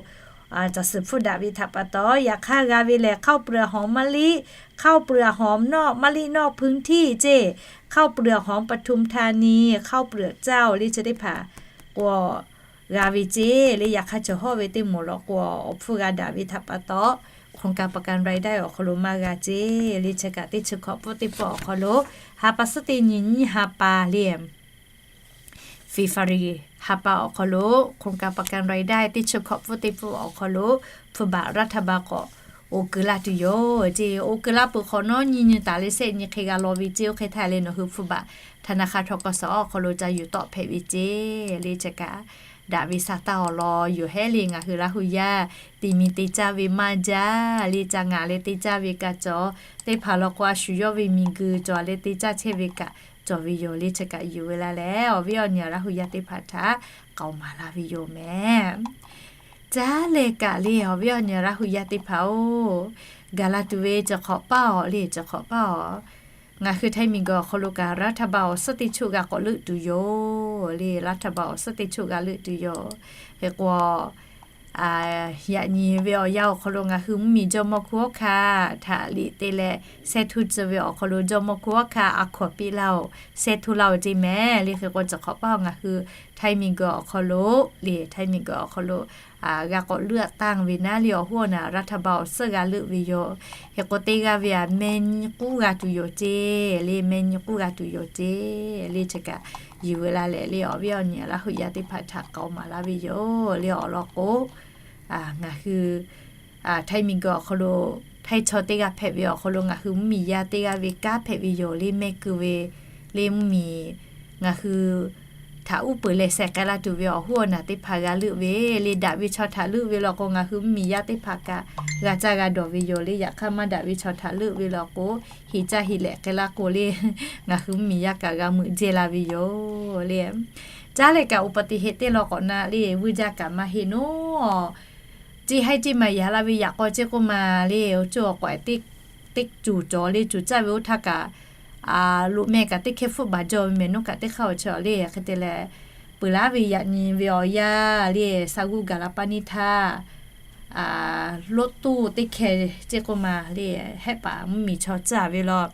caˬ suhˍ hpfuhˇ daꞈ ve htaꞈ pa taw, yaꞈ hk'aˇ g'a ve lehˬ ข้าวเปลือกหอมมะลิ ข้าวเปลือกหอมนอก มะลินอกพื้นที่ ceˇ, ข้าวเปลือกหอมปทุมธานี ข้าวเปลือกเจ้า le chi teˇ hpaˍ k'o g'a ve ceˇ le. Yaꞈ hk'aˇ cawˬ hawˇ ve teˇ moˍ law k'o, awˬ hpfuhˇ g'a daꞈ ve htaꞈ pa taw, โครงการประกันรายได้ awˬ hk'aw lo maˇ g'a ceˇ le. Chi kaꞈ teˇ chi hkawꞈ pfuhˇ teˇ pfuhˇ awˬ hk'aw lo, ha pa suhˉ teˇ nyi, nyiˇ ha pa le February ha pa awˬ hk'aw lo, โครงการประกันรายได้ teˇ chi hkawꞈ pfuhˇ teˇ pfuhˇ awˬ hk'aw lo hpfuhˇ baꞈ รัฐบาล k'awꞈ oˇ keu laˇ tuˬ yoˬ ceˇ. Oˇ keu laˇ peuˬ hk'awꞈ nawˉ nyi nyi taˍ leh shehˆ nyi hk'e g'a law ve ceˇ. Oˇ hk'e htaˇ le nawˬ hui hpfuhˇ baꞈ ธนาคาร ทกส awˬ hk'aw lo ca yuˬ tawˆ hpehꞈ ve ceˇ le. Chi kaꞈ daꞈ ve sa taˇ awˬ lawn yoˬ hehˉ le. Ngaˬ hui Laˇ hu yaˇ te mi te caˇ ve maˇ jaˇ le. Ca ngaˬ leh te caˇ ve kaꞈ cawˬ, teˇ hpaˍ law k'o a shu yawˇ ve miˬguiˬ cawˬ leh te caˇ chehˇ ve kaꞈ cawˬ ve yoˬ le. Chi kaꞈ yuˬ ve la leh awˬ viˉ awˬ nyi Laˇ hu yaˇ teˇ hpaˍ htaꞈ k'aoˍ maˍ laˇ ve yoˬ mehˍ. Caˉ leh kaꞈ le awˬ viˉ awˬ nyi Laˇ hu yaˇ teˇ hpaˍ-oˬ, gaˬ la tuˬ ve cawˬ hk'awꞈ paˇ awˬ le, cawˬ hk'awꞈ paˇ awˬ. Ngaˬ hui Htaiˇ miˬguiˬ awˬ hk'aw lo kaꞈ รัฐบาล awˬ suhˉ teˇ choˆ g'a k'awꞈ leuˆ tuˬ yoˬ le. รัฐบาล awˬ suhˉ teˇ choˆ g'a leuˆ tuˬ yoˬ. Hk'e k'o, yaꞈ nyi ve awˬ yanˇ awˬ hk'aw lo ngaˬ hui mvuhˇmiˬ jawˇmawˇ hkunˉ hawˉ hkanˇ htaꞈ liꞈ te leh sehˉ htuˇ tcuh ve awˬ hk'aw lo jawˇmawˇ hkunˉ hawˉ hkanˇ a hkaw-anˬ piˇ laˇ-oˬ, sehˉ htuˇ laˇ-oˬ ceˇ mehˍ le. Hk'e k'o cawˬ hk'awꞈ paˇ awˬ ngaˬ hui Htaiˇ miˬguiˬ awˬ hk'aw lo le, Htaiˇ miˬguiˬ awˬ hk'aw lo g'a k'awꞈ leuˆ tanˇ ve naˉ le awˬ hoˉ awˬ naˬ รัฐบาล awˬ suhˉ g'a leuˆ ve yoˬ. Hk'e k'o teˇ g'aˇ ve aꞈ meh nyi k'uˉ g'a tuˬ yoˬ ceˇ le, meh nyi k'uˉ g'a tuˬ yoˬ ceˇ le. Chi kaꞈ yuˬ ve la leh le awˬ viˉ awˬ nyi Laˇ hu yaˇ teˇ hpaˍ htaꞈ k'aoˍ maˍ laˇ ve yoˬ le. Awˬ lawn k'o, ngaˬ hui Htaiˇ miˬguiˬ awˬ hk'aw lo Htaiˇ chaw teˇ g'aˇ hpehꞈ ve awˬ hk'aw lo ngaˬ hui mvuhˇmiˬ yaˇ teˇ g'aˇ ve kanˉ hpehꞈ ve yoˬ le. Mehˆ keu ve le mvuhˇmiˬ ngaˬ hui htaꞈ uˉ peunˍ leh sheh k'ai la tuˬ ve awˬ hoˉ awˬ naˬ teˇ hpaˍ g'a leuˆ ve le. Daꞈ ve chaw htaꞈ leuˆ ve law k'o ngaˬ hui mvuhˇmiˬ yaˇ teˇ hpaˍ kaꞈ g'a caˇ g'a dawˬ ve yoˬ le. Yaꞈ hk'aˇ maˇ daꞈ ve chaw htaꞈ leuˆ ve law k'o, heˍ caˇ heˍ lehꞈ k'ai laˇ k'o le, ngaˬ hui mvuhˇmiˬ yaˇ kaꞈ g'a meuꞈ jehˇ la ve yoˬ le. Caˉ leh kaꞈ อุบัติเหตุ teˇ law k'awꞈ na le vuiˇ jaˇ kaꞈ maˇ heˆ naˉ. Ceˇ haiˉ ceˇ maˬ yaꞈ la ve yaꞈ k'aw ceˇ k'oˆ ma le, oˇ cawˬ k'awꞈ teˇ cuˬ cawˬ le, cuˬ caˇ ve oˇ htaˇ kaꞈ loꞈ meh kaꞈ teˇ hkeh hpfuhˆ baˬ jaw ve mehˍ naˉ kaꞈ teˇ hk'aˇ awˬ chi le. Hk'e te leh peuˬ laˉ ve yaꞈ nyi ve awˬ yanˇ le, sa g'uˇ gaˬ la paˇ neˇ htaˇ รถตู้ teˇ hkeh ceˇ k'oˆ ma le, hehˆ paˍ mvuhˇmiˬ chaw caˇ ve law.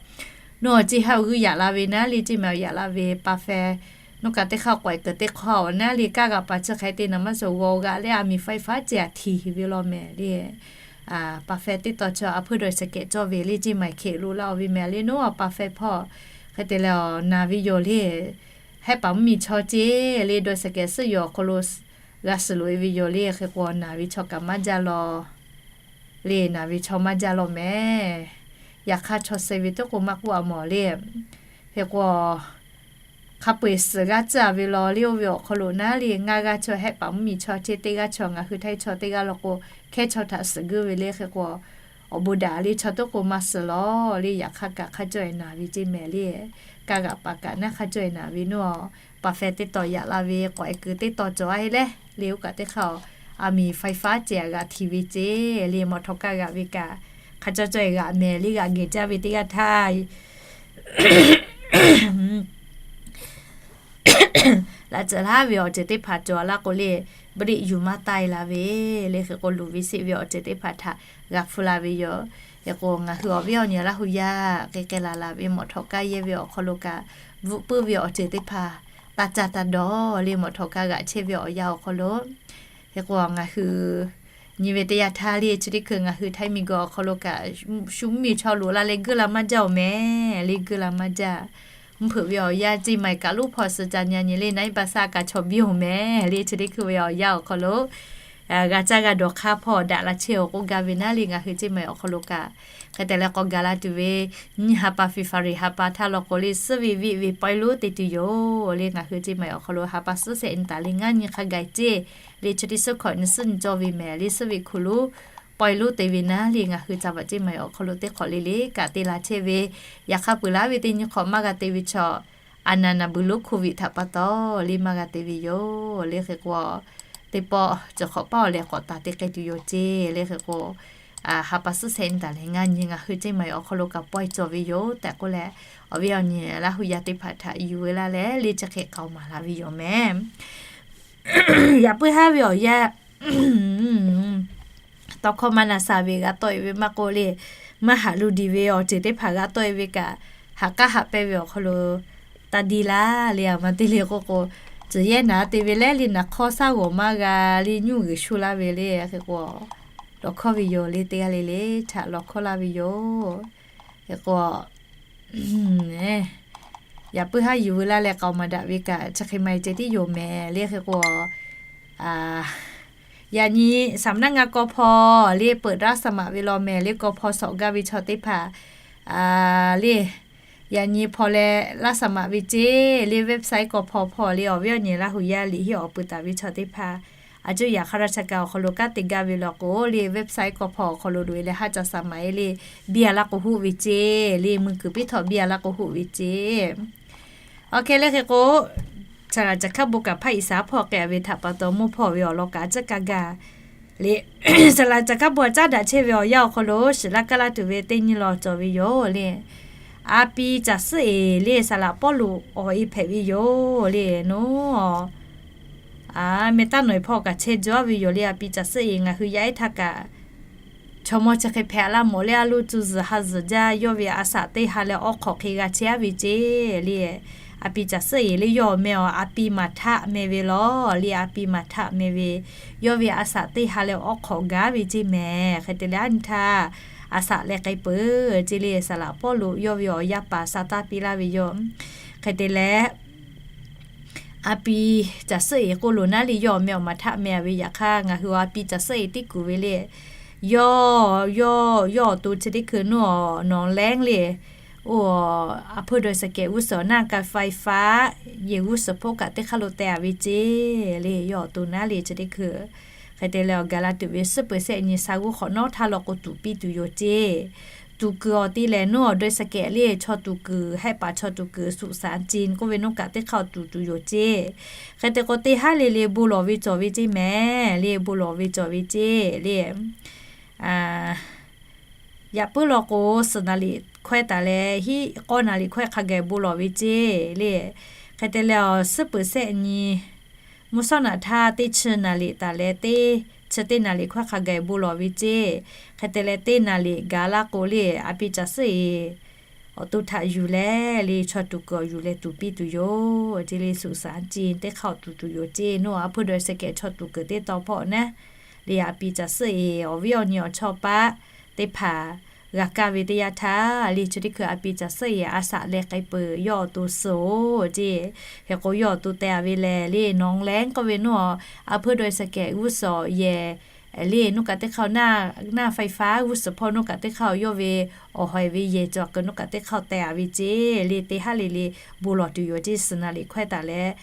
Naw ceˇ haiˉ awˬ g'uˇ yaꞈ la ve naˉ le, ceˇ maˬ yaꞈ la ve pa feh naˉ kaꞈ teˇ hk'aˇ k'awꞈ kuiˬ teˇ hk'aˇ awˬ naˉ le, kaˇ g'aꞈ paˍ chi hk'e te naˍ maˇ suhˍ g'aw g'aꞈ le, a miˬ ไฟฟ้า ceˇ aꞈ htiˍ ve law mehˍ le. Pa feh teˇ taw chaw a hpuˇ dawˬ sheh kehˬ cawˇ ve le, ceˇ maˬ hkeꞈ lo laˇ-oˬ ve mehˍ le naˉ. Pa feh hpawˇ hk'e te leh awˬ naˬ ve yoˬ le. Hehˆ paˍ mvuhˇmiˬ chaw ceˇ le dawˬ sheh kehˬ suhˉ yoˬ awˬ hk'aw lo g'a suhˍ loꞈ-e ve yoˬ le. Hk'e k'o naˬ ve chaw kaꞈ maˇ jaˇ law le, naˬ ve chaw maˇ jaˇ law mehˍ. Yaꞈ hk'aˇ chaw suh ve teˇ k'o maˇ k'oˆ a mawˬ le. Hk'e k'o hk'a peu-eˬ suhˍ g'aˇ tcuhˉ-a ve law le, oˇ ve awˬ hk'aw lo naˉ le ngaˇ g'aˇ chaw hehˆ paˍ mvuhˇmiˬ chaw ceˇ teˇ g'aˇ chaw ngaˬ hui Htaiˇ chaw teˇ g'aˇ law k'o, hkehˉ chaw htaꞈ suhˍ guˇ ve le. Hk'e k'o awˬ bon daꞈ le chaw teˇ k'o maˇ suhˍ law le, yaꞈ hk'aˇ kaꞈ hk'a cawˇ-e naˬ ve ceˇ mehˍ le. Kaˇ g'aꞈ paˍ kaꞈ naˉ hk'a cawˇ-e naˬ ve naˉ. Pa feh teˇ taw yaꞈ la ve k'awꞈ-e kuiˬ teˇ taw cawˬ-a heˆ leh le, oˇ kaꞈ teˇ hk'aˇ a miˬ ไฟฟ้า ceˇ aꞈ g'aꞈ htiˍ ve ceˇ le, mawꞈ htawꞈ kaˇ g'aꞈ ve kaꞈ hk'a cawˇ cawˇ-e g'aꞈ mehˍ le, g'aꞈ geh jaˇ ve teˇ g'aˇ htaˇ laꞈ ceuˬ laˇ ve awˬ ceuˬ teˇ hpaˍ cawˬ laˇ k'o le, เบรก yuˬ maˇ taˆ-e la ve le. Hk'e k'o luˬ ve seˆ ve awˬ ceuˬ teˇ hpaˍ htaꞈ g'a hpfuhˇ la ve yoˬ. Hk'e k'o ngaˬ hui awˬ viˉ awˬ nyi Laˇ hu yaˇ k'e k'ai laˬ laˬ ve mawꞈ htawꞈ kaˇ yehˇ ve awˬ hk'aw lo kaꞈ, bvuhꞈ puiˉ ve awˬ ceuˬ teˇ hpaˍ taˇ caˇ taˇ dawˬ le, mawꞈ htawꞈ kaˇ g'aꞈ chehˇ ve awˬ yanˇ awˬ hk'aw lo. Hk'e k'o ngaˬ hui nyi ve teˇ yanˇ htaˇ le, chi teˇ hkui ngaˬ hui Htaiˇ miˬguiˬ awˬ hk'aw lo kaꞈ shu mvuhˇmiˬ chaw loꞈ la leh guˇ la maˇ jaˇ-oˬ mehˍ le, guˇ la maˇ jaˇ. Mvuhˇ hpeuꞈ ve awˬ yanˇ ceˇ maˬ kaꞈ loˉ hpaw suh ca nyi nyi le, naˉ iˉ pa saˇ kaꞈ chaw biˇ-oˬ mehˍ le. Chi teˇ hkui ve awˬ yanˇ awˬ hk'aw lo g'a caˇ g'a dawˬ hk'aˇ hpawˇ daꞈ la chehˇ-oˬ k'oˆ gaˇ ve naˉ le, ngaˬ hui ceˇ maˬ awˬ hk'aw lo kaꞈ hk'e te leh k'awꞈ gaˬ la tuˬ ve nyiˇ ha pa February ha pa htaˇ law k'o le, suhˉ ve viˆ ve pawehˇ lonˉ te tuˬ yoˬ le. Ngaˬ hui ceˇ maˬ awˬ hk'aw lo ha pa suhˉ shehˆ nyi taˍ le ngaˇ nyi hk'a gaˬ ceˇ le, chi teˇ suhˉ hkawꞈ nyi suhˉ nyi cawˇ ve mehˍ le, suhˉ ve hkuˬ lonˉ pawehˇ lonˉ te ve naˉ le, ngaˬ hui ca vaꞈ ceˇ maˬ awˬ hk'aw lo teˇ hk'awꞈ le le kaꞈ te la chehˇ ve, yaꞈ hk'aˇ peuˬ laˉ ve teˇ nyi hk'awꞈ maˇ g'a te ve chaw a naˍ naˍ buiˬ lonˉ โควิด htaꞈ pa taw le maˇ g'a te ve yoˬ le. Hk'e k'o teˇ pawˆ cawˬ hk'awꞈ paˇ awˬ leh k'awꞈ taˍ te k'ai tuˬ yoˬ ceˇ le. Hk'e k'o ha pa suhˉ shehˆ nyi taˍ le ngaˇ nyi ngaˬ hui ceˇ maˬ awˬ hk'aw lo kaꞈ pawehˇ cawˬ ve yoˬ tehꞈ k'oˆ leh, awˬ viˉ awˬ nyi Laˇ hu yaˇ teˇ hpaˍ htaꞈ yuˬ ve laˇ leh le chi hk'e k'aoˍ maˍ la ve yoˬ mehˍ. Yaꞈ puiˉ haˉ ve awˬ yanˇ tawˇ hkawˇ maˇ na sha ve g'a tawˆ-e ve maˇ k'oˆ le, maˇ haꞈ lu diˬ ve awˬ ceuˬ teˇ hpaˍ g'a tawˆ-e ve kaꞈ, haꞈ k'aˉ haꞈ pehnˇ ve awˬ hk'aw lo taˇ diˇ laˇ le. A ma teˇ le k'oˆ k'o, tcuh yehˇ naˍ te ve leh le naˍ hk'awˇ shaˉ g'awˬ maˇ g'a le, nyuˇ g'uiˬ shu laˇ ve le. Hk'e k'o lawˬ hkawˇ ve yoˬ le, teˇ g'aˇ le le htaꞈ lawˬ hkawˇ laˇ ve yoˬ. Hk'e k'o yaꞈ puiˉ haˉ yuˬ ve laˇ leh k'aoˍ maˍ daꞈ ve kaꞈ chi hk'e maˬ ceh tiˉ yoˬ mehˍ le. Hk'e k'o yaꞈ nyi saˍ naˆ ngaˇ kawˇ hpawˇ le peuˬ daꞈ saˍ maꞈ ve law mehˍ le, kawˇ hpawˇ shawˍ gaˇ ve chaw teˇ hpaˍ le yaꞈ nyi hpaw leh laˇ saˍ maꞈ ve ceˇ le. Website k'awꞈ hpaw hpaw le, awˬ viˉ awˬ nyi Laˇ huˍ yaˇ liꞈ hiˆ awˬ peuˬ taˍ ve chaw teˇ hpaˍ, a cuˇ yaꞈ hk'aˇ raˇ cha kaꞈ awˬ hk'aw lo kanˉ te gaˇ ve law k'o le, website k'awꞈ hpaw awˬ hk'aw lo loꞈ e leh haˉ ca saˍ maꞈ e le, biˇ a laˇ k'o hoˆ ve ceˇ le, mui kuiˬ piˇ htawˇ biˇ a laˇ k'o hoˆ ve ceˇ. Awˬ hk'e le hk'e k'o, saˍ laꞈ caˬ hkaˇ bon kaꞈ hpaˇ iˍ saˍ hpaw k'ai ve htaꞈ pa taw mawˇ hpaw ve awˬ lawn kaꞈ a ciˉ kaˇ gaˇ le. Saˍ laꞈ caˬ hkaˇ bon a caˉ daꞈ chehˇ ve awˬ yanˇ awˬ hk'aw lo shiˍ laˇ kaˇ laˇ tuˬ ve teˇ nyi lawˬ cawˬ ve yoˬ le. A pi caˬ suhˉ eˍ le saˍ laꞈ Pawˇluꞈ awˬ e hpehꞈ ve yoˬ le. Nawˬ a meh taˇ nawˬ eˍ hpaw kaꞈ chehˇ jaw ve yoˬ le. A pi caˬ suhˉ eˍ ngaˬ hui yaˇ ehˉ htaˇ kaꞈ chaw mawˇ chi hk'e hpehꞈ laˇ mawˬ le. A loˇ cuˇ zuhˬ ha zuhˬ jaˇ yawˇ ve a saꞈ teˇ ha leh awˉ hk'awꞈ hk'e g'a chehˇ a ve ceˇ le. A pi caˬ suhˉ eˍ le yawˇ awˬ meh awˬ a pi Maˍhtaˆ meh ve law le. A pi Maˍhtaˆ meh ve yawˇ ve a saꞈ teˇ ha leh awˉ hk'awꞈ gaˇ ve ceˇ mehˍ. Hk'e te leh a nyi htaˇ a saꞈ leh k'ai peuˬ ceˇ le. Saˍ laꞈ Pawˇluꞈ yawˇ ve awˬ yaˇ paˍ sa taˇ piˇ laˇ ve yoˬ. Hk'e te leh a pi caˬ suhˉ eˍ k'oˆ loˬ naˉ le, yawˇ awˬ meh awˬ Maˍhtaˆ meh a ve. Yaꞈ hk'aˇ ngaˬ hui a pi caˬ suhˉ eˍ teˇ kuˬ ve le, yawˇ yawˇ yawˇ awˬ to chi teˇ hkui nuˇ awˬ nawˬ lehˉ le, oˇ a hpuˇ dawˇ suhˍ kehˬ g'uˇ suhˍ naˇ ka faiˍ faˉ yehˬ g'uˇ suhˍ hpoˆ kaꞈ teˇ hk'aˇ lo teh a ve ceˇ le. Yawˇ awˬ to naˉ le chi teˇ hkui. Hk'e te leh awˬ gaˬ la tuˬ ve suhˉ peuˬ sehˆ nyi sha g'uˇ hk'awꞈ nawˉ htaˇ law k'o tuˍ piˇ tuˬ yoˬ ceˇ. Tuˍ kuiˬ awˬ ti lehˬ nuˇ awˬ dawˇ suhˍ kehˬ le, chaw tuˍ kuiˬ hehˆ paˍ chaw tuˍ kuiˬ suꞈ saˍ ci k'oˆ ve nuˇ kaꞈ teˇ hk'aˇ tuˍ tuˬ yoˬ ceˇ. Hk'e te k'o teˇ haˉ le le bon lawˬ ve cawˬ ve ceˇ mehˍ le, bon lawˬ ve cawˬ ve ceˇ le. Yaꞈ puiˉ law k'o suhˍ naˍ liꞈ hkawehˇ taˍ leh hiˆ k'awˇ naˍ liꞈ hkawehˇ hk'a gaˬ bon lawˬ ve ceˇ le. Hk'e te leh awˬ suhˉ peuˬ sehˆ nyi mvuhˇ shawˉ naꞈ htaˇ teˇ chi naˍ liꞈ taˍ leh teˇ chi teˇ naˍ liꞈ hkawehˇ hk'a gaˬ bon lawˬ ve ceˇ. Hk'e te leh teˇ naˍ liꞈ gaˬ laˇ k'o le, a pi caˬ suhˉ eˍ awˬ to htaꞈ yuˬ leh le chaw tuˍ kuiˬ awˬ yuˬ leh tuˍ piˇ tuˬ yoˬ ceˇ le. Suꞈ saˍ ci teˇ hk'aˇ awˬ tuˍ tuˬ yoˬ ceˇ. Nuˇ a hpuˇ dawˇ suhˍ kehˬ chaw tuˍ kuiˬ teˇ taw hpawˇ naˉ le, a pi caˬ suhˉ eˍ awˬ viˉ awˬ nyi awˬ chawˇ paˆ teˇ hpaˍ g'a kaˇ ve teˇ yanˇ htaˇ le, chi teˇ hkui a pi caˬ suhˉ eˍ a saꞈ leh k'ai peuˬ yawˇ awˬ to suh oˬ ceˇ. Hk'e k'o yawˇ awˬ to teh a ve lehˬ le, nawˬ lehˉ k'oˆ ve nuˇ a hpuˇ dawˇ suhˍ kehˬ g'uˇ suhˍ yehˬ le nuˇ kaꞈ teˇ hk'aˇ naˇ, naˇ faiˍ faˉ g'uˇ suhˍ hpawˇ nuˇ kaꞈ teˇ hk'aˇ yawˇ ve awˬ hawˍ eˍ ve yehˬ cawˬ k'o nuˇ kaꞈ teˇ hk'aˇ teh a ve ceˇ le. Teˇ haˉ le le bon lawˬ tuˬ yoˬ ceˇ. Suhˍ naˍ liꞈ hkawehˇ taˍ leh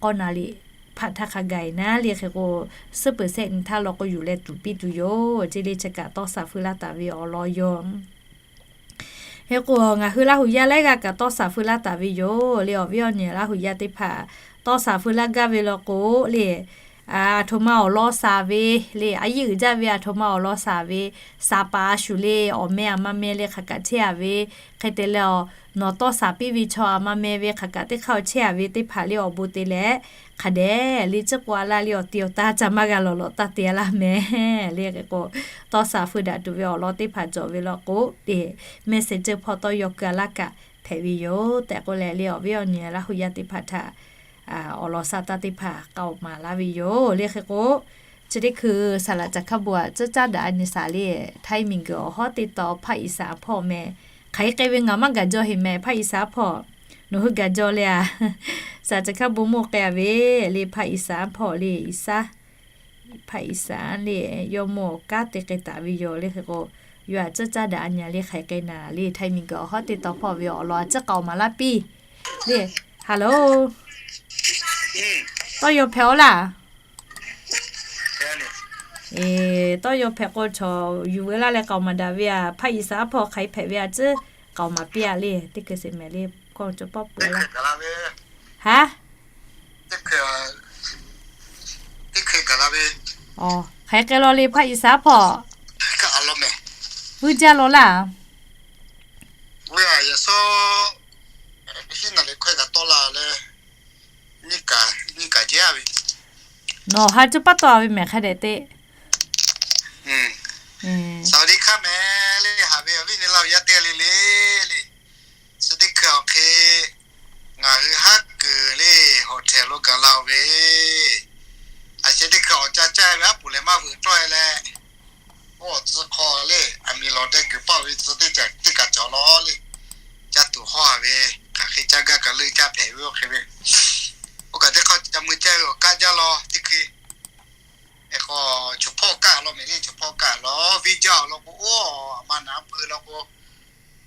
k'awˇ naˍ liꞈ hpaꞈ htaˇ hk'a gaˬ eˍ naˉ le. Hk'e k'o suhˉ peuˬ sehˆ nyi htaˇ law k'o yuˬ leh tuˍ piˇ tuˬ yoˬ ceˇ le. Chi kaꞈ tawˇ shaˍ feu laˇ taˍ ve awˬ lawn yoˬ. Hk'e k'o ngaˬ hui Laˇ huˍ yaˇ laiˉ g'aˇ kaꞈ tawˇ shaˍ feu laˇ taˍ ve yoˬ le. Awˬ viˉ awˬ nyi Laˇ huˍ yaˇ teˇ hpaˍ tawˇ shaˍ feu laˇ gaˇ ve law k'o le, aˬ htoꞈ ma awˬ lawn shaˍ ve le, a yiˇ uiˍ jaˇ ve aˬ htoꞈ ma awˬ lawn shaˍ ve, shaˍ paˍ a shuˍ le, awˬ meh aˬ ma meh le hk'aˬ kaꞈ chehˇ a ve. Hk'e te leh nawˬ tawˇ shaˍ piˇ ve chaw aˬ ma meh ve hk'aˬ kaꞈ teˇ hk'aˇ chehˇ a ve teˇ hpaˍ le awˬ bon te leh hk'a dehꞈ le tcuhˉ k'oˆ a laˇ le, awˬ ti awˬ taˇ ca maˇ g'a lawˬ lawꞈ taˇ te a laˇ mehˍ le. Hk'e k'o tawˇ shaˍ feu daꞈ tuˬ ve awˬ lawn teˇ hpaˍ cawˬ ve law k'o le, messenger hpawˇ tawˇ yaw keu a laˇ kaꞈ hpehꞈ ve yoˬ tehꞈ k'oˆ leh le, awˬ viˉ awˬ nyi Laˇ huˍ yaˇ teˇ hpaˍ htaꞈ awˬ lawn shaˍ taˇ teˇ hpaˍ k'aoˍ maˍ laˇ ve yoˬ le. Hk'e k'o chi teˇ hkui saˍ laꞈ caˬ hkaˇ bon a tcuhˉ caˉ daꞈ a nyi shaˍ le, Htaiˇ miˬ guiˬ awˬ hawˉ teˇ taw hpaˇ iˍ saˍ hpawˇ meh hk'aˬ hk'e k'ai ve ngaˬ maˇ gaˬ jaw heˍ mehˍ hpaˇ iˍ saˍ hpawˇ. Nawˬ hui gaˬ jaw le a, saˍ laꞈ caˬ hkaˇ bon mawˇ k'ai a ve le hpaˇ iˍ saˍ hpawˇ le, iˍ saˍ hpaˇ iˍ saˍ le, yawˇ mawˇ kanˉ te k'ai taˍ ve yoˬ le. Hk'e k'o yawˇ a tcuhˉ caˉ daꞈ a nyi le hk'aˬ hk'e k'ai naˍ le, Htaiˇ miˬ guiˬ awˬ hawˉ teˇ taw hpawˇ ve awˬ lawn a tcuhˉ k'aoˍ maˍ laˇ piˇ le. Hello, tawˇ yaw hpehꞈ-aw laˇ. Tawˇ yaw hpehꞈ k'o chaw yuˬ veu laˇ leh k'aoˍ maˍ daꞈ ve a, hpaˇ iˍ saˍ hpawˇ hk'aˬ hk'e hpehꞈ ve a tcuhˉ k'aoˍ maˍ piˇ a le. Teˇ hkui sheˍ mehˍ le, kawˇ cawˬ pawˆ peuˬ laˇ. Haˉ, hk'aˬ hk'e k'ai law le hpaˇ iˍ saˍ hpawˇ. Vuiˇ jaˇ law laˇ. Nawˬ ha cuˇ paˉ tawˆ a ve mehˍ hk'a dehꞈ te. Saˍ ve hk'aˇ mehˍ le, haˍ ve awˬ viˉ nyi Laˇ huˍ yaˇ teˇ g'aˇ le le le. Chi teˇ hkui awˬ hk'e ngaˬ hui haˉ kuiˬ le hotel lo gaˬ la-oˬ ve, a sheh teˇ hkui awˬ ca caˇ ve aˉ poꞈ leh maˇ veuꞈ tawˆ e leh, oˇ awˬ tcuh hk'aw le aˬ miˍ lawˬ deh kuiˬ paˆ ve tcuh teˇ caˬ teˇ kaˬ cawˬ law le. Caˇ tuˬ hawˇ a ve, hk'aˬ hk'e caˇ gaˇ kaꞈ leuˆ caˇ hpehꞈ ve oˇ hk'e ve, oˇ kaꞈ teˇ hk'aˇ ca mui caˇ ve awˬ kaˆ jaˇ law teˇ hkui. Hk'e k'o, choˬ hpawˇ kaˆ law mehˍ le, choˬ hpawˇ kaˆ law viˇ jaˇ law k'o, oˇ aˬ ma naˍ pui law k'o,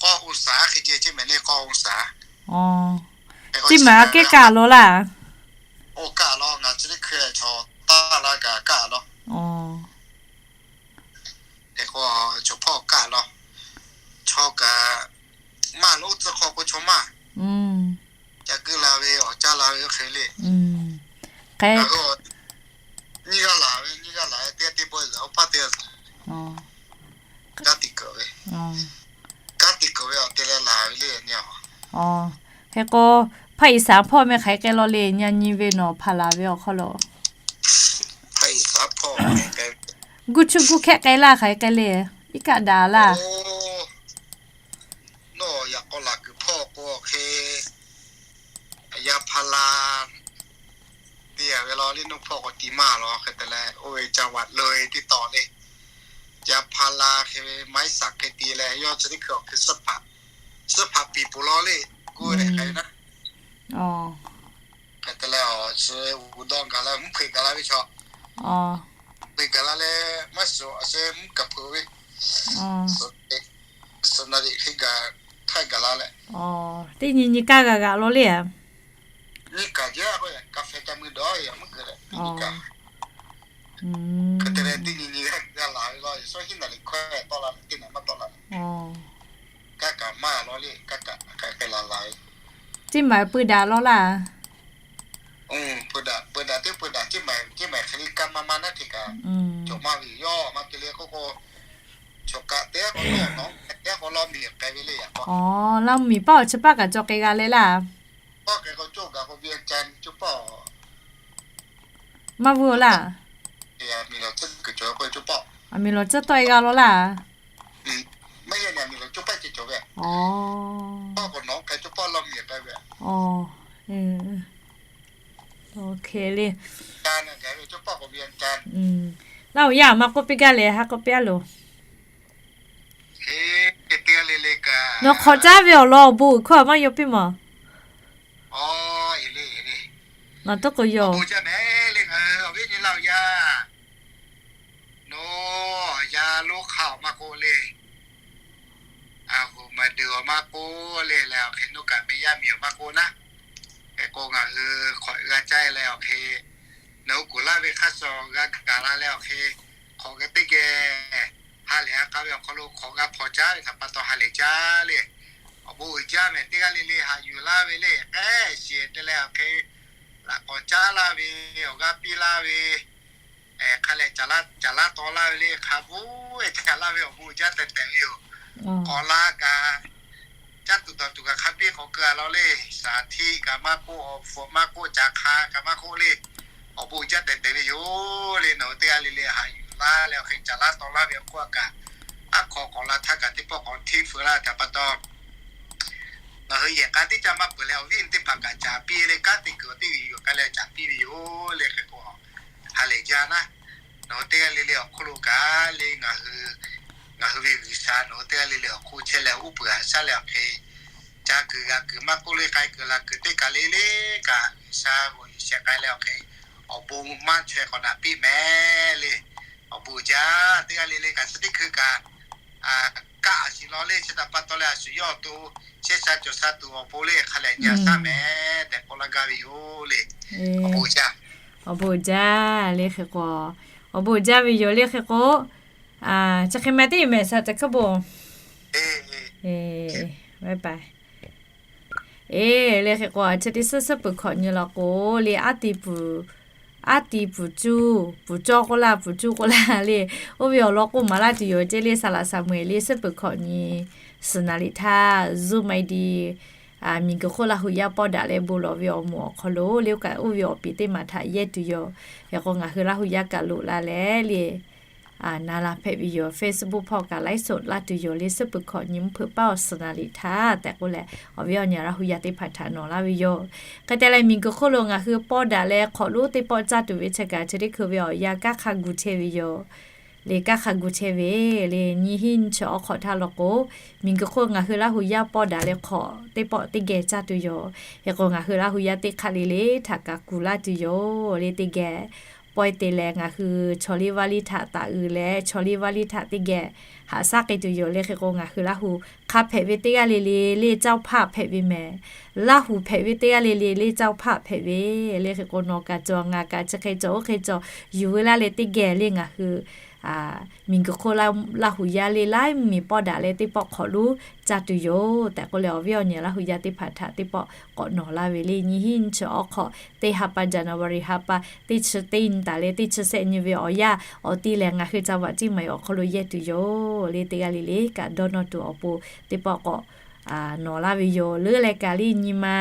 K'awˇ องศา hk'e ceh, Chiang Mai le k'awˇ องศา. Chiang Mai aꞈ kehˉ kaˆ law laˇ. Oˇ kaˆ law, ngaˬ chi teˇ hkui chaw taˆ la kaꞈ kaˆ law. Hk'e k'o, chaw hpawˇ kaˆ law. Chaw kaꞈ maˇ lo tcuh hk'aw k'o chaw maˇ ca guˇ la ve, awˬ caˇ la ve oˇ hk'e le. Nyiˇ g'aˇ laˬ ve, nyiˇ g'aˇ laˬ ve teˇ g'aˇ teˇ bawˆ zuhꞈ, oˇ paˇ teˇ g'aˇ zuhꞈ. Kanˉ te kuiˬ ve, kanˉ te kuiˬ ve awˬ te leh laˬ ve le nyi. Hk'e k'o, ภาคอีสาน hpawˇ meh hk'aˬ hk'e k'ai law le, nyi nyi ve nawˬ hpaˍ laˬ ve awˬ hk'aw lo. Guˇ chuˇ guˇ hkehˆ k'ai laˇ hk'aˬ hk'e k'ai le, iˉ kaˆ daꞈ laˇ. Nawˬ yaꞈ k'aw laˬ kuiˬ hpawˇ k'o hk'e, yaˇ hpaˇ laˇ te ve law le, nawˬ hpawˇ k'o ti maˇ law hk'e te leh, oˇ ve จังหวัดเลย teˇ taw le, yaˇ hpaˇ laˇ hk'e ve ไม้สัก hk'e te leh, yawˇ chi teˇ hkui awˬ hkui suhˉ hpaˍ piˍ peuˬ law le, kuˇ ve leh hk'e naˉ. Hk'e te leh, awˬ chi uˍ dawˇ gaˬ la, mvuhˇ hpeuꞈ gaˬ la ve chaw, hpeuꞈ gaˬ la leh, maˇ suhˍ awˬ sheh mvuhˇ kaˍ hpeuꞈ ve, suhˍ na liꞈ hk'e gaˬ htaˇ gaˬ la leh, teˇ nyi nyi kaˇ g'a g'aꞈ law le. Nyiˇ kaˬ jaˇ k'o, กาแฟ ca mui dawˬ yaꞈ mvuhˇ kuiˬ leh nyiˇ kaˬ. Hk'e te leh teˇ nyi nyi g'a laˬ ve law, shawˉ hiˉ na liꞈ hkawehˇ tawˆ la leh teˇ naꞈ maˇ tawˆ la leh, kaˇ kaꞈ maˇ law le, kaˇ kaꞈ hk'aˬ hk'e laˬ laˬ ve. Chiang Mai pui daꞈ law laˇ. Pui daꞈ, pui daꞈ teˇ pui daꞈ, Chiang Mai, Chiang Mai hk'e le kaˇ maˇ maˇ naˉ hk'e kaꞈ, cawˬ maˇ ve yoˬ. Yawˇ maˇ te le k'oˆ k'o, chaw kaꞈ teˇ g'aˇ k'o, teˇ g'aˇ k'o Lawˇ miˬ k'ai ve le yaꞈ k'o. Lawˇ miˬ paˆ awˬ chi paˆ kaꞈ cawˬ k'ai g'a leh laˇ. Paˆ k'ai k'o cawˬ gaˬ k'o, Vientiane cawˬ paˆ. Maˇ vuiˬ laˇ. Aˬ miˍ lawˬ tcuhˉ tawˆ e g'a law laˇ. Oˬ, hk'e le. Laˇ huˍ yaˇ maˇ k'oˆ piˇ gaˇ leh, haˉ k'oˆ piˇ a loˬ. Nawˬ hk'awꞈ caˉ ve awˬ lawn awˬ bon uiˍ hkawˇ maˇ yaw piˇ mawˬ. Nawˬ to k'o yaw. Nawˬ yaˇ lonˉ hk'a awˬ maˇ k'oˆ le. A hoꞈ maˍ deuˬ awˬ maˇ k'oˆ le leh, awˬ hk'e nawˬ kaꞈ ve yaˇ miˬ awˬ maˇ k'oˆ naˉ. Hk'e k'o ngaˬ hui hk'awꞈ g'a caˇ leh awˬ hk'e, nawˬ hui kuˬ laˇ ve hk'aˇ suh g'a gaˬ la leh awˬ hk'e, hk'awꞈ g'a teˇ geh ha lehˬ ha k'a ve awˬ hk'aw lo hk'awꞈ g'a hpawnˬ caˉ ve htaꞈ pa taw ha lehˬ jaˇ le. Awˬ bon uiˍ jaˇ mehˍ, teˇ g'aˇ le le haꞈ yuˬ laˇ ve le, k'ehˉ shiˍ te leh awˬ hk'e, laꞈ k'awꞈ caˉ laˇ ve, awˬ g'aˇ piˇ laˇ ve, hk'a lehˬ caˍ laˇ taw laˇ ve le, hk'a bvuhˆ e caˍ laˇ ve awˬ bon uiˍ jaˇ tehꞈ tehꞈ ve yoˬ. K'awꞈ la kaꞈ, caˇ tuˬ dawˬ tuˬ kaꞈ hk'a biˇ k'awꞈ keu a law le. Shaˍ htiˆ kaꞈ maˇ k'oˆ, awˬ hpfuhꞈ maˇ k'oˆ, caˍ hk'a kaꞈ maˇ k'oˆ le. Awˬ bon uiˍ jaˇ tehꞈ tehꞈ ve yoˬ le. Nawˬ hui teˇ g'aˇ le le haꞈ yuˬ laˇ leh awˬ hk'e caˍ laˇ taw laˇ ve awˬ hk'oˆ a kaꞈ, aˉ hk'aw k'awꞈ la htaˇ kaꞈ teˇ pawˆ k'awꞈ hteˇ feu laˇ htaꞈ pa taw, ngaˬ hui yehˬ k'a teˇ caˇ maˇ peuˬ leh awˬ viˉ teˇ hpaˍ kaꞈ caˍ piˇ le, kanˉ te kuiˬ awˬ teˇ g'uiˬ yuˬ k'ai leh caˍ piˇ ve yoˬ le. Hk'e k'o, ha lehˬ jaˇ naˉ. Nawˬ hui teˇ g'aˇ le le awˬ hk'oˆ lo kaꞈ le, ngaˬ hui, ngaˬ hui ve G'uiˬsha nawˬ hui teˇ g'aˇ le le awˬ hk'oˆ chehˇ leh uˉ peunˍ haꞈ shaˉ leh awˬ hk'e, ca kuiˬ g'a kuiˬ maˇ k'oˆ le, k'ai kuiˬ la kuiˬ teˇ kaˬ le le kaꞈ G'uiˬsha g'awˬ yuˬ sheh k'ai leh awˬ hk'e, awˬ bon maˇ chaweh k'awꞈ daꞈ piˇ mehˍ le. Awˬ bon uiˍ jaˇ. Teˇ g'aˇ le le kaꞈ chi teˇ hkui kaꞈ kaˆ a shiˍ law le, chi htaꞈ pa taw leh a shu yawˇ awˬ to chehˇ sha cawˬ sha tuˬ awˬ pon le hk'a lehˬ nyi a shaˉ mehˍ tehꞈ k'oˆ laˇ gaˇ ve yoˬ le. Awˬ bon uiˍ jaˇ. Awˬ bon uiˍ jaˇ le hk'e k'o, awˬ bon uiˍ jaˇ ve yoˬ le hk'e k'o, chi hk'e ma teˇ mehˍ sha tehꞈ hk'e bon. Eˬ, le hk'e k'o, chi teˇ suhˉ suhˉ peuˬ hkawꞈ nyi law k'o le, aˉ ti pfuhˍ, aˉ ti pfuhˍ cuˇ, pfuhˍ cawˇ k'oˆ laˇ, pfuhˍ cuˇ k'oˆ laˇ le. Oˇ ve awˬ lawn k'oˆ maˍ laˇ tuˬ yoˬ ceˇ le, saˍ laꞈ saˍ meuˍ le, suhˉ peuˬ hkawꞈ nyi suhˍ naˍ liꞈ htaˇ Zoom ID, miˬguiˬ hk'oˆ Laˇ huˍ yaˇ pawˇ daꞈ leh bon lawˬ ve awˬ moˍ awˬ hk'aw lo le, oˇ kaꞈ oˇ ve awˬ piˍ teˇ maˬ htaꞈ yehˇ tuˬ yoˬ. Hk'e k'o ngaˬ hui Laˇ huˍ yaˇ kaꞈ loꞈ la leh le, na la hpehꞈ ve yoˬ. Facebook hpawˇ kaꞈ ไลฟ์สด laˇ tuˬ yoˬ le, suhˉ peuˬ hkawꞈ nyi mvuhˇ hpeuꞈ paˉ awˬ suhˍ naˍ liꞈ htaˇ tehꞈ k'oˆ leh, awˬ viˉ awˬ nyi Laˇ huˍ yaˇ teˇ hpaˍ htaꞈ nawˬ laˇ ve yoˬ. Hk'e te leh miˬguiˬ hk'oˆ lo ngaˬ hui pawˇ daꞈ leh hk'awꞈ lonˉ teˇ pawˆ caˇ tuˬ ve chi kaꞈ chi teˇ hkui ve awˬ yanˇ kanˉ hk'a gu chehˇ ve yoˬ. Le kanˉ hk'a gu chehˇ ve le, nyi hiˉ nyi chi awˬ hk'awꞈ htaˇ law k'o, miˬguiˬ hk'oˆ ngaˬ hui Laˇ huˍ yaˇ pawˇ daꞈ leh hk'awꞈ teˇ pawˆ teˇ geh caˇ tuˬ yoˬ. Hk'e k'o ngaˬ hui Laˇ huˍ yaˇ teˇ hk'aˇ le le htaꞈ kaꞈ kuˬ laˇ tuˬ yoˬ le, teˇ geh pawehˇ te leh ngaˬ hui chaw liˇ vaˇ liˇ htaꞈ taꞈ uiˍ leh chaw liˇ vaˇ liˇ htaꞈ teˇ geh haꞈ shaˉ k'ai tuˬ yoˬ le. Hk'e k'o ngaˬ hui Laˇ huˍ hk'a hpehꞈ ve teˇ g'aˇ le le le เจ้าภาพ hpehꞈ ve mehˍ. Laˇ huˍ hpehꞈ ve teˇ g'aˇ le le le เจ้าภาพ hpehꞈ ve le. Hk'e k'o nawˬ kaꞈ cawˬ ngaˬ kaꞈ chi hk'e cawˬ oˇ hk'e cawˬ yuˬ ve laˇ leh teˇ geh le ngaˬ hui miˬguiˬ hk'oˆ Laˇ huˍ yaˇ le laiˉ miˬ pawˆ daꞈ leh teˇ pawˆ hk'awꞈ lonˉ caˇ tuˬ yoˬ tehꞈ k'oˆ leh awˬ viˉ awˬ nyi Laˇ huˍ yaˇ teˇ hpaˍ htaꞈ teˇ pawˆ k'awꞈ nawˬ laˇ ve le. Nyiˇ hinˉ nyiˇ chi awˬ hk'aw teˇ ha pa January ha pa teˇ chi teˇ nyi taˍ leh teˇ chi sehˆ nyi ve awˬ yanˇ awˬ ti lehˬ ngaˬ hui จังหวัดเชียงใหม่ awˬ hk'aw lo yehˇ tuˬ yoˬ le. Teˇ g'aˇ le le kaꞈ dawˇ nawˇ tuˬ awˬ pon teˇ pawˆ k'awꞈ nawˬ laˇ ve yoˬ. Leuˉ leh kaꞈ le nyi ma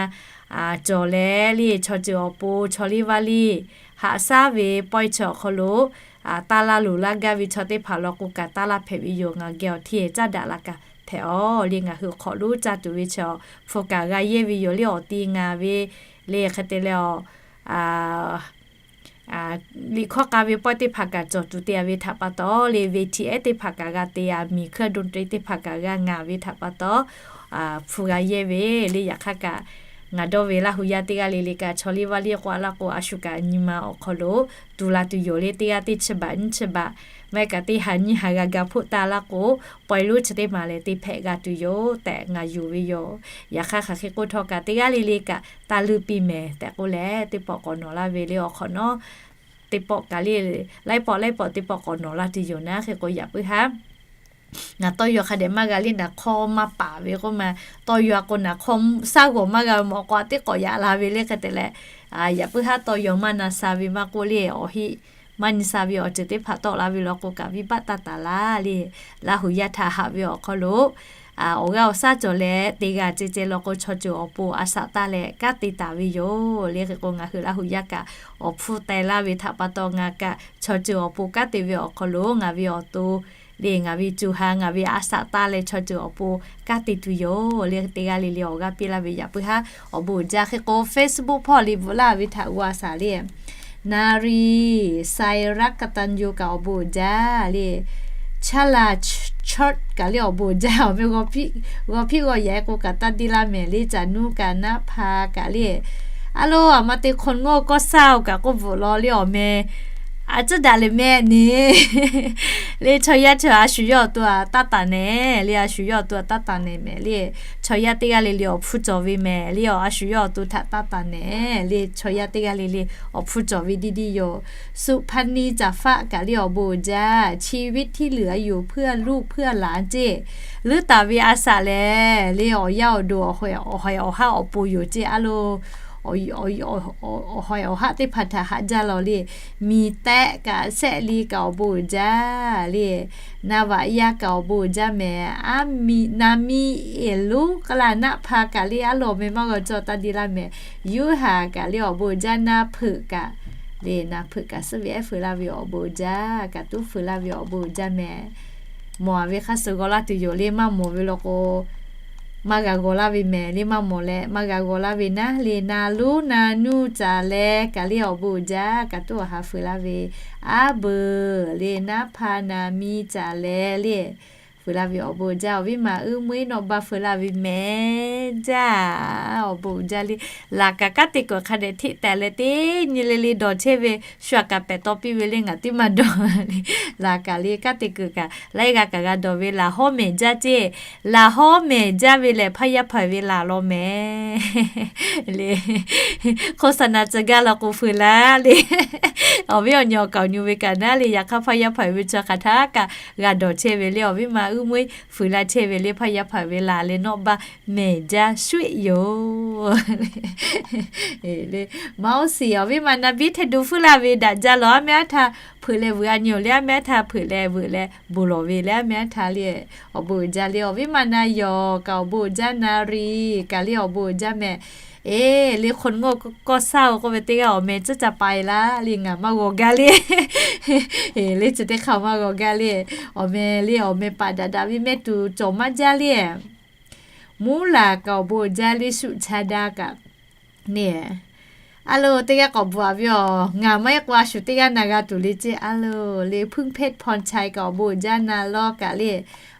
cawˬ leh le chaw ceuˬ awˬ pon chaw liˇ vaˇ liˇ haꞈ shaˉ ve pawehˇ chi awˬ hk'aw lo taˇ laˇ loˍ laˇ gaˇ ve chaw teˇ hpaˍ law k'o kaꞈ taˇ laˇ hpehꞈ ve yoˬ. Ngaˬ geh awˬ htiˇ caˇ daꞈ la kaꞈ hpehꞈ aˬ le. Ngaˬ hui hk'awꞈ lonˉ caˇ tuˬ ve chi awˬ hpu kaꞈ g'a yehˇ ve yoˬ le. Awˬ ti ngaˬ ve le hk'e te leh awˬ liꞈ hkawˇ k'a ve pawehˇ teˇ hpaˍ kaꞈ cawˬ tuˬ te a ve htaꞈ pa taw le, ve htiꞈ ehˉ teˇ hpaˍ kaꞈ g'a te a, miˬ hkeuˆ ดนตรี teˇ hpaˍ kaꞈ g'a ngaˬ ve htaꞈ pa taw hpu g'a yehˇ ve le. Yaꞈ hk'aˇ kaꞈ ngaˬ dawˇ ve Laˇ huˍ yaˇ teˇ g'aˇ le le kaꞈ chaw liˇ vaˇ liˇ k'oˆ a laˇ k'o a shu kaꞈ nyi ma awˬ hk'aw lo tuˬ la tuˬ yoˬ le. Teˇ g'aˇ teˇ chi baꞈ nyiˇ chi baꞈ maˇ heˆ kaꞈ teˇ ha nyiˇ ha g'a ga hpoˆ taˇ laˇ k'o pawehˇ lonˉ chi teˇ maˬ lehˬ te hpehꞈ g'a tuˬ yoˬ tehꞈ ngaˬ yonˍ ve yoˬ. Yaꞈ hk'aˇ hk'aˬ hk'e k'oˆ htawˇ kaꞈ teˇ g'aˇ le le kaꞈ taˇ leuˆ piˇ mehˍ tehꞈ k'oˆ leh teˇ pawˆ k'awꞈ nawˬ laˇ ve le. Awˬ hk'awꞈ nawˉ teˇ pawˆ kaꞈ le laiˉ pawˆ laiˉ pawˆ teˇ pawˆ k'awꞈ nawˬ laˇ tuˬ yoˬ naˉ. Hk'e k'o yaꞈ puiˉ haˉ ngaˬ tawˇ yaw hk'a dehꞈ maˇ g'a le. Naˍ hk'awˇ maˇ paˍ ve k'oˆ ma, tawˇ yaw a k'o naˍ hk'awˇ shaˉ g'awˬ maˇ g'a ve mawˬ k'o a teˇ k'awꞈ yaꞈ la ve le. Hk'e te leh yaꞈ puiˉ haˉ tawˇ yaw maˇ na sha ve maˇ k'oˆ le, awˬ heˆ maˇ nyi sha ve awˬ ceuˬ teˇ hpaˍ tawˆ la ve law k'o kaꞈ viˇ baˆ taˇ taˍ laˇ le. Laˇ huˍ yaˇ htaꞈ haꞈ ve awˬ hk'aw lo awˬ g'aˇ awˬ shaˉ cawˬ leh te g'a ceh ceh law k'o chaw ceuˬ awˬ pon a shaꞈ taˇ leh kanˉ te taˍ ve yoˬ le. Hk'e k'o ngaˬ hui Laˇ huˍ yaˇ kaꞈ awˬ hpfuhˇ teh laˇ ve htaꞈ pa taw ngaˬ kaꞈ chaw ceuˬ awˬ pon kanˉ te ve awˬ hk'aw lo ngaˬ ve awˬ to le ngaˬ ve co ha ngaˬ ve a shaꞈ taˇ leh chaw ceuˬ awˬ pon kanˉ te tuˬ yoˬ le. Teˇ g'aˇ le le awˬ g'aˇ piˇ laˇ ve yaꞈ puiˉ haˉ awˬ bon uiˍ jaˇ. Hk'e k'o Facebook hpawˇ le bvuhꞈ laˇ ve htaꞈ g'a shaˍ le. Naˍriˍ ไซรัก กตัญญู kaꞈ awˬ bon uiˍ jaˇ le. Chaˇ laˬ Church kaꞈ le awˬ bon uiˍ jaˇ. Awˬ meh g'aw hpiˆ g'aw yaꞈ e k'o kaꞈ taˇ deˇ laˇ mehˍ le. Caˬ nuˇ kaꞈ naˉ hpa kaꞈ le. A lo, aˬ ma te hk'aw ngawˇ kawˇ shaˇ-oˬ kaꞈ k'oˆ bvuhꞈ law le awˬ meh. A cuˉ daꞈ leh meh ne. Le chaw yaˇ chi a shu yawˇ awˬ to a taˇ taˍ nehˍ le, a shu yawˇ awˬ to a taˇ taˍ nehˍ mehˍ le. Chaw yaˇ teˇ g'aˇ le le awˬ hpfuhˇ cawˬ ve mehˍ le, a shu yawˇ awˬ to htaꞈ taˇ taˍ nehˍ le. Chaw yaˇ teˇ g'aˇ le le awˬ hpfuhˇ cawˬ ve diˇ diˇ yoˬ. สุพันธ์นี จ๋าฟ้า kaꞈ le awˬ bon uiˍ jaˇ. ชีวิตที่เหลืออยู่เพื่อลูกเพื่อหลาน ceˇ. Leuˉ taˍ ve a shaꞈ lehˬ le awˬ yaˇ awˬ duˬ awˬ hawehˬ awˬ haˉ awˬ pon yoˬ ceˇ a lo. Awˬ hawehˬ awˬ haˉ teˇ hpaˍ htaꞈ haꞈ jaˇ lawˬ le. Miˬ tehˆ kaꞈ Shehˆ li kaꞈ awˬ bon uiˍ jaˇ le. Na vaꞈ yaˇ kaꞈ awˬ bon uiˍ jaˇ mehˍ. Aˉ miꞈ na miˇ eˍ lonˉ k'aˉ laˇ naˆ hpa kaꞈ le a lo awˬ meh maˇ g'aw cawˇ taˇ deˇ laˇ mehˍ. Yuˇ haˍ kaꞈ le awˬ bon uiˍ jaˇ. Na hpeuꞈ kaꞈ le na hpeuꞈ kaꞈ suhˉ ve ehˉ feu laˇ ve awˬ bon uiˍ jaˇ. Kaꞈ tuˉ feu laˇ ve awˬ bon uiˍ jaˇ mehˍ. Mawˬ a ve hk'a shuˍ g'aw laˇ tuˬ yoˬ le. Maˇ mawˬ ve law k'o maˇ g'a g'aw laˇ ve mehˍ le. Maˇ mawˬ leh maˇ g'a g'aw laˇ ve naˉ le. Na lonˉ na nuˇ caˍ leh kaꞈ le awˬ bon uiˍ jaˇ. Kaꞈ tuˉ awˬ ha feu laˇ ve aˉ beuˬ le naˉ hpa na miˇ caˍ leh le feu laˇ ve awˬ bon uiˍ jaˇ. Awˬ viˉ ma uiˉ meuˉ nawˇ baˇ feu laˇ ve mehˍ jaˇ. Awˬ bon uiˍ jaˇ le. Laˬ kaꞈ kanˉ te kuiˬ hk'a dehꞈ hteˆ tehꞈ leh teˇ nyi le le dawˬ chehˇ ve shu aꞈ kaꞈ pehˬ taw piˇ ve le ngaˬ tiˉ maˇ dawˬ le. Laˬ kaꞈ le kanˉ te kuiˬ kaꞈ laiˉ g'aˇ kaꞈ g'a dawˬ ve laˬ hawˉ mehˍ jaˇ ceˇ. Laˬ hawˉ mehˍ jaˇ ve lehˬ hpaˇ yaˇ hpaˍ ve laˬ law mehˍ le. โฆษณา tcuh gaˇ law k'o feu laˇ le. Awˬ viˉ awˬ nyi awˬ kaoˬ nyu ve kaꞈ naˉ le. Yaꞈ hk'aˇ hpaˇ yaˇ hpaˍ ve chi hk'aˬ htaˇ kaꞈ g'a dawˬ chehˇ ve le. Awˬ viˉ ma uiˉ meuˉ feu laˇ chehˇ ve le. Hpaˇ yaˇ hpaˍ ve laˬ leh nawˇ baˇ mehˍ jaˇ shuˆ yoˬ. Maˇ oˇ shiˍ awˬ viˉ ma na biˇ hteˇ du hpuˇ laˇ ve daꞈ jaˇ lawˬ. Aˉ meh aˉ htaˇ hpeuꞈ leh vuiˬ a nyi-oˬ le. Aˉ meh aˉ htaˇ hpeuꞈ leh vuiˬ leh bon lawˬ ve le. Aˉ meh aˉ htaˇ le awˬ bon uiˍ jaˇ le. Awˬ viˉ ma na yawˬ kaꞈ awˬ bon uiˍ jaˇ. Na riˍ kaꞈ le awˬ bon uiˍ jaˇ mehˍ. Eˬ le hk'aw ngawˇ kawˇ shaˇ-oˬ k'oˆ ve teˇ g'aˇ awˬ meh tcuhˉ ca pai laˇ le ngaˬ maˇ g'aw gaˇ le. Le chi teˇ hk'aˇ maˇ g'aw gaˇ le. Awˬ meh le awˬ meh paˍ daꞈ daꞈ ve mehˆ tuˬ cawˬ maˇ jaˇ le. Muˉ laˬ kaꞈ awˬ bon uiˍ jaˇ le. Shuˆ cha daˇ kaꞈ le a lo teˇ g'aˇ k'awꞈ bvuhꞈ a ve aˬ. Ngaˬ maˇ heˆ k'o a shu teˇ g'aˇ na g'a tuˬ le ceˇ a lo le. Hpuiˇ hpehˇ hpaw chai kaꞈ awˬ bon uiˍ jaˇ. Na lawˇ kaꞈ le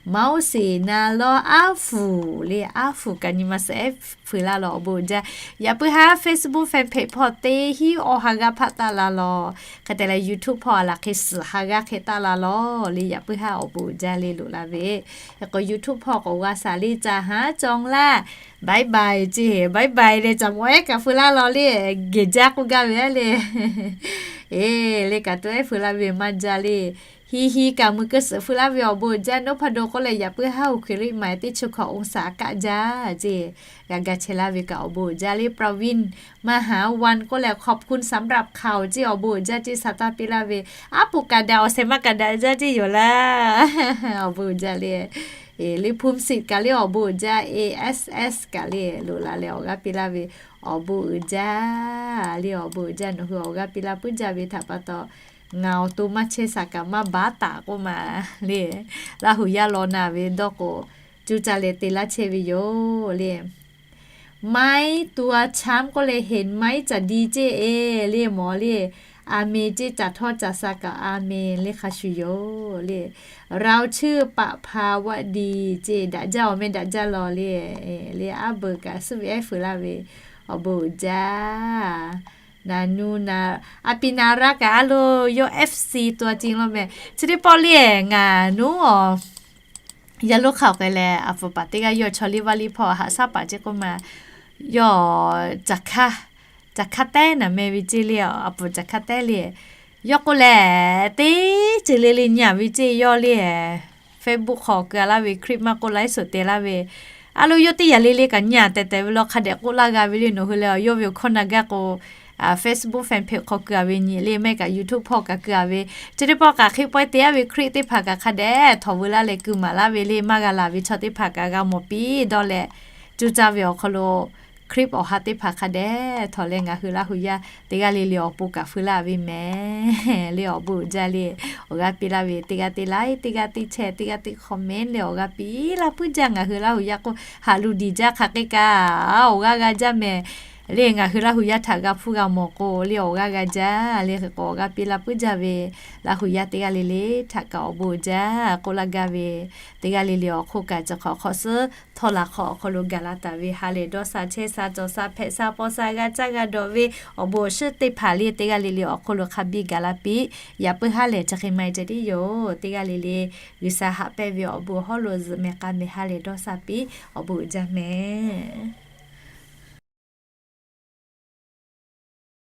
Mawˇ seˍ na lawˇ aˉ fuˍ le, aˉ fuˍ kaꞈ nyi ma suhˍ ehˉ fuiˍ laˇ lawˬ awˬ bon uiˍ jaˇ. Yaꞈ puiˉ haˉ Facebook fanpage hpawˇ teˇ hinˉ awˬ ha g'aˇ hpaˆ taˆ la lawˬ. Hk'e te leh YouTube hpawˇ a laˬ hk'e suhˍ ha g'aˇ hk'e taˆ la lawˬ le. Yaꞈ puiˉ haˉ awˬ bon uiˍ jaˇ le loꞈ la ve. Yaꞈ k'o YouTube hpawˇ k'awꞈ g'a shaˍ le ca haˉ cawˬ laˇ. Bye bye ceˇ, bye bye leh caꞈ mawˬ ehˉ kaꞈ fuiˍ laˇ lawˬ le. Geh jaˇ k'oˆ gaˇ ve a le. Eˬ, le kaꞈ to ehˉ fuiˍ laˇ ve maˇ jaˇ le. Hi hi kaꞈ mui keu suhˍ fuiˍ laˇ ve awˬ bon uiˍ jaˇ. Nawˉ hpaˇ do k'oˆ leh yaꞈ puiˉ haˉ องศา teˇ chi hkawꞈ องศา kaˆ jaˇ ceˇ. G'a ga chehˇ laˇ ve kaꞈ awˬ bon uiˍ jaˇ le. Praveen มหาวัน k'oˆ leh ขอบคุณสำหรับข่าว ceˇ awˬ bon uiˍ jaˇ ceˇ. Sa taˇ piˇ laˇ ve aˉ poꞈ kaꞈ daꞈ awˬ shehˍ ma kaꞈ daꞈ jaˇ ceˇ yoˬ laˇ. Awˬ bon uiˍ jaˇ le. Liꞈ hpu สิทธิ์ kaꞈ le awˬ bon uiˍ jaˇ. A S S kaꞈ le loꞈ la leh awˬ g'aˇ piˇ laˇ ve awˬ bon uiˍ jaˇ le. Awˬ bon uiˍ jaˇ. Nawˬ hui awˬ g'aˇ piˇ laˇ puiˉ jaˇ ve htaꞈ pa taw ngaˬ awˬ to maˇ chehˇ shaˍ kaꞈ maˇ baˉ taˍ k'oˆ ma le. Laˇ huˍ yaˇ law na ve dawˇ k'o, cuˇ caˇ leh te laˇ chehˇ ve yoˬ le. ไม้ตัวช้ำ k'oˆ leh เห็นไหม caꞈ di ceˇ e le mawˬ le. A meˍ ceˇ caꞈ htawˇ caꞈ sha kaꞈ a meˍ le hk'a shuˍ yoˬ le. เราชื่อ ประภาวดี ceˇ daꞈ jaˇ awˬ meh daꞈ jaˇ lawˬ le. Le aˉ beuˬ kaꞈ suhˉ ve ehˉ fuiˍ laˇ ve awˬ bon uiˍ jaˇ. Naˍ nuˇ na, a pi na raˇ kaꞈ a lo yawˇ F C ตัวจริง lawˬ meh. Chi teˇ pawˆ le ngaˬ nuˉ awˬ yaˇ lonˉ hk'a k'ai leh a puˍ paˍ teˇ g'aˇ yawˇ chaw liˇ vaˇ liˇ hpawˇ haꞈ shaˉ paˍ ceˇ k'oˆ ma, yawˇ caˬ hk'aˇ, caˬ hk'aˇ tehˉ naˍ meh ve ceˇ le. A puˍ caˬ hk'aˇ tehˉ le. Yawˇ k'oˆ leh teˇ ceuˬ le le nyi a ve ceˇ yawˇ le. Facebook hk'aw keu a laˇ ve คลิป maˇ k'oˆ ไลฟ์สด te laˇ ve. A lo yawˇ teˇ yaꞈ le le kaꞈ nyi a tehˬ tehˬ ve law hk'a dehꞈ k'oˆ laˇ g'a ve le. Nawˬ hui leh yawˇ ve awˬ hkawˇ na gaˇ k'o, Facebook fanpage hk'aw keu a ve nyi le, maˇ heˆ kaꞈ YouTube hpawˇ kaꞈ keu a ve. Chi teˇ pawˆ kaꞈ hk'e pawehˇ te a ve คลิป teˇ hpaˍ kaꞈ hk'a dehꞈ htawnˍ veu laˇ leh keu maˍ laˇ ve le. Maˇ g'a laˬ ve chaw teˇ hpaˍ kaꞈ g'a mawˬ piˇ dawˇ leh, cuˇ caˇ ve awˬ hk'aw lo คลิป awˬ ha teˇ hpaˍ hk'a dehꞈ htawnˍ leh ngaˬ hui Laˇ huˍ yaˇ teˇ g'aˇ le le awˬ pon kaꞈ fuiˍ laˇ ve mehˍ le. Awˬ bon uiˍ jaˇ le. Awˬ g'aˇ piˇ laˇ ve teˇ g'aˇ teˇ ไลค์, teˇ g'aˇ teˇ แชร์, teˇ g'aˇ teˇ คอมเมนต์ le awˬ g'aˇ piˇ laˇ puiˉ jaˇ. Ngaˬ hui Laˇ huˍ yaˇ k'o haꞈ lu diˬ jaˇ hk'aˬ hk'e kaꞈ awˬ g'aˇ g'a jaˇ mehˍ le. Ngaˬ hui Laˇ huˍ yaˇ htaꞈ g'a hpuˇ g'a mawˬ k'o le awˬ g'aˇ g'a jaˇ le. Hk'e k'o awˬ g'aˇ piˇ laˇ puiˉ jaˇ ve Laˇ huˍ yaˇ teˇ g'aˇ le le htaꞈ kaꞈ awˬ bon uiˍ jaˇ k'oˆ laˇ gaˇ ve teˇ g'aˇ le le awˬ hk'oˆ kaꞈ chi hk'awꞈ hk'awꞈ suhˉ htawˇ laˬ hk'awꞈ awˬ hk'aw lo gaˬ la taˍ ve ha lehˬ dawˇ sha chehˇ sha cawˬ sha hpehꞈ sha paw sha g'a caˇ g'a dawˬ ve awˬ bon awˬ shinˉ teˇ hpaˍ le teˇ g'aˇ le le awˬ hk'oˆ lo hk'a biˇ gaˬ la piˇ. Yaꞈ puiˉ ha lehˬ chi hk'e ma e ceh tiˉ yoˬ. Teˇ g'aˇ le le G'uiˬsha haꞈ pehnˇ ve awˬ bon hawˉ lo zuhꞈ mehˍ k'a mehˍ ha lehˬ dawˇ sha piˇ. Awˬ bon uiˍ jaˇ mehˍ.